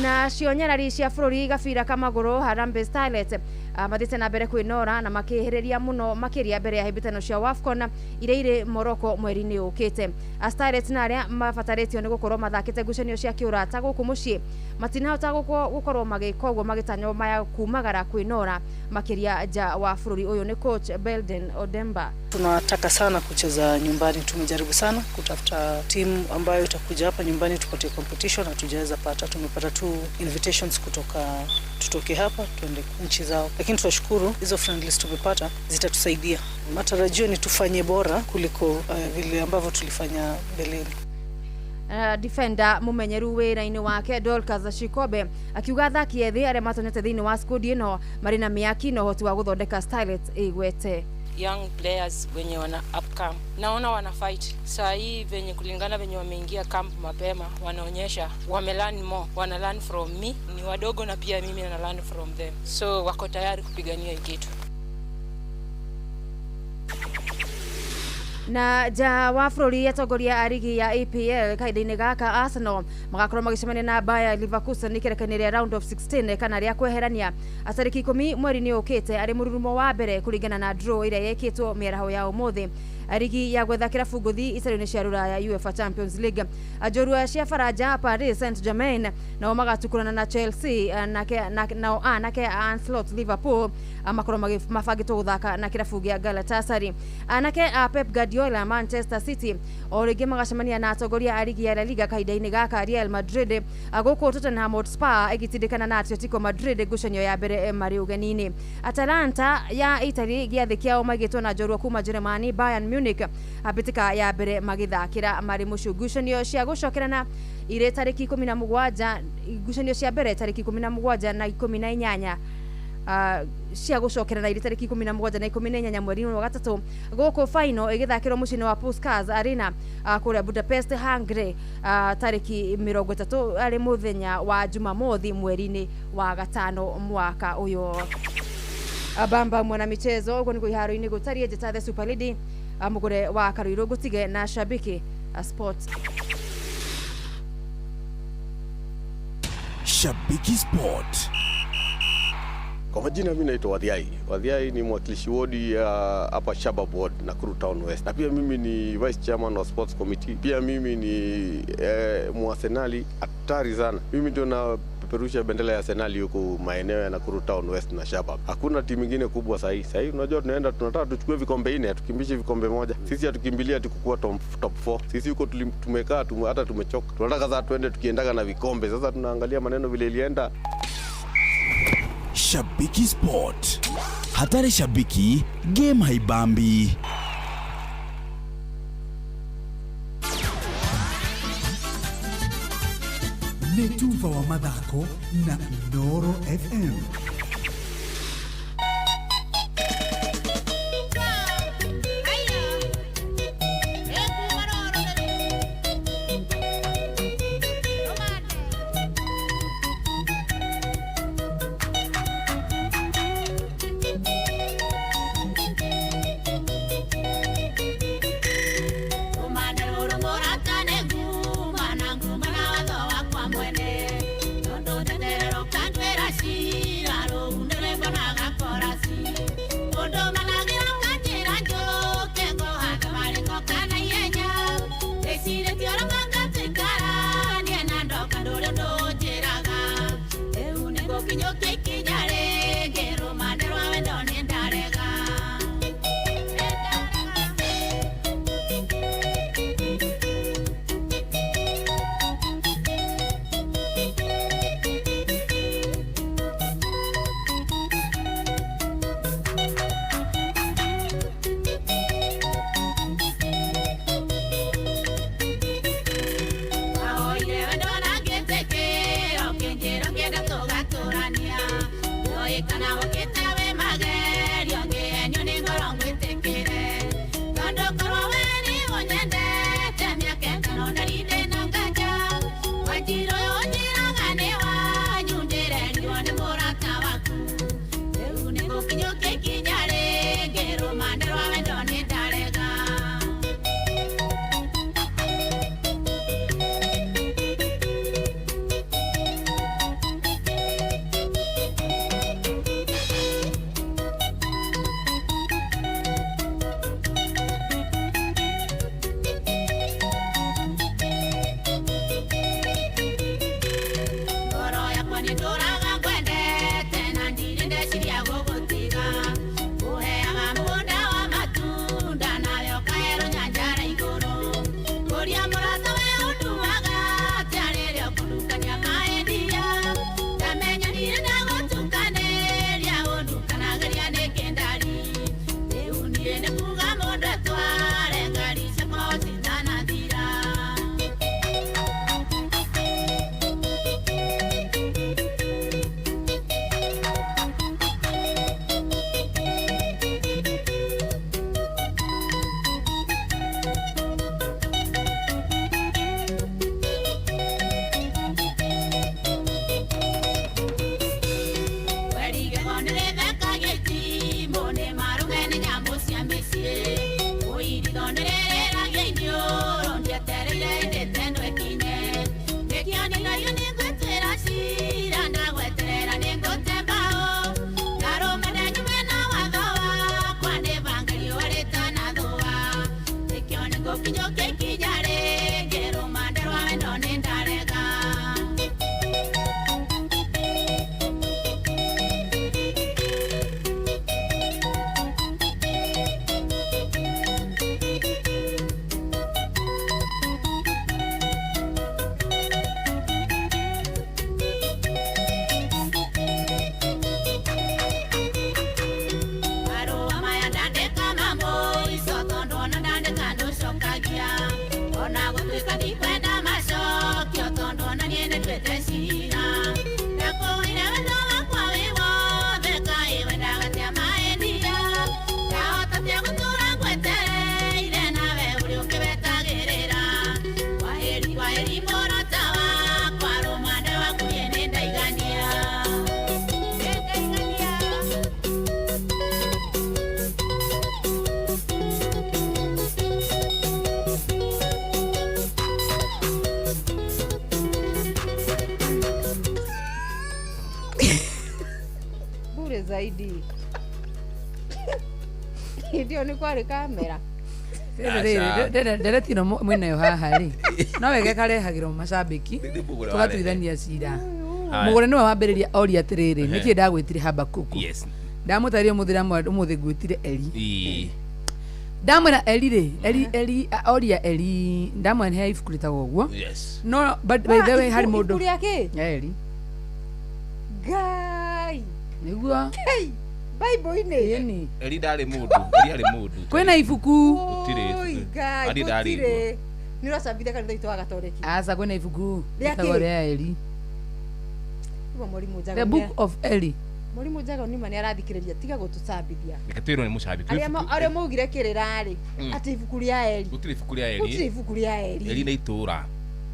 Na cio nyarari cia bũrũri gabira ka magũrũ Harambee Starlets mathiĩte na mbere kwĩnora na makĩhĩrĩria mũno makĩria mbere ya hĩmbĩtano cia WAFCON iria irĩ Morocco mweri-inĩ ũkĩte. Starlets na arĩa mabatarĩtio nĩ gũkorwo mathakĩte ngucanio cia kĩũrata gũkũ mũciĩ matinahota gũkorwo magĩka ũguo magĩtanywo maya kumagara kwĩnora makĩria nja wa bũrũri ũyũ nĩ coach Belden Odemba. Tunataka sana kucheza nyumbani, tumejaribu sana kutafuta timu ambayo itakuja hapa nyumbani tupate competition, hatujaweza pata. Tumepata tu invitations kutoka tutoke hapa tuende nchi zao, lakini Lakini tunashukuru hizo friendlies tumepata zitatusaidia. Matarajio ni tufanye bora kuliko vile ambavyo tulifanya mbeleni. Defender mumenyeru wĩra-inĩ wake Dorcas Shikobe akiuga athaki ethĩ arĩa matonyete thĩinĩ wa squad ĩno marĩ na mĩaki na ũhoti wa gũthondeka Starlets ĩgwete. Young players wenye wana upcome naona wana fight saa hii, venye kulingana venye wameingia camp mapema, wanaonyesha wame learn more, wana learn from me, ni wadogo na pia mimi na learn from them, so wako tayari kupigania hii kitu. Na nja wa bũrũri, atongoria a rigi ya EPL kahinda-inĩ gaka Arsenal magakorwo magĩcemania na Bayer Leverkusen ikerekania rĩa round of 16 kana rĩa kweherania tarĩki 10 mweri-inĩ ũkĩte, arĩ mũrurumo wa mbere kũringana na draw ĩrĩa yekĩtwo mĩaraho ya ũmũthĩ. Rigi ya gwetha kĩrabu ngũthi icario-inĩ cia rũraya, UEFA Champions League, njorua cia Faranja Paris Saint Germain nao magatukurana na Chelsea, nake nao anake Ancelotti Liverpool makorwo mabangĩtwo gũthaka na kĩrabu gĩa Galatasaray. Anake a Pep Guardiola Manchester City o rĩngĩ magacemania na atongoria a rigi ya La Liga kahinda-inĩ gaka Real Madrid, gũkũ Tottenham Hotspur ĩgĩtindĩkana na Atletico Madrid ngucanio ya mbere marĩ ũgeni-inĩ. Atalanta ya Italy gĩathĩ kĩao maigĩtwo na njorua kuma Jeremani Bayern Munich, mbĩtĩka ya mbere magĩthakĩra marĩ mũciĩ. Ngucanio cia gũcokerana irĩ tarĩki 17, ngucanio cia mbere tarĩki 17 na 18, cia gũcokerana irĩ tarĩki 17 na 18 mweri-inĩ wa gatatũ, gũkũ final ĩgĩthakĩrwo mũciĩ-inĩ wa Puskas Arena kũrĩa Budapest, Hungary, tarĩki 30 arĩ mũthenya wa Jumamothi mweri-inĩ wa gatano mwaka ũyũ. Bamba mwana michezo, ũguo nĩguo iharo-inĩ gũtariĩ. Njĩta the Super Lady mũgũre wa Karuirũ, ngũtige na Shabiki Sports. Shabiki Sport. Kwa majina mimi naitwa Wathiai. Wathiai ni mwakilishi wodi ya hapa Shabab Ward, Nakuru Town West. Na pia mimi ni vice chairman wa sports committee. Pia mimi ni mwasenali hatari sana. Mimi ndio napeperusha bendera ya Arsenali huku maeneo ya Nakuru Town West na Shabab. Hakuna timu ingine kubwa sasa hii. Sasa hii unajua tunaenda tunataka tuchukue vikombe 4, hatukimbishi vikombe moja. Sisi hatukimbilia tukukua top 4. Sisi huko tumekaa hata tumechoka. Tunataka sasa tuende tukiendaga na vikombe. Sasa tunaangalia maneno vile ilienda. Shabiki Sport. Hatari shabiki, game haibambi. Nĩ tuba wa mathako na Inooro FM. Ona gũtuĩka ndikwenda macokio tondũ ona niĩ nĩnduĩte cira. Ndakũire wendo wakwa wĩ wothe kaĩ wendaga atĩa maĩnia. Ndahota atĩa gũtũũra ngwetereire nawe ũrĩ ũkĩwetagĩrĩra. Kwaheri kwaheri mũrata wakwa rũmande waku niĩ nĩndaigania. Bure zaidi. Ndio nĩ kwarĩ kamera. Ndereti ĩno mwĩnayo haha rĩ no wega ĩkarehagĩrwo macambĩki Mũgũre tũgatuithania cira. Haya. Mũgũre nĩwe wambĩrĩria oria atĩrĩrĩ, Ehe. nĩkĩ ndagwĩtire Habakuku? Yes. Ndamũtarire ũmũthĩ ndamwĩra ũmũthĩ ngwĩtire Eli. Ii. Ndamwĩra Eli rĩ, Eli Eli oria Eli ndamwĩra he ibuku rĩtagwo ũguo. Yes. No but by the way harĩ Ibuku mũndũ rĩa kĩ? Eli Ngai. Nĩguo. Hey, Bible-inĩ. Ĩni. Eli ndarĩ mũndũ, Eli arĩ mũndũ. Kwĩna ibuku. Gũtirĩ. Oi, Ngai, Eli ndarĩ gũtirĩ. Nĩ ũracambithia kanitha witũ wa Gatoreki. Aca kwĩna ibuku Rĩa rĩtagwo kĩ? rĩa Eli. Ũguo mwarimũ Njago The nĩ- Book of Eli. Mwarimũ Njago nĩma nĩ arathikĩrĩria tiga gũtũcambithia. Reke twĩrwo nĩ mũcambĩki. Arĩa arĩa maugire kĩrĩra rĩ, atĩ ibuku rĩa Eli. Gũtirĩ ibuku rĩa Eli. Gũtirĩ ibuku rĩa Eli. Eli nĩ itũũra.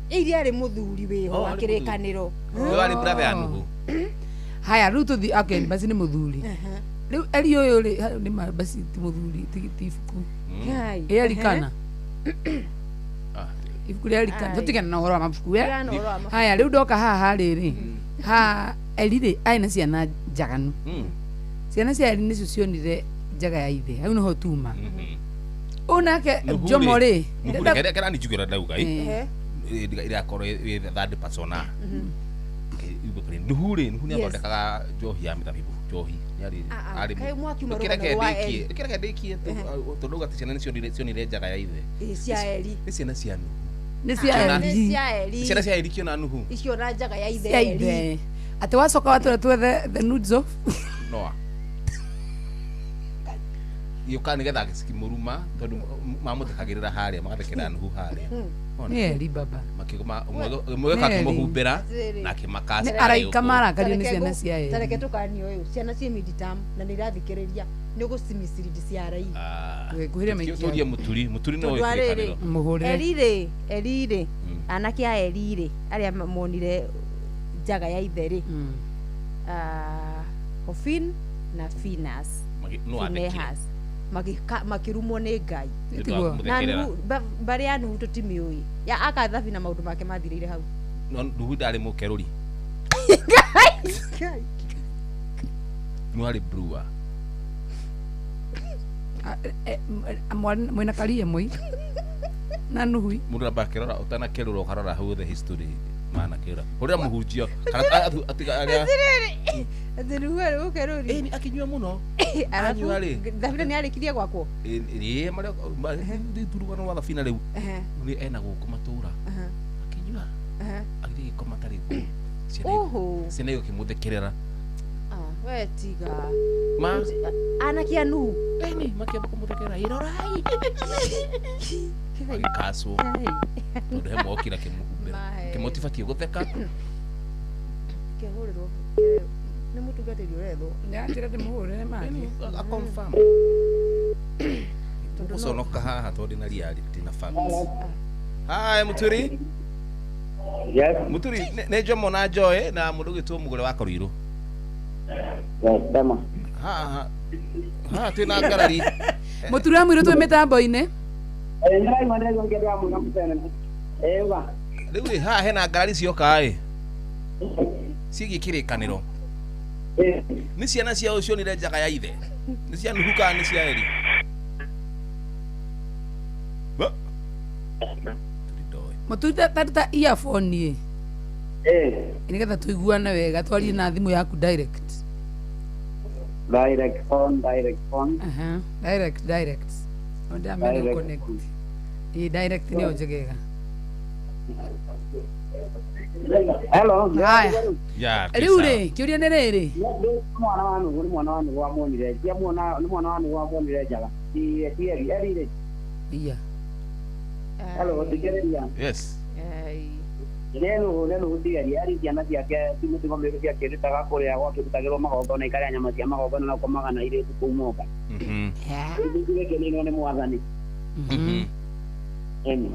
Eli arĩ mũthuri wĩho Oh, wa arĩ kĩrĩkanĩro. Ũyũ arĩ brother ya Nuhu. Haya rĩu tũthi okay basi nĩ mũthuri. Rĩu Eli ũyũ rĩ nĩ ma basi ti mũthuri ti ibuku. Ngai. Ĩ Eli kana? Ah. Ibuku rĩa Eli kana. Ai. Tũtigane na ũhoro wa mabuku we. Tigana na ũhoro wa mabuku. Haya rĩu ndoka haha rĩrĩ. Ha Eli rĩ arĩ na ciana njaganu. Ciana cia Eli nĩcio cionire njaga ya ithe. Hau nĩho tuma. Ũyũ nake Nuhu Jomo rĩ. Nuhu rĩ, kera nĩ ũrĩa ndauga ĩ. Eh. Irakorwo ĩ third person a. Nuhu rĩ, Nuhu Yes. nĩathondekaga njohi ya mĩthabibũ, njohi. Nĩarĩ Ah, ah, arĩ kaĩ mwakiuma Reke rũgano rwa ndĩkie, Eli. reke ndĩkie tondũ ndauga atĩ ciana nĩcio cionire njaga ya ithe. Ĩ, cia Eli. Nĩ ciana cia Nuhu. Nĩ cia Ciona- Eli. Nĩ cia Eli. Ciana cia Eli kĩona Nuhu. Icio na njaga ya ithe Cia Eli. ithe. Atĩ wacoka watwĩra twethe the nudes of Noa. Gĩũka nĩgetha cikĩmũruma tondũ mamũthekagĩrĩra harĩa magathekera Nuhu harĩa. Ona. Nĩ Eli baba. Makĩgoma ũmwe Nĩ ũka Eli. akĩmũhumbĩra Atĩrĩrĩ. na akĩmakasta Nĩ araika marakario nĩ Tareke ciana cia Eli. Tareke tũkanio ũyũ ciana ciĩ midterm na nĩ irathikĩrĩria nĩ ũgũcimicirindi ciara Ngũhĩre maiki Tũrie mũturi, mũturi nĩ Tondũ ũĩ arĩrĩ, kĩrĩkanĩro. Mũhũrĩre. Eli rĩ, Eli rĩ, anake a Eli rĩ, arĩa monire njaga ya ithe rĩ, Hofini na Phineas. Nũ athekire. Phinehas. Makĩrumwo nĩ Ngai. Nĩ ũndũ wa Na kũmũthekerera. Nuhu, mbarĩ ya Nuhu tũtimĩũĩ. Ya aka thabina maũndũ make mathirĩire hau. No Nuhu ndarĩ mũkerũri. Ngai. Nuhu arĩ brewer. Mwĩna karia moi na Nuhu. Mũndũ amba akĩrora ũtanakerũra ũkarora hau the history manakĩrora. Hũrĩra mũhunjia kana atiga arĩa Atĩrĩrĩ, atĩ Nuhu arĩ mũkerũri. Ĩni akĩnyua mũno. Arabu Anyua rĩ. thabina nĩ arĩkirie gwakwo. Ĩ marĩa turugano rwa thabina rĩu. Nĩ ena gũkũ matũra. Akĩnyua. Agĩthiĩ gĩkoma tarĩ kũ. Oho. Ciana igũkĩmũthekerera. Ah, we tiga. Ma Anake a Nuhu. Ĩni makĩamba kũmũthekerera irorai. Agĩkacwo. Tondũ he mwokire akĩmũhumbĩra. Mahe. Kĩmũtibatiĩ gũtheka. Kĩhũrĩrwo nĩ mũtungatĩri ũrethwo. Ndĩranjĩra ndĩmũhũrĩre mangĩ. A confirm. Gũconoka haha tondũ ndĩna reality na facts. Hi Muturi. Yes. Muturi nĩ Jomo na Joy na mũndũ ũgĩtwo Mũgũre wa Karuirũ. Yes, sema. Haha haha twĩna ngarari. Mũturi wa mũirũ twĩ mĩtambo-inĩ. Ndĩraigua ndĩraigua ngĩendea mũno mũtene. Ĩwa. Rĩu rĩ haha hena ngarari cioka ĩ. Ciĩgiĩ kĩrĩkanĩro. Nĩ ciana cia ũcio cionire njaga ya ithe. Nĩ cia Nuhu kana nĩ cia Eli? Ba. Mũturi taruta earphone ĩ. Nĩgetha tũiguane wega twarie na thimũ yaku direct. Direct phone, direct phone. Aha, direct direct. No ndamenya Direct connect. Ĩ direct nĩyo njegega. Hello. Haya. Ya. Rĩu rĩ kĩũria nĩ rĩrĩ. Nĩ mwana wa Nuhu, nĩ mwana wa Nuhu wamuonire. Ti mwana, nĩ mwana wa Nuhu wamuonire njaga. Ti ti Eli, Eli rĩ. Iya. Hello, thikĩrĩria. Yes. Nĩ Nuhu tigeria ari ciana ciake ti mũtigo mĩũru ciakĩrutaga kũrĩa gwakĩrutagĩrwo magongona ikarĩa nyama cia magongona na gũkomaga na airĩtu kũu moka. Gĩkĩninwo nĩ mwathani. Ĩni.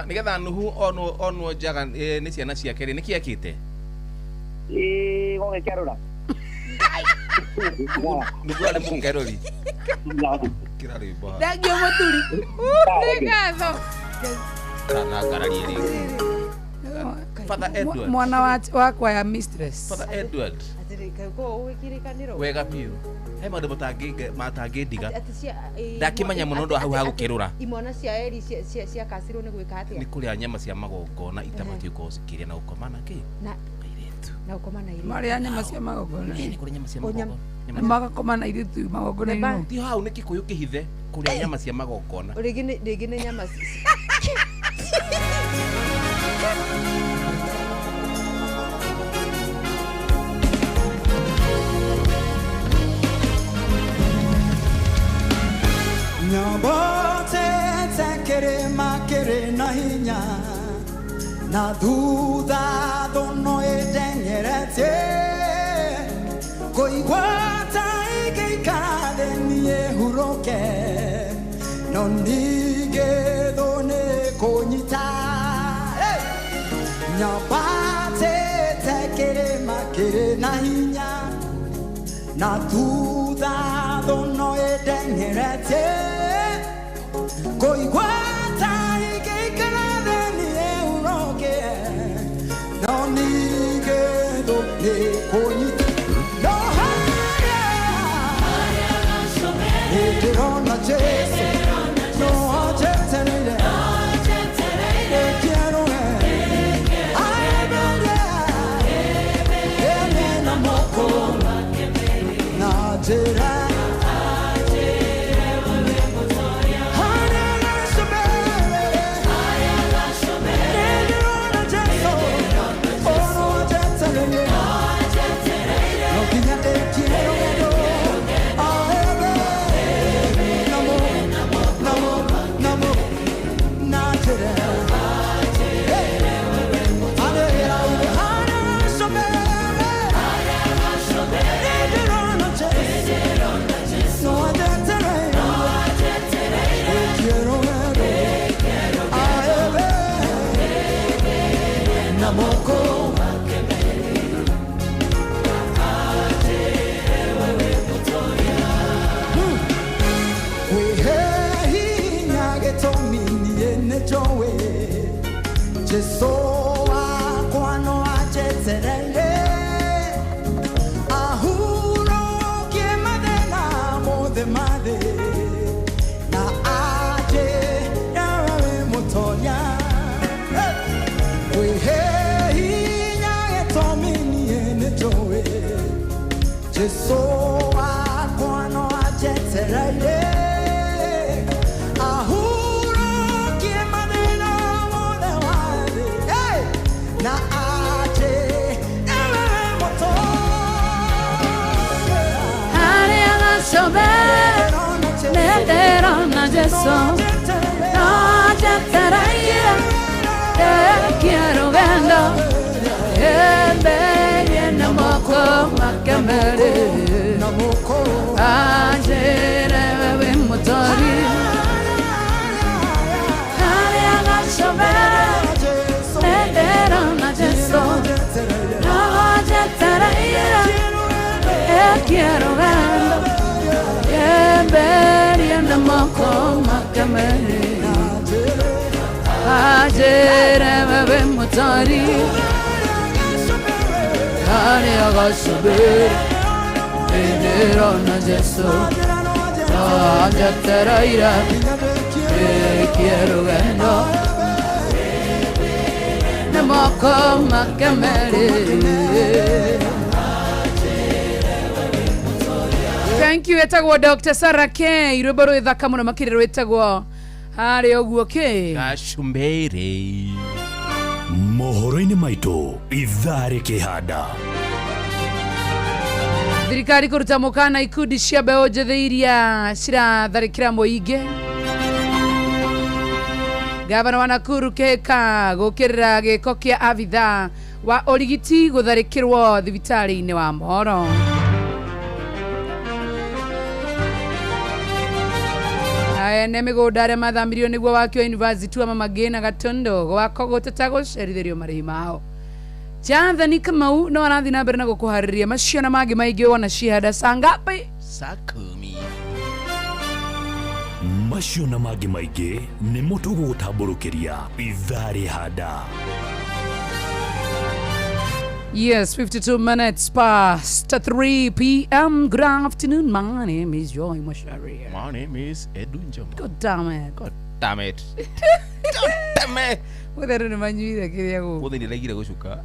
Nigetha Nuhu onwo njaga nĩ ciana ciake rĩ, nĩkĩ ekĩte? Ĩĩ gũgĩkerũra. Nuhu arĩ mũkerũri. Kĩra rwĩmbo haha. Thengio mũturi. Nĩ ngatho. Kana ngararie rĩngĩ. Father Edward. Mwana wakwa ya mistress. Father Edward. Atĩrĩ, kaĩ ũkoragwo ũĩ kĩrĩkanĩro? Wega biũ. He maũndũ matangĩndiga. Atĩ Ndakĩmenya mũno ũndũ wa hau ha gũkĩrũra. Imwana cia Eli ciakacirwo nĩ gwĩka atĩa? Nĩ kũrĩa nyama cia magongona itabatiĩ gũkorwo cikĩrĩa na gũkoma na kĩ? Na gũkoma na airĩtu. Marĩa nyama cia magongona. Nĩ kũrĩa nyama cia O nyama- magongona. Na magakoma na airĩtu magongona-inĩ. Ti hau nĩ Kĩkũyũ kĩhithe kũrĩa nyama cia magongona. Rĩngĩ nĩ nyama Nyambotete kĩrĩma kĩrĩ na hinya na thutha thũno ĩndenyeretie kũigua ta ingĩikara thĩ niĩ hurũke no ningĩ thũ nĩ kũnyita. Hey! Nyambatĩte kĩrĩma kĩrĩ na hinya na thutha thũno ĩndenyeretie kũigua ta ingĩikara thĩ niĩ hurũke no ningĩ thũ nĩ kũnyita. No harĩa nĩndĩrona Jesũ no anjetereire ĩkĩerũe aemberie ene na moko na njĩra Jesu wakwa no anjetereire ahurũkie mathĩna mothe ma thĩ na anjĩre we mũtonya. Kwĩhe hinya gĩtũmi niĩ nĩnjũĩ Jesu wakwa no anjetereire ahurũkie mathĩna mothe ma thĩ. Hey! Na anjĩre we mũtonya. Harĩa gacũmbĩrĩ nĩndĩrona Jesũ no anjetereire ndekie rũgendo emberie na moko make merĩ anjĩre we wĩ mũtori. Harĩa gacũmbĩrĩ nĩndĩrona Jesũ no anjetereire ndekie rũgendo emberie na moko make merĩ anjĩre we wĩ mũtori. Harĩa gacũmbĩrĩ nĩndĩrona Jesũ no anjetereire ndekie rũgendo na moko make merĩ. Thank you etagwo Dr. Sarah K rwĩmbo rwĩthaka mũno makĩria rwĩtagwo harĩa ũguo kĩ Gacumbĩrĩ. Mohoro-inĩ maitũ ithaa rĩkĩhanda. Thirikari kũruta mũkana ikundi cia mbeũ njĩthĩ iria ciratharĩkĩra mũingĩ. Gavana wa Nakuru Kihika gukirira giko kia abitha wa urigiti gutharikirwo thibitari-ini wa Moro. Ene migunda aria mathamirio niguo wakio university wa Mama Ngina Gatondo gwako guteta gucerithirio marihi mao. Jathani Kamau no arathi na mbere na gukuhariria macio na mangi maingi wona cihanda saa ngapi? Saa 10. Macio na mangi maingi nĩmo tũgũgũtambũrũkĩria ithaa rĩhanda. Yes, 52 minutes past 3 p.m. Good afternoon. My name is Joy Macharia. My name is Edwin Jomo. God damn it. God damn it. God damn it. Mutheru nĩ manyuire kĩrĩa gũkũ. Mũthĩ nĩregire gũcuka.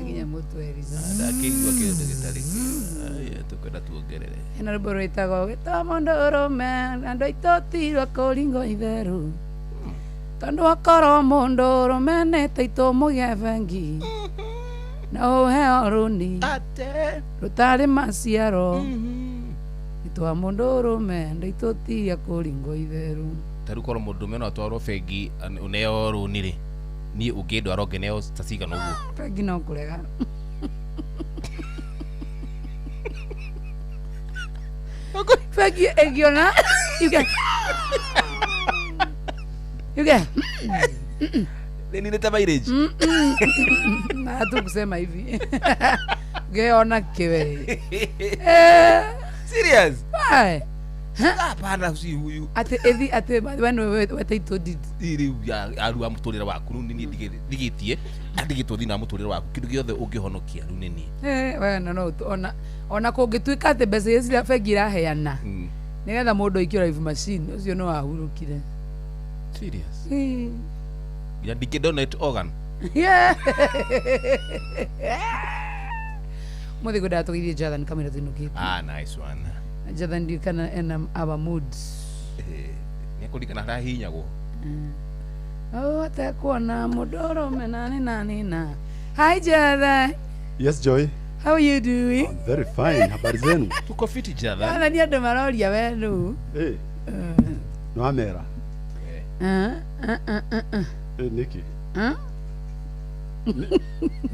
Nginya mũtwe rica. Ndakĩigua kĩndũ gĩtarĩ kĩega. Tũkwenda tuongerere. Hena rwĩmbo rwĩtagwo gĩtwa mũndũ ũrũme andũ aitũ tirwa kũringwo itheru. Tondũ akorwo mũndũ ũrũme nĩ ta itũ mũgĩe bengi. Na ũheo rũni rũtarĩ maciaro. Gĩtwa mũndũ ũrũme andũ aitũ tirwa kũringwo itheru. Ta rĩu korwo mũndũ ũrũme no atwarwo bengi ũneo rũni rĩ, niĩ ũngĩndwara ũngĩneo ta cigana ũguo? Bengi no kũrega. Bengi ĩngĩona yuge yuge nĩ ta mileage na tu kusema hivi ngeona kiwe serious. Why? Hapana, si huyu ate ethi ate wenu wetaitwo did rĩu arua mũtũrĩre waku rĩu nĩ niĩ ndigĩtie andigĩtwo thĩinĩ wa mũtũrĩre waku kĩndũ gĩothe ũngĩhonokia rĩu nĩ niĩ. We no ona kũngĩtuĩka atĩ mbeca iria ciria bengi iraheana nĩgetha mũndũ aikio live machine ũcio no ahurũkire. Serious? Nginya ndingĩ donate organ. Yeah. Mũthĩ ngwendaga tũgeithie Jathan kamera tũinũkĩte. Ah, nice one. Jathan ndiũĩ ena our mood. Nĩ ekũririkana harĩa ahihinyagwo. Atekuona mũndũ ũrũme nani nani na. Hi Jathan. Yes Joy. How are you doing? I'm very fine. Habari zenu? Tuko fiti Jathan. Jathan andũ maroria we nũ. Eh. No amera. Niki.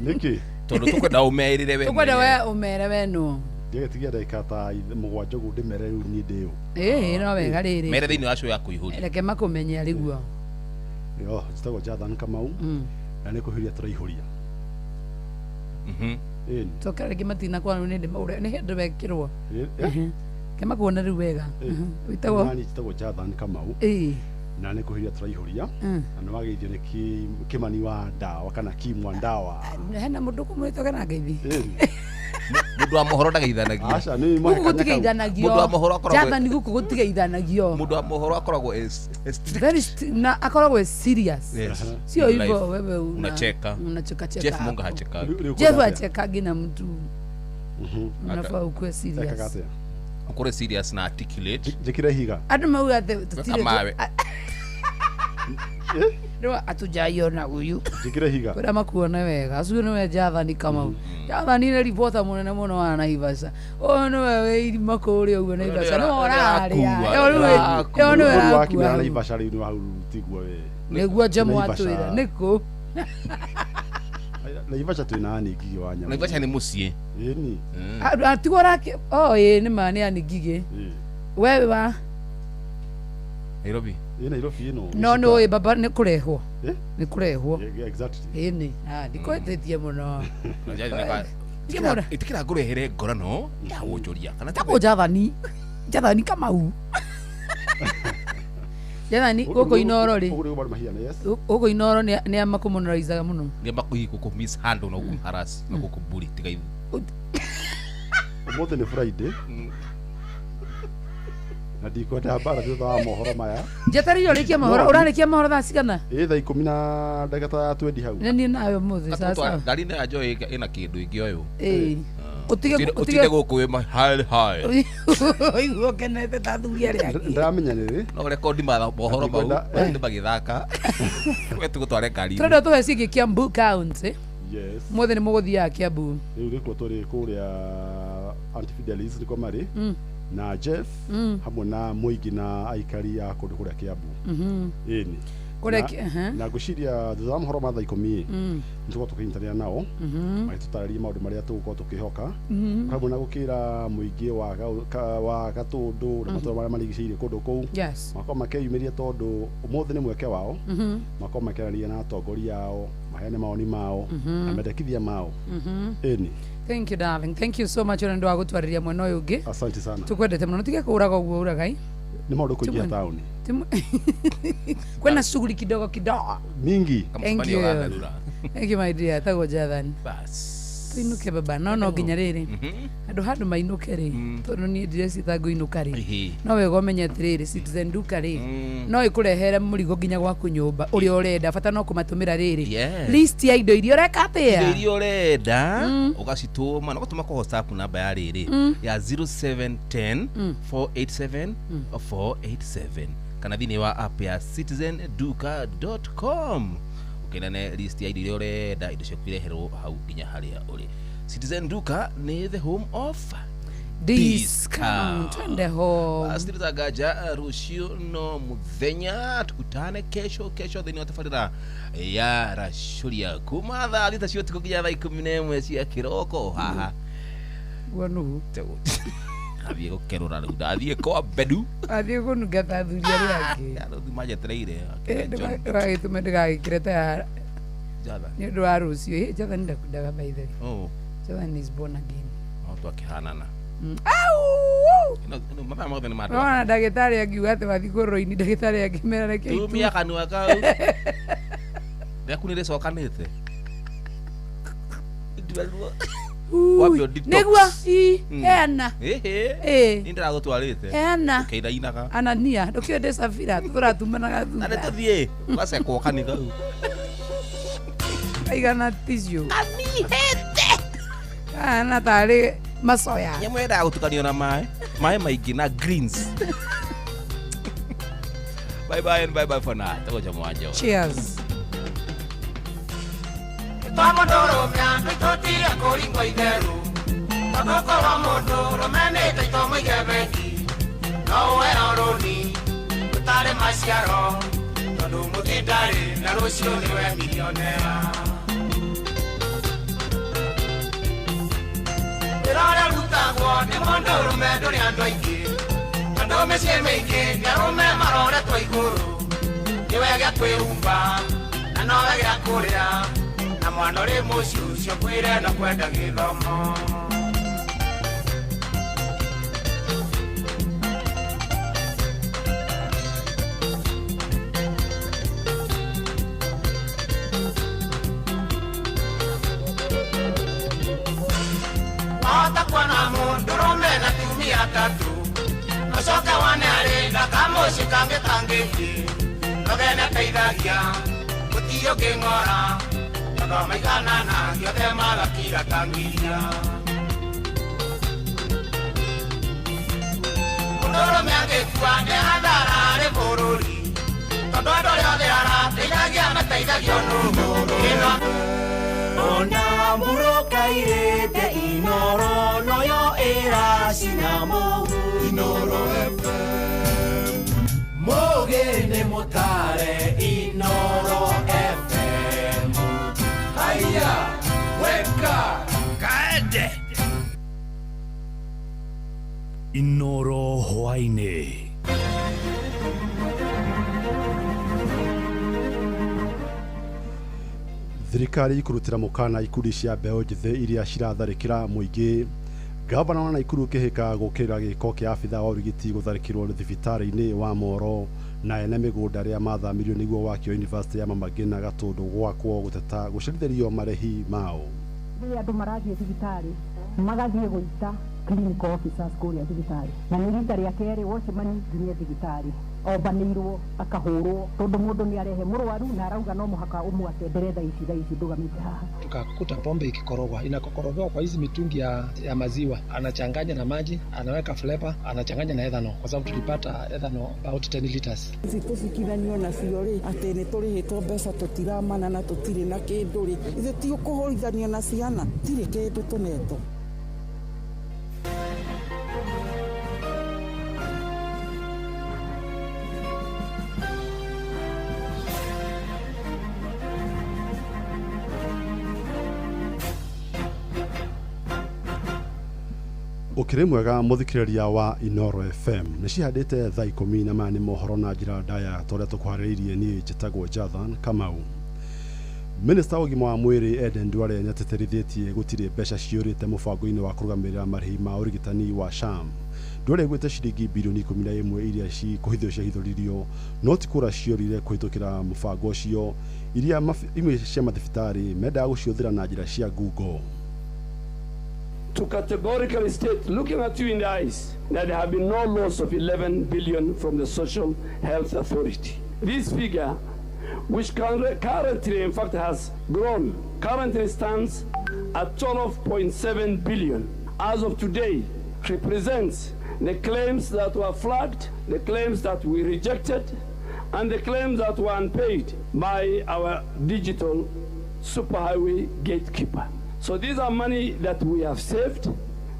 Niki. Tondũ tũkwenda ũmerĩre we. Tũkwenda we ũmere we nũ. Ndĩgĩtigia ndagĩka ta mũgwanja ũguo ndĩmere rĩu niĩ ndĩ ũ. Ĩĩ no wega rĩrĩ. Mere thĩinĩ wa show ya kũihũria. Reke makũmenye arĩguo. Yo, njĩtagwo Jathan Kamau. Na nĩ kũihũria tũraihũria. Coka rĩngĩ matinakwana nĩ ndĩmaũre nĩ hĩndĩ wekĩrwo. Reke makuone rĩu wega. Wĩtagwo? Nani njĩtagwo Jathan Kamau. Na nĩ kũihũria tũraihũria. Na nĩ wageithio nĩ Kimani wa ndawa kana Kimwa ndawa. Hena mũndũ kũmwĩtwo kana ngeithi. Mũndũ wa mohoro ndageithanagio. Aca nĩ gũkũ gũtigeithanagio. Mũndũ wa mohoro akoragwo Jathan gũkũ gũtigeithanagio. Mũndũ wa mohoro akoragwo strict. Very na akoragwo serious. Sio hivyo wewe unacheka. Unacheka cheka. Jeff Munga hacheka. Jeff hachekagi na mtu. Unafaa ukuwe serious. Ukore serious na articulate. Njĩkĩre higa. Andũ mauga atĩ tũtirĩ. Rĩu atujaiona huyu. Njĩkĩre higa. Kwenda makuone wega. Acio nĩwe Jathan Kamau. Jathan nĩ reporter mũnene mũno wa Naivasha. Ũyũ nĩwe wĩ irima kũrĩa ũguo Naivasha. Nĩwe ũrarĩa. Ũyũ nĩwe ũrakua. Naivasha rĩu nĩ hau tiguo we. Nĩguo Jemu atwĩra. Nĩkũ? Naivasha twĩna Annie Ngigĩ wa nyamũ. Naivasha nĩ mũciĩ. Ĩni. Atigwo ũrake. Oh ĩĩ nĩ ma nĩ Annie Ngigĩ. Wewe wa Nairobi. Ĩ Nairobi ĩno. No no ĩ baba nĩ kũrehwo. Nĩ kũrehwo. Exactly. Ĩni. Ah ndikwĩtĩtie mũno. Ĩtĩkĩra ngũrehere ngorano ya wonjoria kana tagwo Jathani. Jathani Kamau. Jathani gũkũ Inoro rĩ. Gũkũ Inoro nĩ amakũmonorizaga mũno. Nĩ amakũhi mishandle na gũkũharass na gũkũbully tiga ithu. Ũmũthĩ nĩ Friday. Na ndikwenda mbara thutha wa mohoro maya. Njetereire ũrĩkie mohoro, ũrarĩkia mohoro thaa cigana? Ĩ thaa 10 na ndagĩka ta 20 hau. Nĩ niĩ nawe ũmũthĩ sasa. Ngari ya Joy ĩna kĩndũ ĩngĩ ũyũ. Ĩĩ. Ũtinde gũkũ wĩ high high. Ũigua ũkenete ta athuri arĩa angĩ. Ndĩramenya nĩ rĩ. No rekondi mohoro mau andũ magĩthaka. We tũgũtware ngari. Tũrenda tũhe ciĩgiĩ Kiambu County. Yes. Mũthĩ nĩ mũgũthiaga Kiambu. Rĩu nĩkuo tũrĩ kũrĩa Antifidelis nĩkuo marĩ. Na Jeff hamwe na mũingĩ na aikari a kũndũ kũrĩa Kiambu. Ĩni. Kũrĩa na ngwĩciria thutha wa mohoro ma thaa 10 nĩ tũgũkorwo tũkĩnyitanĩra nao magĩtũtarĩria maũndũ marĩa tũgũkorwo tũkĩhoka hamwe na gũkĩra mũingĩ wa Gatũndũ na matũũra marĩa marigicĩirie kũndũ kũu makorwo makĩyumĩria tondũ ũmũthĩ nĩ mweke wao makorwo makĩaranĩria na atongoria ao maheane mawoni mao na mendekithia mao. Ĩni. Thank you darling. Thank you so much ona ndu agutwariria mwena uyu ungi. Asante sana. Tukwendete muno tige kuraga uguo uragai. Ni maundu kuingia tauni. Kwena shughuli kidogo kidogo. Mingi. Thank you. Thank you my dear. Tagwo Jathan. Bas. Tuinuke baba no nginya riri. Andu handu mainuke ri. Tondu ni ndireciita nguinuka ri. No wega umenye atiriri Citizen Duka ri. No ikurehere murigo nginya gwaku nyumba uria urenda bata no kumatumira riri. List ya indo iria ureka atia. Indo iria urenda ugacituma na gutuma kwa WhatsApp namba ya riri ya 0710 487 487 kana thini wa app ya citizenduka.com. Ukenane list ya indo iria urenda indo ciaku ireherwo hau nginya haria uri. Citizen Duka ni the home of discount. Twende home. Asitagaja rucio no muthenya tukutane kesho thini wa tabarira ya Racuria kuma thaa 6 cia utuku nginya thaa 11 cia kiroko haha guo athiĩ gũkerũra rĩu ndathiĩ kwa Bedu athiĩ kũnunga ta athuri arĩa angĩ rĩu manjetereire ndũgagĩtũme ndũgagĩkĩre ta ya nĩ ũndũ wa rũciũ. Jathan ndakundaga by the way. Jathan is born again. No twakĩhanana. Mathaa mothe nĩ ma andũ. Ona ndagĩtarĩ angiuga atĩ wathiĩ kũrũrũ-inĩ ndagĩtarĩ angĩmera reke itu. Tumia kanua kau. Rĩaku nĩ rĩcokanĩte. Nĩguo heana. Nĩ ndĩragũtwarĩte. Heana. Ũkĩinainaga. Anania ndũkĩũĩ ndĩ Safira tũratumanaga thutha. Na nĩ tũthiĩ ũgacekwo kanitha rĩu. Aigana tissue. Kamihete. Kana tarĩ macoya. Nyamũ yendaga gũtukanio na maĩ. Maĩ maingĩ na greens. Bye bye and bye bye for now. Tũgũca mwanjo. Cheers. Twamũndũrũme andũ itũtire kũringwo itheru tondũ korwo mũndũrũme nĩ taito mũige bengi no ũheo rũni ũtarĩ maciaro tondũ mũthĩ ndarĩ na rũciũ nĩwe milionea. Wĩra ũrĩa ũrutagwo nĩ mũndũrũme ndũrĩ andũ aingĩ tondũ mĩciĩ mĩingĩ nĩ arũme maroretwo igũrũ nĩwe gĩa kwĩhumba na nowe gĩa kũrĩa na mwana ũrĩ mũciĩ ũcio kwĩre na kwenda gĩthomo. Wahota kuona mũndũrũme na tumia atatũ ũcoke wone arĩ na kamũciĩ kangĩ kangĩthiĩ nogene teithagia gũtirĩ ũngĩng'ora tondũ maiganana gĩothe magakira ta ngiria. Mũndũrũme angĩkua nĩ hathara harĩ bũrũri tondũ andũ arĩa othe arateithagia mateithagio nũ ĩno. Ona murokairĩte Inoro noyo ĩracina mũhu Inoro FM Mũgĩ nĩ mũtare Inoro FM. Haya, weka kaende Inoro hwaĩ-inĩ. Thirikari ikurutira mukana ikundi cia mbeũ njĩthĩ iria ciratharĩkĩra mũingĩ. Gavana wa Nakuru Kĩhĩka gũkĩrĩra gĩko kĩa abithaa wa ũrigiti gũtharĩkĩrwo thibitarĩ-inĩ wa Moro na ene mĩgũnda arĩa mathamirio nĩguo wakio University ya Mama Ngina Gatũndũ gwakwo gũteta gũcerithĩrio marĩhi mao. Rĩrĩa andũ marathiĩ thibitarĩ magathiĩ gũita clinical officers kũrĩa thibitarĩ na nĩ rita rĩa kerĩ watchman nginya thibitarĩ ombanĩirwo akahũrwo tondũ mũndũ nĩ arehe mũrwaru na arauga no mũhaka ũmwatendere thaa ici ndũgamĩte haha. Tukakuta pombe ikikorogwa, inakokorogewa kwa hizi mitungi ya maziwa, anachanganya na maji, anaweka flavor, anachanganya na ethanol, kwa sababu tulipata ethanol about 10 liters. Ici tũcikithanio nacio rĩ atĩ nĩ tũrĩhĩtwo mbeca tũtiramana na tũtirĩ na kĩndũ rĩ ithuĩ ti ũkũhũrithanio na ciana tirĩ kĩndũ tũnetwo. Ũkĩrĩ mwega mũthikĩrĩria wa Inoro FM, nĩ cihandĩte thaa 10 na maya nĩ mohoro na njĩra ndaya ta ũrĩa tũkũharĩrĩirie. Niĩ njĩtagwo Jathan Kamau. Minista wa ũgima wa mwĩrĩ Eden Duale nĩatĩtĩrithĩtie gũtirĩ mbeca ciũrĩte mũbango-inĩ wa kũrũgamĩrĩra marĩhi ma ũrigitani wa SHA. Duale augĩte ciringi birioni 11 iria kũhithwo ciahithũririo no ti kũra ciorire kũhĩtũkĩra mũbango ũcio, iria imwe cia mathibitarĩ mendaga gũcihũthĩra na njĩra cia ngungo. To categorically state, looking at you in the eyes, that there have been no loss of 11 billion from the Social Health Authority. This figure, which currently in fact has grown, currently stands at 12.7 billion. As of today, represents the claims that were flagged, the claims that we rejected, and the claims that were unpaid by our digital superhighway gatekeeper. So these are money that we have saved.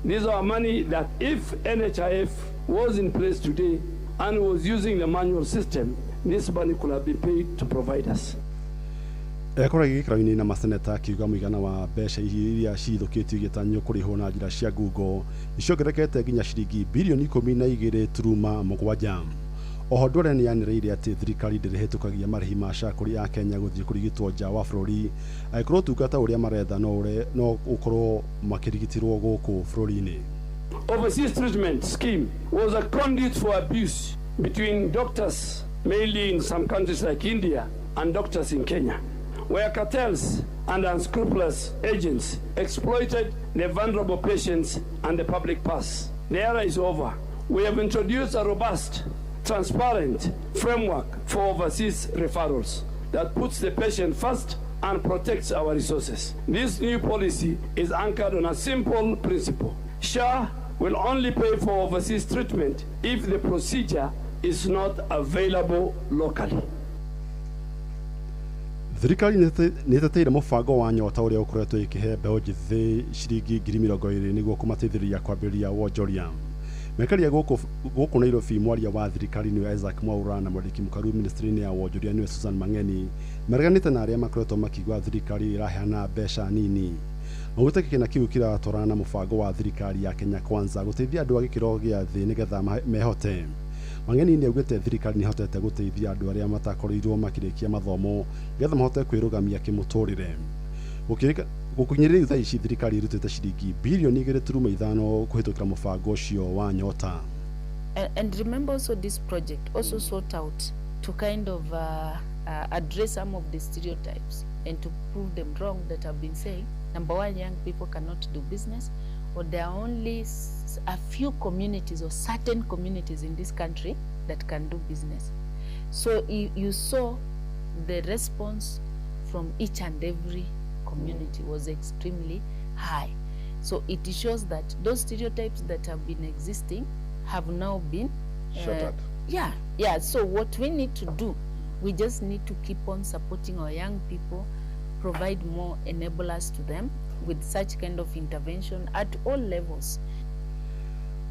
These are money that if NHIF was in place today and was using the manual system, this money could have been paid to providers. Ekora gĩikaro-inĩ na maseneta akiuga mũigana wa mbeca iria cihithũkĩtio igĩtanywo kũrĩhwo na njĩra cia ngungo nĩciongererekete nginya ciringi birioni 12.7. Oho Duale nĩyanĩrĩire atĩ thirikari ndĩrĩhĩtũkagia marĩhi ma SHA kũrĩ akenya gũthiĩ kũrigitwo nja wa bũrũri angĩkorwo ũtungata ũrĩa maretha no ũkorwo makĩrigitĩrwo gũkũ bũrũri-inĩ. Overseas treatment scheme was a conduit for abuse between doctors, mainly in some countries like India, and doctors in Kenya, where cartels and unscrupulous agents exploited the vulnerable patients and the public purse. The era is over. We have introduced a robust, transparent framework for overseas referrals that puts the patient first and protects our resources. This new policy is anchored on a simple principle. SHA will only pay for overseas treatment if the procedure is not available locally. Thirikari nĩ ĩteteire mũbango wa Nyota ũrĩa ũkoretwo ĩkĩhe mbeũ njĩthĩ ciringi 20,000 nĩguo kũmateithĩrĩria kwambĩrĩria wonjoria. Mekaria gũkũ Nairobi, mwaria wa thirikari nĩwe Isaac Mwaura na mwandĩki mũkaru ministry-inĩ ya wonjoria nĩwe Susan Mang'eni mareganĩte na arĩa makoretwo makiuga thirikari ĩraheana mbeca nini. Maugĩte kĩgĩna kĩu kĩratwarana na mũbango wa thirikari ya Kenya Kwanza gũteithia andũ a gĩkĩro gĩa thĩ nĩgetha mehote. Mang'eni nĩaugĩte thirikari nĩhotete gũteithia andũ arĩa matakorirwo makĩrĩkia mathomo nĩgetha mahote kwĩrũgamia kĩmũtũrĩre. Gũkinyĩria thaa ici thirikari ĩrutĩte ciringi birioni 2.5 kũhĩtũkĩra mũbango ũcio wa Nyota. And remember also this project also sought out to kind of address some of the stereotypes and to prove them wrong that have been saying, number one, young people cannot do business, or there are only a few communities or certain communities in this country that can do business. So you saw the response from each and every community was extremely high. So it shows that those stereotypes that have been existing have now been shattered. Yeah. So what we need to do, we just need to keep on supporting our young people, provide more enablers to them with such kind of intervention at all levels.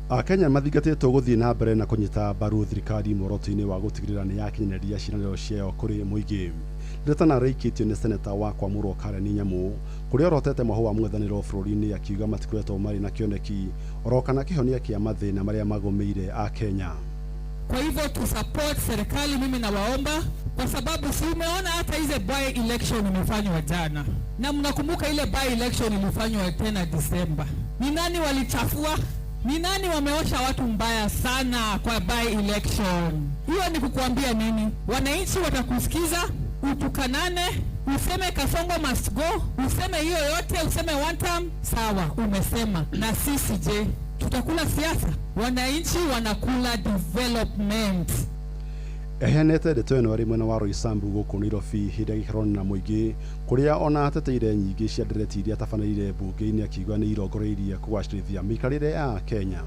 Akenya mathingatĩtwo gũthiĩ na mbere na kũnyita mbaru thirikari muoroto-inĩ wa gũtigĩrĩra nĩ yakinyanĩria ciĩranĩro ciayo kũrĩ mũingĩ. Ndeto rĩikĩtio nĩ seneta wa kwamũrwo Karen Nyamu kũrĩa orotete mwaho wa mũng'ethanĩro bũrũri-inĩ akiuga matikoretwo marĩ na kĩoneki oro kana kĩhonia kĩa mathĩna marĩa magũmĩire Akenya. Kwa hivyo tu support serikali, mimi nawaomba, kwa sababu si umeona hata hizo by election imefanywa jana, na mnakumbuka ile by election ilifanywa tena Disemba. Ni nani walichafua? Ni nani wameosha watu mbaya sana kwa by election? Hiyo ni kukuambia nini? Wananchi watakusikiza, utukanane, useme Kasongo must go, useme hiyo yote, useme one term, sawa, umesema. Na sisi je, tutakula siasa? Wananchi wanakula development. Eheanĩte ndeto ĩno arĩ mwena wa Roysambu gũkũ Nairobi hĩndĩ ya gĩikaro na mũingĩ kũrĩa ona ateteire nyingĩ cia ndereti iria atabanĩire mbunge-inĩ akiuga nĩ irongoreirie kũgacĩrithia mĩikarĩre ya Kenya.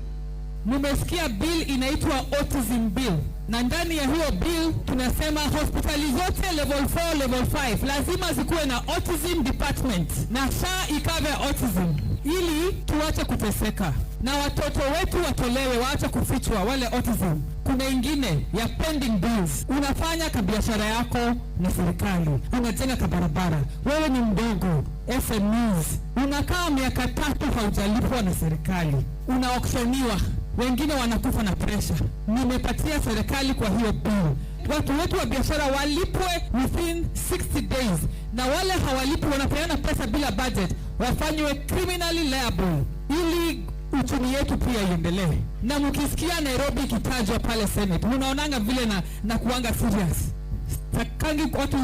Nimesikia bill inaitwa autism bill, na ndani ya hiyo bill tunasema hospitali zote level 4, level 5 lazima zikuwe na autism department na SHA icover autism ili tuache kuteseka. Na watoto wetu watolewe, waache kufichwa wale autism. Kuna ingine ya pending bills. Unafanya kabiashara yako na serikali, unajenga kabarabara, wewe ni mdogo, SMEs, unakaa miaka 3 haujalipwa na serikali, unaokshoniwa, wengine wanakufa na pressure. Nimepatia serikali kwa hiyo bill, watu wetu wa biashara walipwe within 60 days, na wale hawalipwi wanapeana pesa bila budget wafanywe criminally liable ili uchumi yetu pia iendelee. Na mkisikia Nairobi ikitajwa pale Senate, mnaonanga vile na kuanga serious. Takangi watu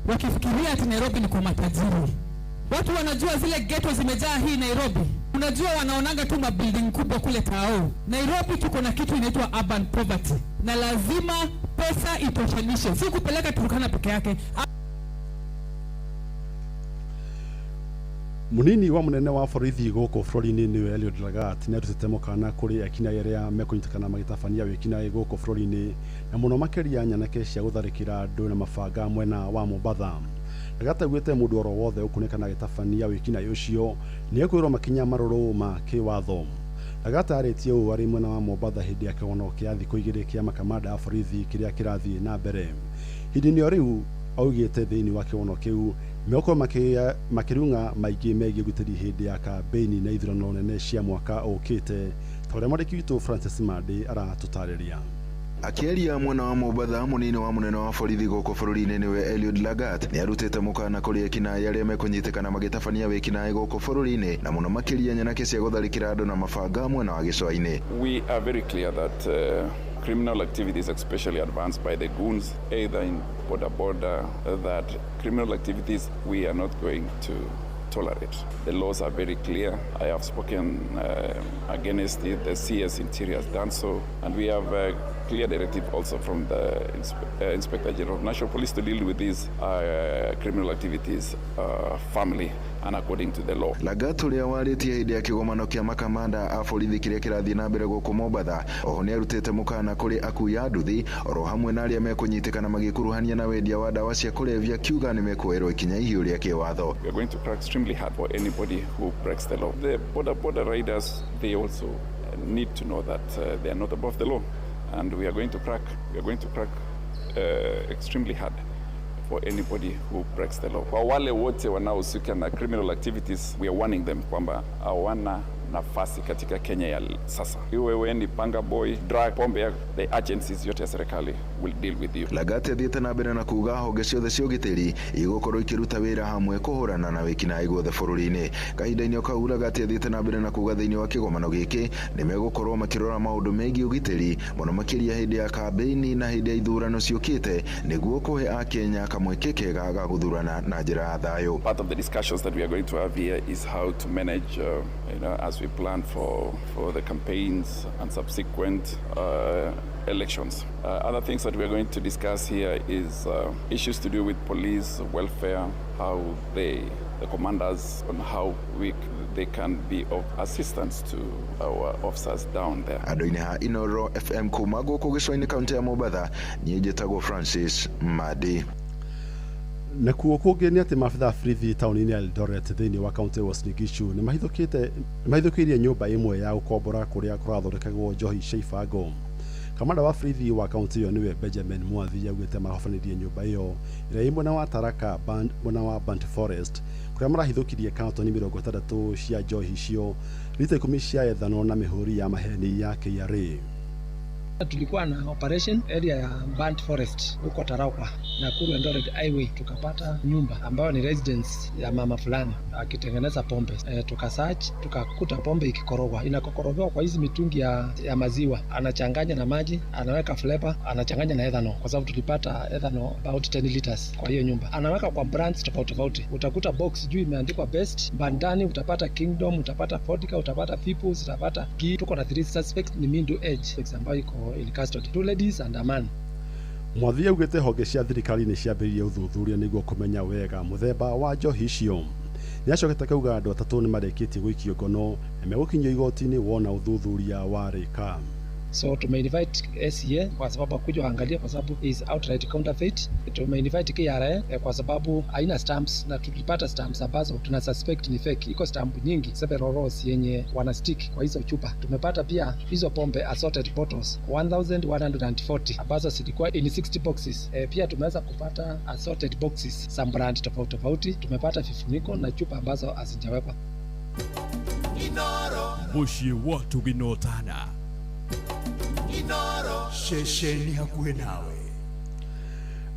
wakifikiria ati Nairobi ni kwa matajiri. Watu wanajua zile ghetto zimejaa hii Nairobi. Unajua wanaonanga tu mabuilding kubwa kule tao. Nairobi tuko na kitu inaitwa urban poverty, na lazima pesa itoshanishe, si kupeleka Turkana peke yake. Munini wa munene wa borithi gũkũ bũrũri-inĩ nĩwe Eliud Lagat nĩarutĩte mũkana kũrĩ ekinaĩ arĩa mekũnyitĩkana magĩtabania wĩkinaĩ gũkũ bũrũri-inĩ na mũno makĩria nyanake cia gũtharĩkĩra andũ na mabanga mwena wa Mombatha. Lagat augĩte mũndũ oro wothe ũkuonekana agĩtabania wĩkinaĩ ũcio nĩekwĩrwo makinya marũrũ ma kĩwatho. Lagat arĩtie ũũ arĩ mwena wa Mombatha hĩndĩ ya kĩgongona kĩa thikũ 2 kĩa makamanda a borithi kĩrĩa kĩrathiĩ na mbere. Hĩndĩ-inĩ o rĩu augĩte thĩinĩ wa kĩgongona kĩu megũkorwo makĩrung'a maingĩ megiĩ ũgitĩri hĩndĩ ya kambĩini na ithurano nene cia mwaka ũkĩte, ta ũrĩa mwandĩki witũ Francis Mande aratũtarĩria. Akĩaria mwena wa Mombatha, mũnini wa mũnene wa borithi gũkũ bũrũri-inĩ nĩwe Eliud Lagat nĩarutĩte mũkana kũrĩ ekinaĩ arĩa mekũnyitĩkana magĩtabania wĩkinaĩ gũkũ bũrũri-inĩ na mũno makĩria nyanake cia gũtharĩkĩra andũ na mabanga mwena wa gĩcũa-inĩ. We are very clear that criminal activities, especially advanced by the goons, either in border, that criminal activities we are not going to tolerate. The laws are very clear. I have spoken against it. The CS Interior has done so, and we have a clear directive also from the Inspector General of National Police to deal with these criminal activities firmly and according to the law. Lagat ũrĩa warĩtie hĩndĩ ya kĩgomano kĩa makamanda a borithi kĩrĩa kĩrathiĩ na mbere gũkũ Mombatha, oho nĩarutĩte mũkana kũrĩ akui a nduthi oro hamwe na arĩa mekũnyitĩkana magĩkuruhania na wendia wa ndawa cia kũrebia, kiuga nĩmekuoerwo ikinya ihiũ rĩa kĩwatho. We are going to crack extremely hard for anybody who breaks the law. The border riders, they also need to know that they are not above the law, and we are going to crack extremely hard for anybody who breaks the law. Kwa wale wote wanaohusika na criminal activities, we are warning them kwamba hawana nafasi katika Kenya ya sasa. Iwe wewe ni panga boy, drug, pombe, the agencies yote ya serikali will deal with you. Lagat athiĩte na mbere na kuga honge ciothe cia ũgitĩri igũkorwo ikĩruta wĩra hamwe kũhũrana na wĩkinaĩ guothe bũrũri-inĩ. Kahinda-inĩ o kau Lagat athiĩte na mbere na kuga thĩinĩ wa kĩgomano gĩkĩ nĩmegũkorwo makĩrora maũndũ megiĩ ũgitĩri mũno makĩria hĩndĩ ya kambĩini na hĩndĩ ya ithurano ciũkĩte nĩguo kũhe akenya kamweke kega ga gũthurana na njĩra ya thayũ. Part of the discussions that we are going to have here is how to manage as we plan for the campaigns and subsequent elections. Other things that we are going to discuss here is issues to do with police welfare, how the commanders, on how they can be of assistance to our officers down there. Andũ-inĩ ha Inoro FM kuma gũkũ gĩcũa-inĩ kaunti ya Mombatha, niĩ njĩtagwo Francis Madi. Nakuo kũngĩ nĩ atĩ maabitha a borithi taũni-inĩ ya Eldoret thĩinĩ wa kaunti ya Uasin Gishu nĩ mahithũkĩirie nyũmba ĩmwe ya gũkombora kũrĩa kũrathondekagwo njohi cia ibango. Kamanda wa borithi wa kaunti ĩyo nĩwe Benjamin Mwathi augĩte marahobanĩrie nyũmba ĩyo ĩrĩa ĩ mwena wa Taraka mwena wa Burnt Forest kũrĩa marahithũkirie katoni 60 cia njohi icio, rita 10 cia ethanol na mĩhũri ya maheni ya KRA. Tulikuwa na operation area ya Burnt Forest huko Tarakwa Nakuru Eldoret Highway, tukapata nyumba ambayo ni residence ya mama fulani akitengeneza pombe. Tukasearch tukakuta pombe ikikorogwa, inakokorogewa kwa hizi mitungi ya maziwa, anachanganya na maji, anaweka flavor, anachanganya na ethanol, kwa sababu tulipata ethanol about 10 liters kwa hiyo nyumba. Anaweka kwa brands tofauti tofauti, utakuta box juu imeandikwa Best, bandani utapata Kingdom, utapata Vodka, utapata Peoples, utapata Ghee. Tuko na 3 suspects ni middle age ambayo iko in custody, 2 ladies and a man. Mwathi augĩte honge cia thirikari nĩ ciambĩrĩirie ũthuthuria nĩguo kũmenya wega mũthemba wa njohi icio. Nĩacokete akauga andũ 3 nĩ marĩkĩtie gũikio ngono na megũkinyio igoti-inĩ wona ũthuthuria warĩka. So tumeinvite SCA kwa sababu akuja waangalie, kwa sababu is outright counterfeit. Tumeinvite KRA kwa sababu haina stamps, na tulipata stamps ambazo tuna suspect ni fake. Iko stamp nyingi several rows yenye wana stick kwa hizo chupa. Tumepata pia hizo pombe assorted bottles 1140 ambazo zilikuwa in 60 boxes. Pia tumeweza kupata assorted boxes za brand tofauti tofauti. Tumepata vifuniko na chupa ambazo hazijawekwa. Mũciĩ wa Tũginotana. Ceceni hakuhĩ nawe.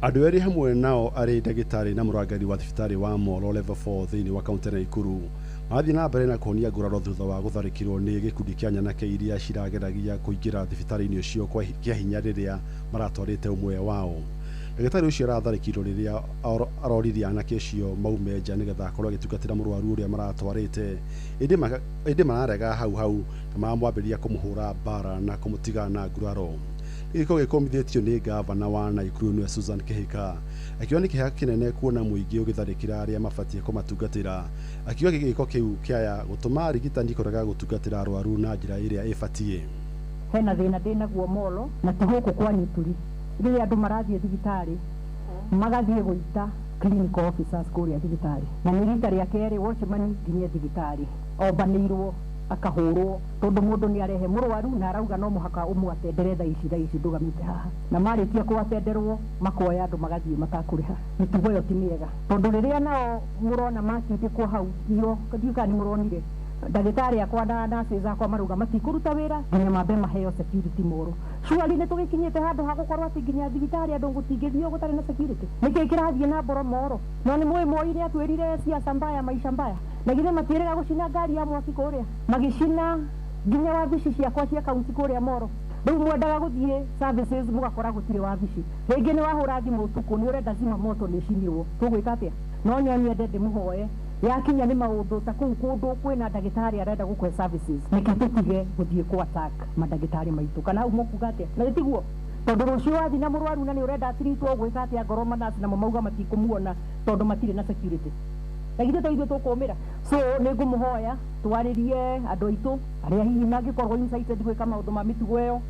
Andũ erĩ hamwe nao arĩ ndagĩtarĩ na mũrangĩri wa thibitarĩ wa Molo Level 4 thĩinĩ wa kaunti ya Naikuru marathiĩ na mbere na kũhonia nguraro thutha wa gũtharĩkĩrwo nĩ gĩkundi kĩa nyanake iria cirageragia kũingĩra thibitarĩ-inĩ ũcio kwa kĩa hinya rĩrĩa maratwarĩte ũmwe wao. Ndagĩtarĩ ũcio aratharĩkĩirwo rĩrĩa aroririe anake acio maume nja nĩgetha akorwo agĩtungatĩra mũrwaru ũrĩa maratwarĩte, ĩndĩ mararega hau hau na maramwambĩrĩria kũmũhũra mbara na kũmũtiga na nguraro. Gĩko gĩkũmithĩtio nĩ ngavana wa Naikuru nĩwe Susan Kihika akiuga nĩ kĩeha kĩnene kuona mũingĩ ũgĩtharĩkĩra arĩa mabatiĩ kũmatungatĩra, akiuga gĩko kĩu kĩaya gũtũma arigitani kũrega gũtungatĩra arwaru na njĩra ĩrĩa ĩbatiĩ. Hena thĩna ndĩnaguo Molo na ti gũkũ kwanyu tũri, rĩrĩa andũ marathiĩ thibitarĩ magathiĩ gũita clinical officers kũrĩa thibitarĩ, na nĩ rita rĩa kerĩ watchman nginya thibitarĩ ombanĩirwo akahũrwo tondũ mũndũ nĩ arehe mũrwaru na arauga no mũhaka ũmwatendere thaa ici thaa ici ndũgamĩte haha, na marĩkia kũatenderwo makoya andũ magathiĩ matakũrĩha. Mĩtugo ĩyo ti mĩega tondũ rĩrĩa nao mũrona matindĩkwo hau iro ndiũĩ kana nĩ mũronire ndagĩtarĩ akwa na nurses akwa marauga matikũruta wĩra nginya mambe maheo security moro. Surely nĩ tũgĩkinyĩte handũ ha gũkorwo atĩ nginya thibitarĩ andũ gũtingĩthio gũtarĩ na security. Nĩkĩĩ kĩrathiĩ na mboro moro? No nĩ mũĩ Moi nĩ atwĩrire siasa mbaya maisha mbaya, na githĩ matiĩrĩga gũcina ngari ya mwaki kũrĩa, magĩcina nginya wabici ciakwa cia kaunti kũrĩa Moro. Rĩu mwendaga gũthiĩ services mũgakora gũtirĩ wabici, rĩngĩ nĩ wahũra thimũ ũtukũ nĩ ũrenda zima moto nĩ ĩcinirwo, tũgwĩka atĩa? No nyende ndĩmũhoe yakinya nĩ maũndũ ta kũu kũndũ kwĩna ndagĩtarĩ arenda gũkũhe services, nĩkĩ tũtige gũthiĩ kũ attack mandagĩtarĩ maitũ? Kana hau mũkuga atĩa? Na tiguo tondũ rũciũ wathiĩ na mũrwaru na nĩ ũrenda atiritwo ũgwĩka atĩa? Ngorwo manasi namo mauga matikũmuona tondũ matirĩ na security, na githĩ to ithuĩ tũkũmĩra? So nĩ ngũmũhoya twarĩrie andũ aitũ arĩa hihi mangĩkorwo incited gwĩka maũndũ ma mĩtugo ĩyo.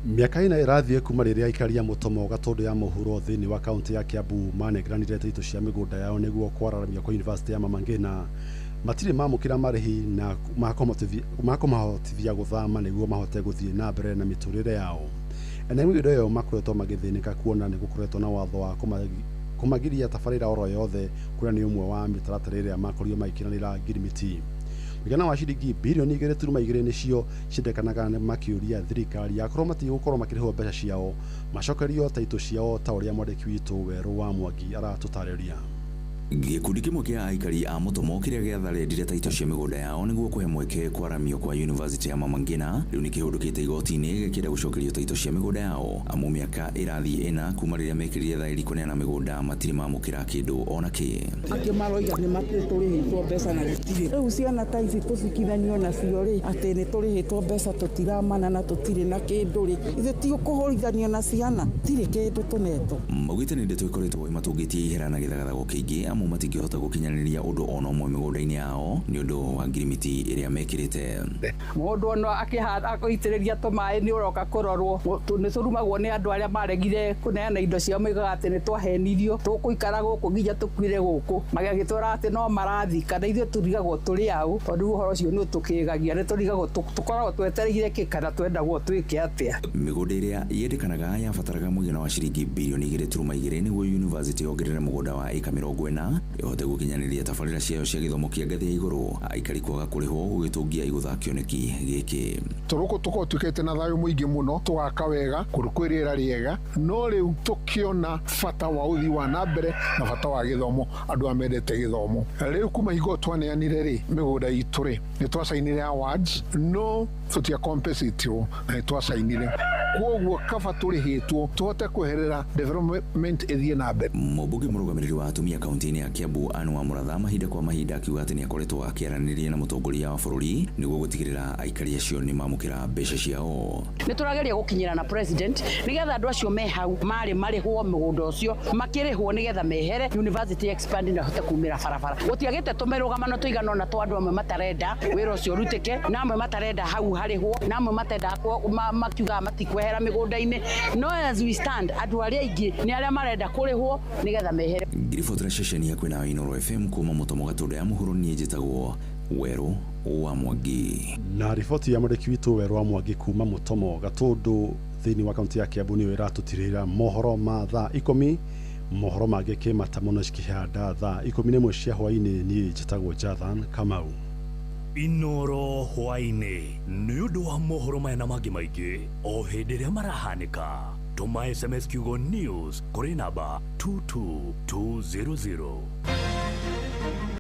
Mĩaka ĩna ĩrathiĩ kuma rĩrĩa aikari a Mũtomo Gatũndũ ya mũhuro thĩinĩ wa kaunti ya Kiambu manengeranire taitũ cia mĩgũnda yao nĩguo kwararamia kwa University ya Mama Ngina matirĩ mamũkĩra marĩhi na ma kũmahotithia gũthama nĩguo mahote gũthiĩ na mbere na mĩtũrĩre yao. Ene mĩgũnda ĩyo makoretwo magĩthĩnĩka kuona nĩ gũkoretwo na watho wa kũmagiria tabarĩra oro yothe kũrĩa nĩ ũmwe wa mĩtaratara ĩrĩa makorirwo magĩkiranĩra ngirimiti. Mũigana wa ciringi birioni 2.2 nĩcio ciendekanaga makĩũria thirikari akorwo matigũkorwo makĩrĩhwo mbeca ciao macokerio taitũ ciao ta ũrĩa mwandĩki witũ Werũ wa Mwangi aratũtarĩria. Gĩkundi kĩmwe kĩa aikari a Mũtomo kĩrĩa gĩatharendire taitũ cia mĩgũnda yao nĩguo kũhe mweke kwaramio kwa University ya Mama Ngina rĩu nĩ kĩhũndũkĩte igoti-inĩ gĩkĩenda gũcokerio taitũ cia mĩgũnda yao amu mĩaka ĩrathiĩ ĩna kuma rĩrĩa mekĩrire thaĩri kũneana mĩgũnda matirĩ mamũkĩra kĩndũ ona kĩ. Angĩ maroiga nĩ matũrĩhĩtwo mbeca na gũtirĩ. Rĩu ciana ta ici tũcikithanio nacio rĩ atĩ nĩ tũrĩhĩtwo mbeca tũtiramana na tũtirĩ na kĩndũ rĩ, ithuĩ ti kũhũrithanio na ciana tirĩ kĩndũ tũnetwo. Maugĩte nĩ ndeto ĩkoretwo ĩmatũngĩtie ihera na gĩthagathago kĩingĩ amu matingĩhota gũkinyanĩria ũndũ ona ũmwe mĩgũnda-inĩ yao nĩ ũndũ wa ngirimiti ĩrĩa mekĩrĩte. Mũndũ ona akĩhanda akũitĩrĩria tũmaĩ nĩ ũroka kũrorwo, nĩ tũrumagwo nĩ andũ arĩa maregire kũneana indo ciao moigaga atĩ nĩ twahenirio tũkũikara gũkũ nginya tũkuire gũkũ, magagĩtwĩra atĩ no marathi kana ithuĩ tũrigagwo tũrĩ aũ, tondũ ũhoro ũcio nĩ ũtũkĩgagia, nĩ tũrigagwo tũkoragwo twetereire kĩ kana twendagwo twĩke atĩa. Mĩgũnda ĩrĩa yendekanaga yabataraga mũigana wa ciringi birioni 2.2 nĩguo university yongerere mũgũnda wa ĩka 40 ĩhote gũkinyanĩria tabarĩra ciayo cia gĩthomo kĩa ngathĩ ya igũrũ. Aikari kwaga kũrĩhwo gũgĩtũngia igũtha kĩoneki gĩkĩ. Tũrũkũ tũkorwo tuĩkĩte na thayũ mũingĩ mũno, tũgaka wega kũndũ kwĩ rĩera rĩega, no rĩu tũkĩona bata wa ũthii wa na mbere na bata wa gĩthomo, andũ aya mendete gĩthomo. Rĩu kuma hingo twaneanire rĩ mĩgũnda itũ rĩ nĩ twacainire awards no tũtia compensatirwo na nĩ twacainire. Kwoguo kaba tũrĩhĩtwo tũhote kweherera development ĩthiĩ na mbere. Mũmbunge mũrũgamĩrĩri wa atumia kaunti-inĩ ya Kiambu Anne wa Mũratha mahinda kwa mahinda akiuga atĩ nĩ akoretwo akĩaranĩria na mũtongoria wa bũrũri nĩguo gũtigĩrĩra aikari acio nĩ mamũkĩra mbeca ciao. Nä tå rageria gå kinyä ra na president nä getha andå acio me hau marä marĩhwo mũgũnda ũcio makĩrĩhwo nĩ getha mehere university expand na hote kumĩra barabara. Gũtiagĩte tũmĩrũgamano tũigana ũna twa andũ amwe matarenda wĩra ũcio ũrutĩke, na amwe matarenda hau harĩhwo, na amwe matenda makiugaga matikwehera mĩgũnda-inĩ. No as we stand, andũ arĩa aingĩ nĩ arĩa marenda kũrĩhwo nĩ getha mehere. Ngiribotera ceceni ya kwĩna Inooro FM kuma Mũtomo Gatũndũ ya mũhuro, niĩ njĩtagwo Werũ wa Mwangi. Na riboti ya mwandĩki witũ Werũ wa Mwangi kuma Mũtomo Gatũndũ thĩinĩ wa kaunti ya Kiambu nĩyo ĩratũtirĩrĩra mohoro ma thaa 10. Mohoro mangĩ kĩmata mũno cikĩhanda thaa 11 cia hwaĩ-inĩ. Niĩ njĩtagwo Jathan Kamau. Inoro hwaĩ-inĩ nĩ ũndũ wa mohoro maya na mangĩ maingĩ o hĩndĩ ĩrĩa marahanĩka, tũma SMS kiugo news kũrĩ namba 22200.